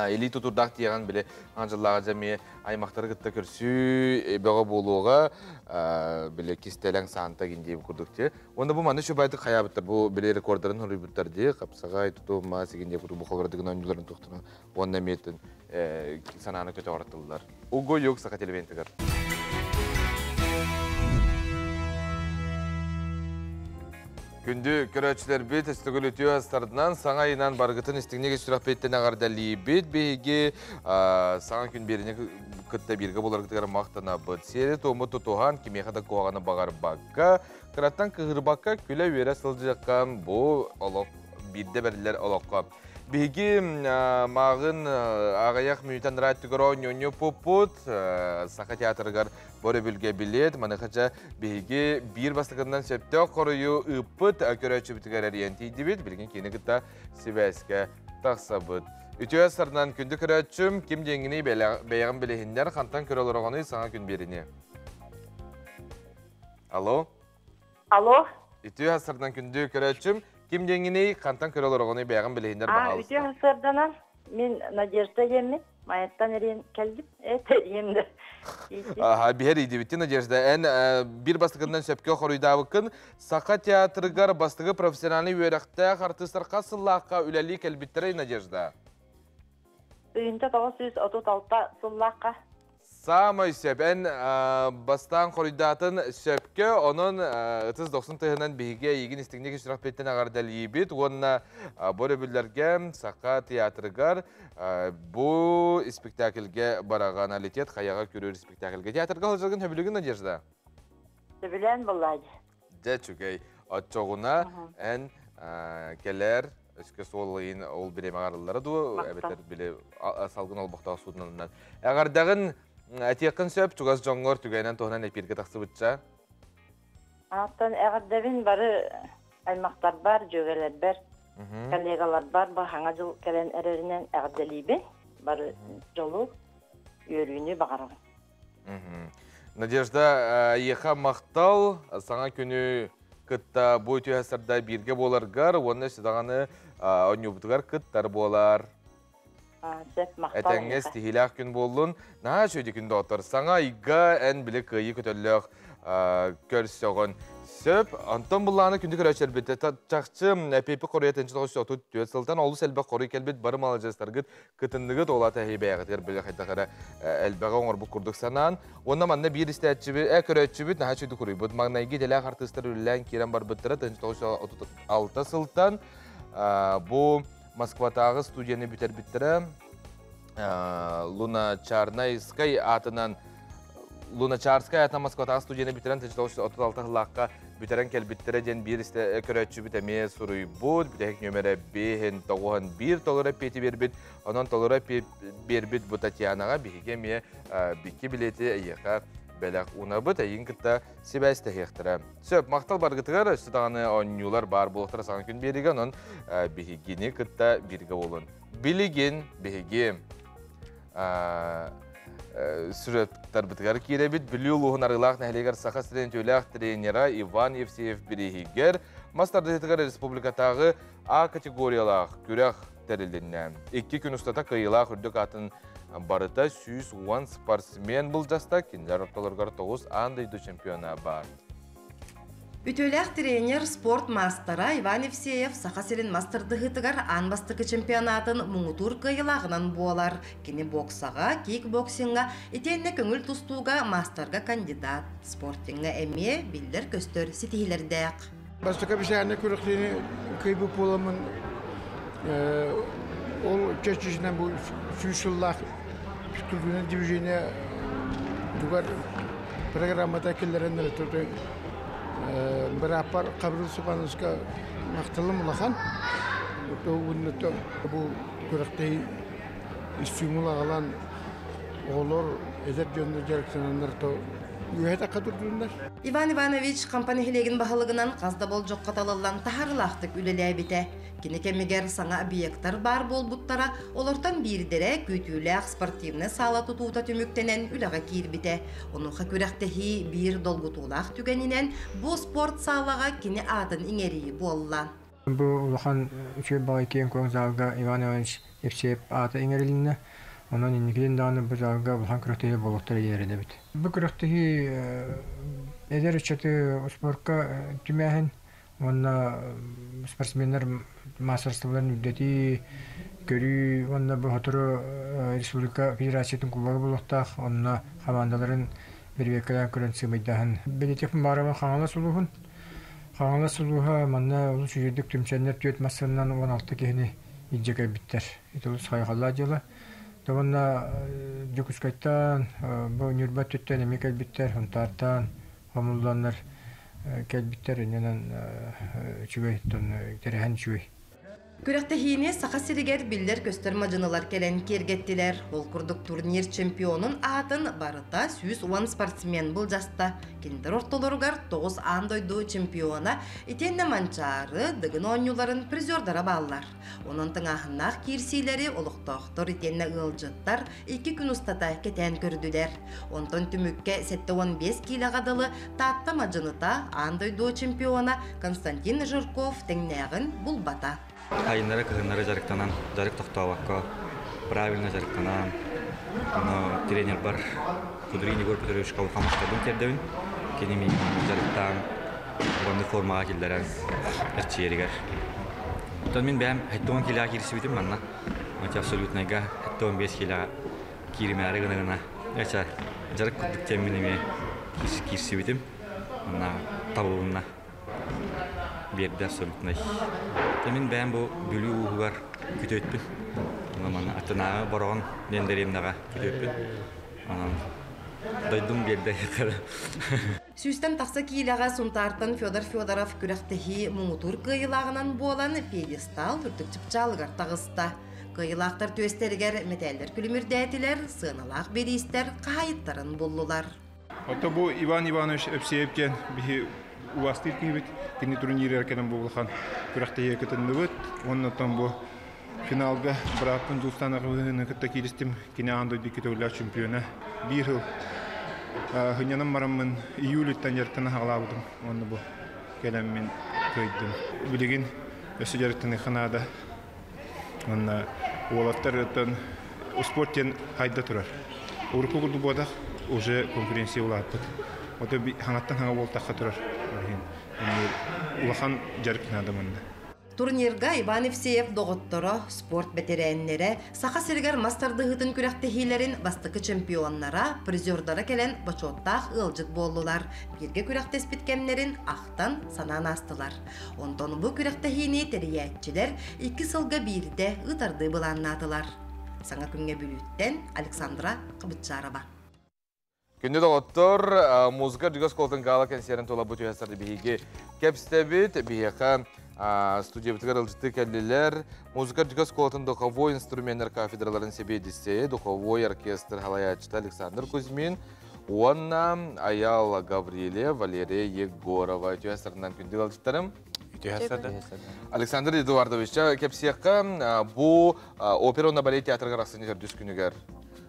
илии тутурдаах тиэҕэн били аанжыллааҕа дьэмиэ аймахтары кытта көрсүү бөҕө буолуоҕа били кистэлэҥ Санта гиндиэм курдук ти уонна бу маны шубайтык хайаабыттар бу били рекордарын хоруйбуттар дии хапсаҕай тутуу маас гиндиэ курдук бу холбордыгын оонньууларын тухтуна уонна эмиэтин санааны көтөҕөртыллар угу юг саха телевизорыгар. Күндү көрөөччүлэрбит, өстөгүл үтүө астардынан саҥа ыйынан баргытын истиҥник сүрэхпиттэн эҕэрдэлиибит. Биһиги саҥа күн биэриини кытта бииргэ буоларгытыгар махтанабыт. Сиэри туому тутуһан, кимиэхэ да куһаҕаны баҕарбакка, кыраттан кыһырбакка күлэ-үөрэ сылдьыахха бу олох биирдэ бэриллэр олоххо. Биһиги мааҕын аҕыйах мүнүүтэн рааттыгар оонньуонньу пуппут Саха театрыгар бөрөбүлгэ билет маныхача биһиги биир бастакынан сөптөөх хоруйу ыыппыт көрөөччүбүтүгэр эрийэн тиийдибит. Билигин кини кытта сибээскэ тахсабыт. Үтүө сарынан күндү көрөөччүм, ким диэҥҥиний бэйэҕин билиһиннэр, хантан көрө олороҕунуй саҥа күн биэриини. Алло. Алло. Үтүө сарынан күндү көрөөччүм, ким диэҥҥиний, хантан көрө олороҕунуй бэйэҕин билиһиннэр баҕалыста. Үтүө сарданан мин Надежда диэммин, Майаттан эриэн кэлдим. Эриэн да. Аха, биһэр идибитти Надежда. Эн бир бастакынан сөпкө хоруйдаабыккын Саха театрыгар бастакы профессиональный үөрэхтээх артыыстар хас сыллаахха үлэлии кэлбиттэрэй, Надежда? 1936 сыллаахха. Саамай сөп. Эн бастаан хоруйдаатын сөпкө, онон ытыс дохсун тыһынан биһиги эйигин истиҥник сүрэхпиттэн эҕэрдэлиибит уонна бу өрөбүллэргэ Саха театрыгар бу спектакльгэ бараҕан алитет хайаҕа көрөр спектакльгэ театрга сылдьаргын сөбүлүгүн, Надежда? Сөбүлээн буоллаадьы. Дьэ, үчүгэй. Оччоҕуна эн кэлэр өскө суол ыйын ол бириэмэҕэ арыллара дуу, эбэтэр били салгын олбохтоох суутунан. Эҕэрдэҕин. Этиэххин сөп, чугас дьоҥҥор түгэнэн туһунан эпииргэ тахсыбытча. Антон эҕэрдэбин бары аймахтарбар, дьүөгэлэрбэр, коллегаларбар бу хаҥа дьыл кэлэн эрэринэн эҕэрдэлиибин. Бары дьолу, үөрүүнү баҕарабын. Надежда, эйиэхэ махтал, саҥа күнү кытта бу үтүө сарда бииргэ буоларгар уонна даҕаны оонньуубутугар кыттар буолар. Сөп, махтал. Этэҥҥэ ситиһиилээх күн буоллун. Наһаа үчүгэй күн доҕоттор. Саҥа ыйга эн били кыайыы көтөллөөх көрсөҕүн. Сөп. Онтон буллааны күндү көрөөччүлэрбит чахчы эпипи хоруйа 1934 сылтан олус элбэх хоруй кэлбит бары маладьыастаргыт кытынныгыт ол ата бэйэҕитигэр били хайдах эрэ элбэҕи оҥорбут курдук санаан. Уонна манна биир истээччибит, көрөөччүбүт наһаа үчүгэй хоруйбут. Маҥнайгы идэлээх артыыстар үлэлээн киирэн барбыттара 1936 сылтан бу Москватааҕы студияны бүтэрбиттэрэ. Луначарнайскай аатынан Луначарскай аатынан Москватааҕы студияны бүтэрэн 1936 сыллаахха бүтэрэн кэлбиттэрэ диэн биир көрөөччүбүт эмиэ суруйбут. Бүтэһик нүөмэрэ биэһин тоҕуһун биир толору эппиэти биэрбит. Онон толору эппиэт биэрбит бу Татьянаҕа биһиги эмиэ бикки билиэти эйиэхэ бэлэх уунабыт. Эйигин кытта сибээстэһиэхтэрэ. Сөп, махтал баргытыгар, өссө даҕаны оонньуулар баар буолуохтара саҥа күн биэригэ, онон биһигини кытта бииргэ буолун. Билигин биһиги сүрөттарбытыгар киирэбит. Бүлүү улууһун Арыылаах нэһилиэгэр Саха сирин үтүөлээх тренера Иван Евсеев бирииһигэр мас тардыһыытыгар республикатааҕы А категориялаах күрэх тэрилиннэ. Икки күн устата кыайыылаах үрдүк атын барыта 110 спортсмен былдьаста, кинилэр ортолоругар 9 аан дойду чемпиона баар. Үтүөлээх тренер, спорт маастара Иван Евсеев Саха сирин мас тардыһыытыгар аан бастакы чемпионатын муҥутуур кыайыылааҕынан буолар. Кини боксаҕа, кикбоксиҥҥа итиэннэ көҥүл тустууга маастарга кандидат, спортиҥҥа эмиэ биллэр-көстөр ситиһиилэрдээх. Бастакы бисээнэ күрэхтэһиини кыайбыт буоламмын ол чэрчитинэн бу 100 сыллаах физкультурное движение тугар программата киллэрэннэр бырааппар Хабырыл Степановичка махталым улахан. Бу күрэхтэһии стимул аҕалан оҕолор эдэр дьоннор дьарыктананнар то үөһэ тахха турдуннар. Иван Иванович Хампа нэһилиэгин баһылыгынан хас да болдьоххо талыллан таһаарыылаахтык үлэлээбитэ. Кини кэмигэр саҥа объектар баар буолбуттара, олортон биирдэрэ күүтүүлээх спортивнай саала тутуута түмүктэнэн үлэҕэ киирбитэ. Онуоха күрэхтэһии биир долгутуулаах түгэнинэн бу спорт саалаҕа кини аатын иҥэрии буолла. Бу улахан үчүгэй баҕайы киэҥ-куоҥ залга Иван Иванович Евсеев аата иҥэрилиннэ. Онон инникитин даҕаны бу залга улахан күрэхтэһии буолуохтара диэн эрэнэбит. Бу күрэхтэһии эдэр ыччаты спорка түмээһин уонна спортсменнар маастарыстыбаларын үрдэтии, көрүү уонна бу сотору республика федерациятын кубога буолуохтаах. Онно хамаандаларын бэрэбиэркэлээн көрөн сыымайдааһын. Бэлиэтиэхпин баҕарабын Хаҥалас улууһун. Хаҥалас улууһа манна олус үчүгэйдик түмсэннэр түөрт массыынанан 16 киһини илдьэ кэлбиттэр. Ити олус хайҕаллаах дьыала. Уонна Дьокуускайтан, бу Ньурба өттүттэн эмиэ кэлбиттэр, Сунтаартан хомулланнар кэлбиттэр. Иннинэн үчүгэй, тэрээһин үчүгэй. Күрэхтэһиини Саха сиригэр биллэр-көстөр мадьынылар кэлэн киэргэттилэр. Ол курдук турнир чемпионун аатын барыта 110 спортсмен былдьаста. Кинилэр ортолоругар 9 аан дойду чемпиона итиэннэ Манчаары, Дыгын оонньууларын призердара бааллар. Онон тыҥааһыннаах киирсиилэри олохтоохтор итиэннэ ыалдьыттар икки күн устата кэтээн көрдүлэр. Онтон түмүккэ 75 киилэҕэ дылы Таатта мадьыныта аан дойду чемпиона Константин Жирков тэҥнээҕин булбата. Сайыннары кыһыннары дьарыктанан, дьарык тохтообокко, правильно дьарыктанан, ону тренербар Кудрин Егор Петровичка улахан махталбын тиэрдэбин. Кини миигин дьарыктаан, уонна формаҕа киллэрэн эрчийэригэр. Оттон мин бэйэм 70 киилэҕэ киирсибитим манна. Оччо абсолютнайга 75 киилэҕэ кииримээри гына-гына, эчэ дьарык курдук диэммин эмиэ киирсибитим. Манна табылынна. Биэрдэ абсолютнай. Мин бэйэм бу Бүлүү ууһугар күтүөппүн. Манна аттынааҕы Бороҕон диэн дэриэбинэҕэ күтүөппүн. Онон дойдум биэрдэ. Сүүстэн тахса киилэҕэ Сунтаартан Федор Федоров күрэхтэһии муҥутуур кыайыылааҕынан буолан пьедестал үрдүк чыпчаалыгар таҕыста. Кыайыылаахтар түөстэригэр мэтээллэр күлүмүрдээтилэр, сыаналаах бириистэр хаһаайыттарын буллулар. Ото бу Иван Иванович Епсеев диэн биһи убаастыыр киһибит. Кини турнирыгар кэлэн бу улахан күрэхтэһиигэ кытынныбыт. Уонна оттон бу финалга бырааппын Дьулустаан Аҕабыһыны кытта кииристим. Кини аан дойду икки төгүллээх чемпиона. Биир сыл хынньанан бараммын июльтан дьарыктана хаҕалаабытым. Уонна бу кэлэммин кыайдым. Билигин өссө дьарыктаныахха наада. Уонна уолаттар оттон спорт диэн хайда турар. Урукку курдук буотах уже конкуренция улааппыт. Ото хаҥаттан хаҥа буолтахха турар. Улахан дьарык наада манна. Турнирга Иван Евсеев доҕотторо, спорт бэтэрээннэрэ, Саха сиригэр мас тардыһыытын күрэхтэһиилэрин бастакы чемпионнара, призердара кэлэн бочуоттаах ыалдьыт буоллулар. Бииргэ күрэхтэспит кэмнэрин ахтан, санаан аастылар. Онтон бу күрэхтэһиини тэрийээччилэр икки сылга биирдэ ыытардыы былааннаатылар. Саҥа күҥҥэ Бүлүүттэн Александра Кыбытчарова. Күндү доҕоттор, музыка үрдүк оскуолатын гала кэнсиэрин тула бу түһэ сарды биһиги кэпсэтэбит. Биһиэхэ студиябытыгар ылдьыты кэллилэр. Музыка үрдүк оскуолатын духовой инструменнар кафедраларын сэбиэдиссэйэ, духовой оркестр халайааччыта Александр Кузьмин уонна Аяла Гаврильева, Валерия Егорова. Үтүө сарынан күндү ыалдьыттарым. Александр Эдуардович, кэпсиэххэ бу опера уонна балет театрыгар ахсынньы төрдүс күнүгэр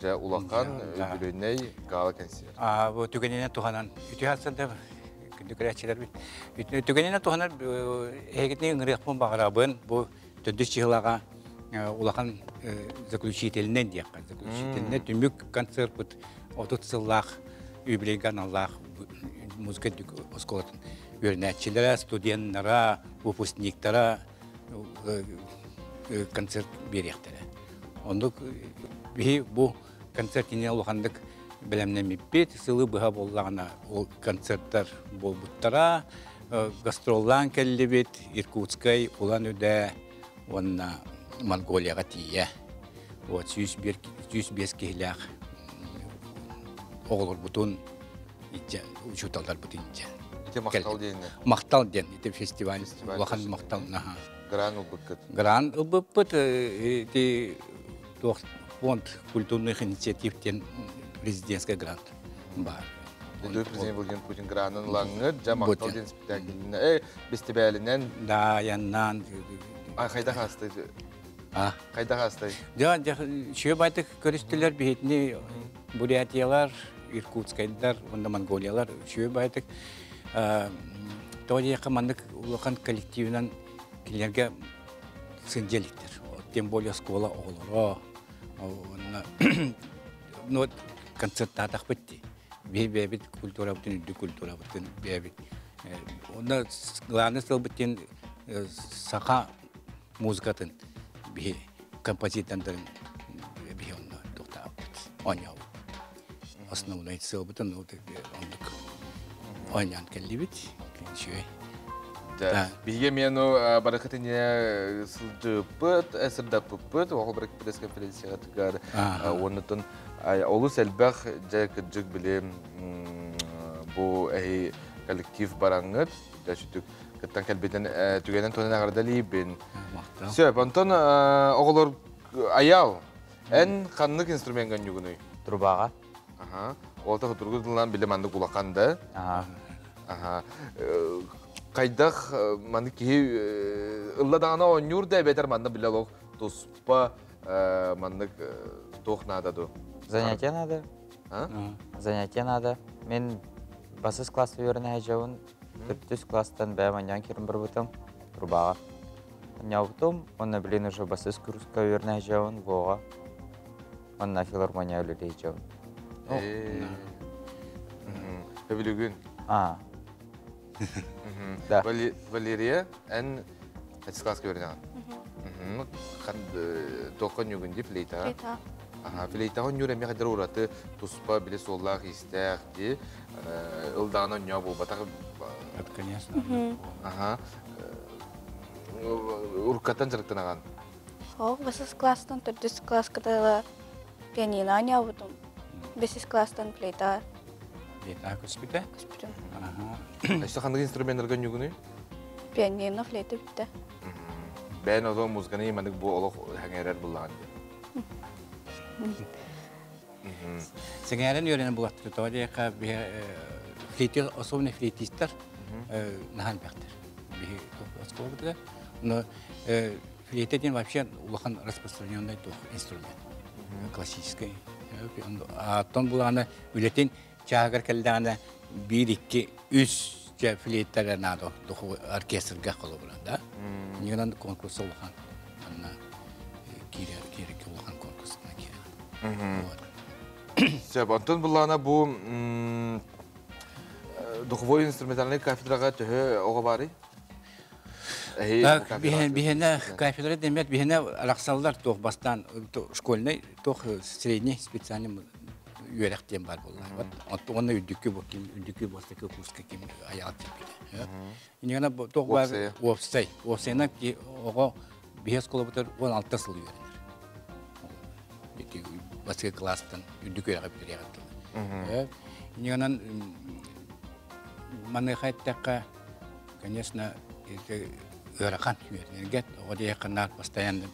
дьэ улахан үбүлүөйнэй гала кэнсиэр. Бу түгэнинэн туһанан үтүө сарда күндү көрөөччүлэрбит. Түгэнинэн туһанан эһигитини ыҥырыахпын баҕарабын. Бу төрдүс чыһылаҕа улахан заключительнай диэххэ. Заключительнай түмүк концертпыт 30 сыллаах юбилейга аналлаах музыка оскуолатын үөрэнээччилэрэ, студеннара, выпускниктара концерт биэриэхтэрэ. Оннук биһи бу концерт иннинэ улаханнык бэлэмнэммиппит, сылы быһа буоллаҕына ол концерттар буолбуттара, гастроллаан кэллибит Иркутскай, Улан-Удэ уонна Монголияҕа тиийэ. Вот 105 киһилээх оҕолорбутун иччэ учууталларбытын иччэ. Ити махтал диэн. Махтал диэн ити фестиваль улахан махтал. Гран ылбыккыт. Гран ылбыппыт ити туох фонд культурных инициатив диэн президентский грант баар. Дойду президент Владимир Путин гранын ылаҥҥыт, дьэ махтал диэн спектаклинэн, бэстибээлинэн. Да, яннан. А хайдах астай? А? Хайдах астай? Дьэ, дьэ, байтык көрүстүлэр биһитини Бурятиялар, Иркутскайдар уонна Монголиялар үчүгэй байтык. Тоҕо диэххэ маннык улахан коллективынан кинилэргэ сылдьа иликтэр. Тем более оскуола оҕолоро уонна ну концерттаатахпыт дии. Биһи бэйэбит культурабытын, үрдүк культурабытын бэйэбит. Онно главный сылбыт диэн саха музыкатын биһи композитордарын биһи онно туохтаабыт оонньообут. Основной сыалбытын оннук оонньоон кэллибит. Үчүгэй. Биһиги эмиэ ну барыкытыне сылдьыппыт, сырдаппыппыт, оҕо барык пресс-конференциятыгар уоннутун олус элбэх дьэ кырдьык били бу эһи коллектив бараҥҥыт дьэ сүтүк кыттан кэлбитин түгэнэн туһунан эҕэрдэлиибин. Сөп, онтон оҕолор Аял, эн ханнык инструмент ньугунуй? Трубаҕа. Аха. Ол та тургу тылынан биле маннык улахан да. Аха. Хайдах маннык киһи ылла даҕаны оонньуур да эбэтэр манна биле олох туспа маннык туох наада ду? Занятие надо. Занятие надо. Мен басыс класс үөрэнэ дьабын. Төрдүс класстан бэйэм анньаан киирэн барбытым трубаҕа. Анньаабытым, уонна билин уже басыс курска үөрэнэ дьабын Вова. Онна филармония үлэлии дьабын. Өбүлүгүн. А. Да. Валерия, эн хачыс класска үөрэнэҕин? Туохха ньугун дии флейтаҕа? Флейтаҕа. Аха, флейтаҕа ньуур эмиэ хайдах ураты туспа били суоллаах-иистээх дии ылдаҕына онньоо буолбатах. Это, конечно. Аха. Уруккаттан дьарыктанаҕын? Ол бэсис класстан төрдүс класска дылы пианино оонньообутум. Бэсис класстан флейта. Флейта көспүтэ? Көспүтүм. Өссө ханнык инструменнарга ньугунуй? Пианино, флейта бүттэ. Бэйэн ото музыканы маннык бу олох сэҥээрэр буллаҕын диэн. Сэҥээрэн үөрэнэн булаттыр. Тоҕо диэххэ флейти особенно флейтистар наһаа элбэхтэр. Биһи оскуолабытыгар. Но флейта диэн вообще улахан распространенный туох инструмент. Классический. Оттон булаана үлэтин чааһыгар кэллэҕинэ биир, икки, үс флейталар наада оркестрга холобура, да? Нигынан конкурс улахан. Анна киирэр, киирэр улахан конкурсына киирэр. Сөп, онтон буллаана бу духовой инструментальный кафедраға төһө оҕо барый? Биһиэнэ кафедра демет, биһиэнэ арахсаллар туох бастаан школьный, туох средний специальный үөрэх диэн бар буолла. Онно үрдүккү ким үрдүккү бастакы курска ким аяҕа тиийбитэ. Инигана туох бар уопсай. Уопсайынан оҕо биһи оскуолабытыгар 16 сыл үөрэнэр. Бастакы класстан үрдүк үөрэҕи бүтэриэҕэр дылы. Иниганан маныаха эттэххэ, конечно, ыарахан үөрэнэргэ оҕо диэххэ наар постоянно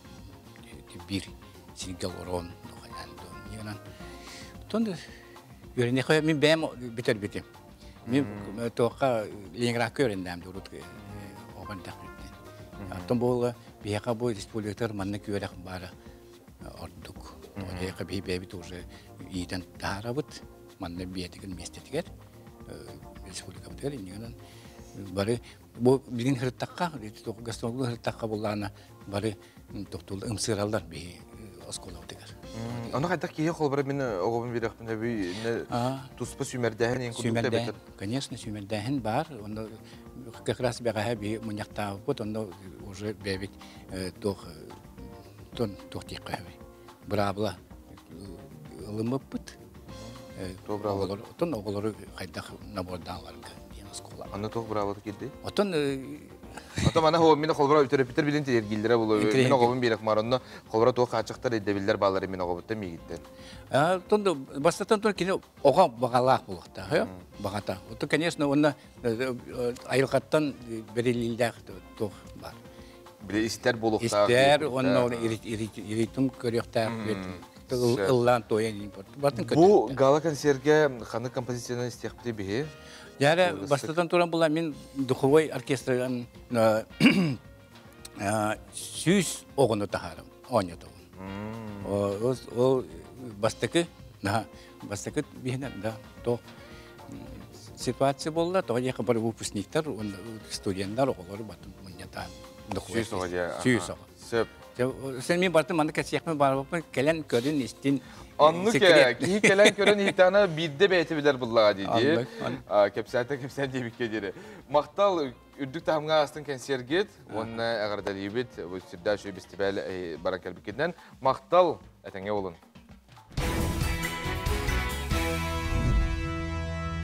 биир сиргэ олорон духанан тон үөрэниэхэ мин бэйэм бүтэрбитим. Мин туохха Ленинградка үөрэннэм урут оҕон дэхпиттен. Оттон буолла биһиэхэ бу республикатар маннык үөрэх баара ордук. Биһиэхэ биһи бэйэбит уже иитэн таһаарабыт. Манна биэтигин миэстэтигэр республикабытыгар иннигинэн бары бу билигин һырыттахха гастрологу һырыттахха буллаана бары тохтул ымсыыраллар биһи оскуолабытыгар. Ону хайдах киһи холбора мин оҕобун бирэхпин өбүй туспа сүүмэрдээһин ен курдук эбэтэр? Конечно, сүүмэрдээһин бар. Онно как раз бэҕэһээ биһи мунньахтаабыппыт, онно уже бэйэбит туох тон туох диэххэ быраабыла ылыммыппыт. Оттон оҕолору хайдах набордааларга диэн оскуола. Аны туох быраабылата киирди? Оттон Ото мана хо мин холбора төрөппүттэр билин тиэргиллэрэ булу. Мин оҕобун биэрэх маар онно холбора туох хааччахтар ирдэбиллэр бааллар мин оҕобуттан миигиттэн. Оттон бастатан туран кини оҕо баҕалаах буолуохтаах, баҕата. Оттон конечно онно айылҕаттан бэриллиилээх туох бар. Били истэр буолуохтаах. Истэр, онно ритм көрүөхтээх, ыллаан туойан Бу гала-концерге ханнык композицияны истиэхпитий биһи? Дьэ, бастатан туран була мин духовой оркестрын 100 оҕону таһаарым, оонньотобун. Ол бастакы, бастакы биһинэ да, то ситуация буолла, тоҕо диэхэ бары выпускниктар, студенттар оҕолору батын мунньатаан. 100 оҕо дьэ. 100 оҕо. Сөп. Сен мен бартым манна кэсиэхпин баарбаппын кэлэн көрүн истин. Оннук киһи кэлэн көрөн иһитаана биирдэ бэйэтэ билэр буллаҕа дии дии. Кэпсээтэ кэпсээн диэбиккэ диэри. Махтал үрдүк таһымҥа астын кэнсиэргит уонна эҕэрдэлиибит бу сүрдээх үчүгэй бэстибээл баран кэлбиккитинэн. Махтал этэҥҥэ болун.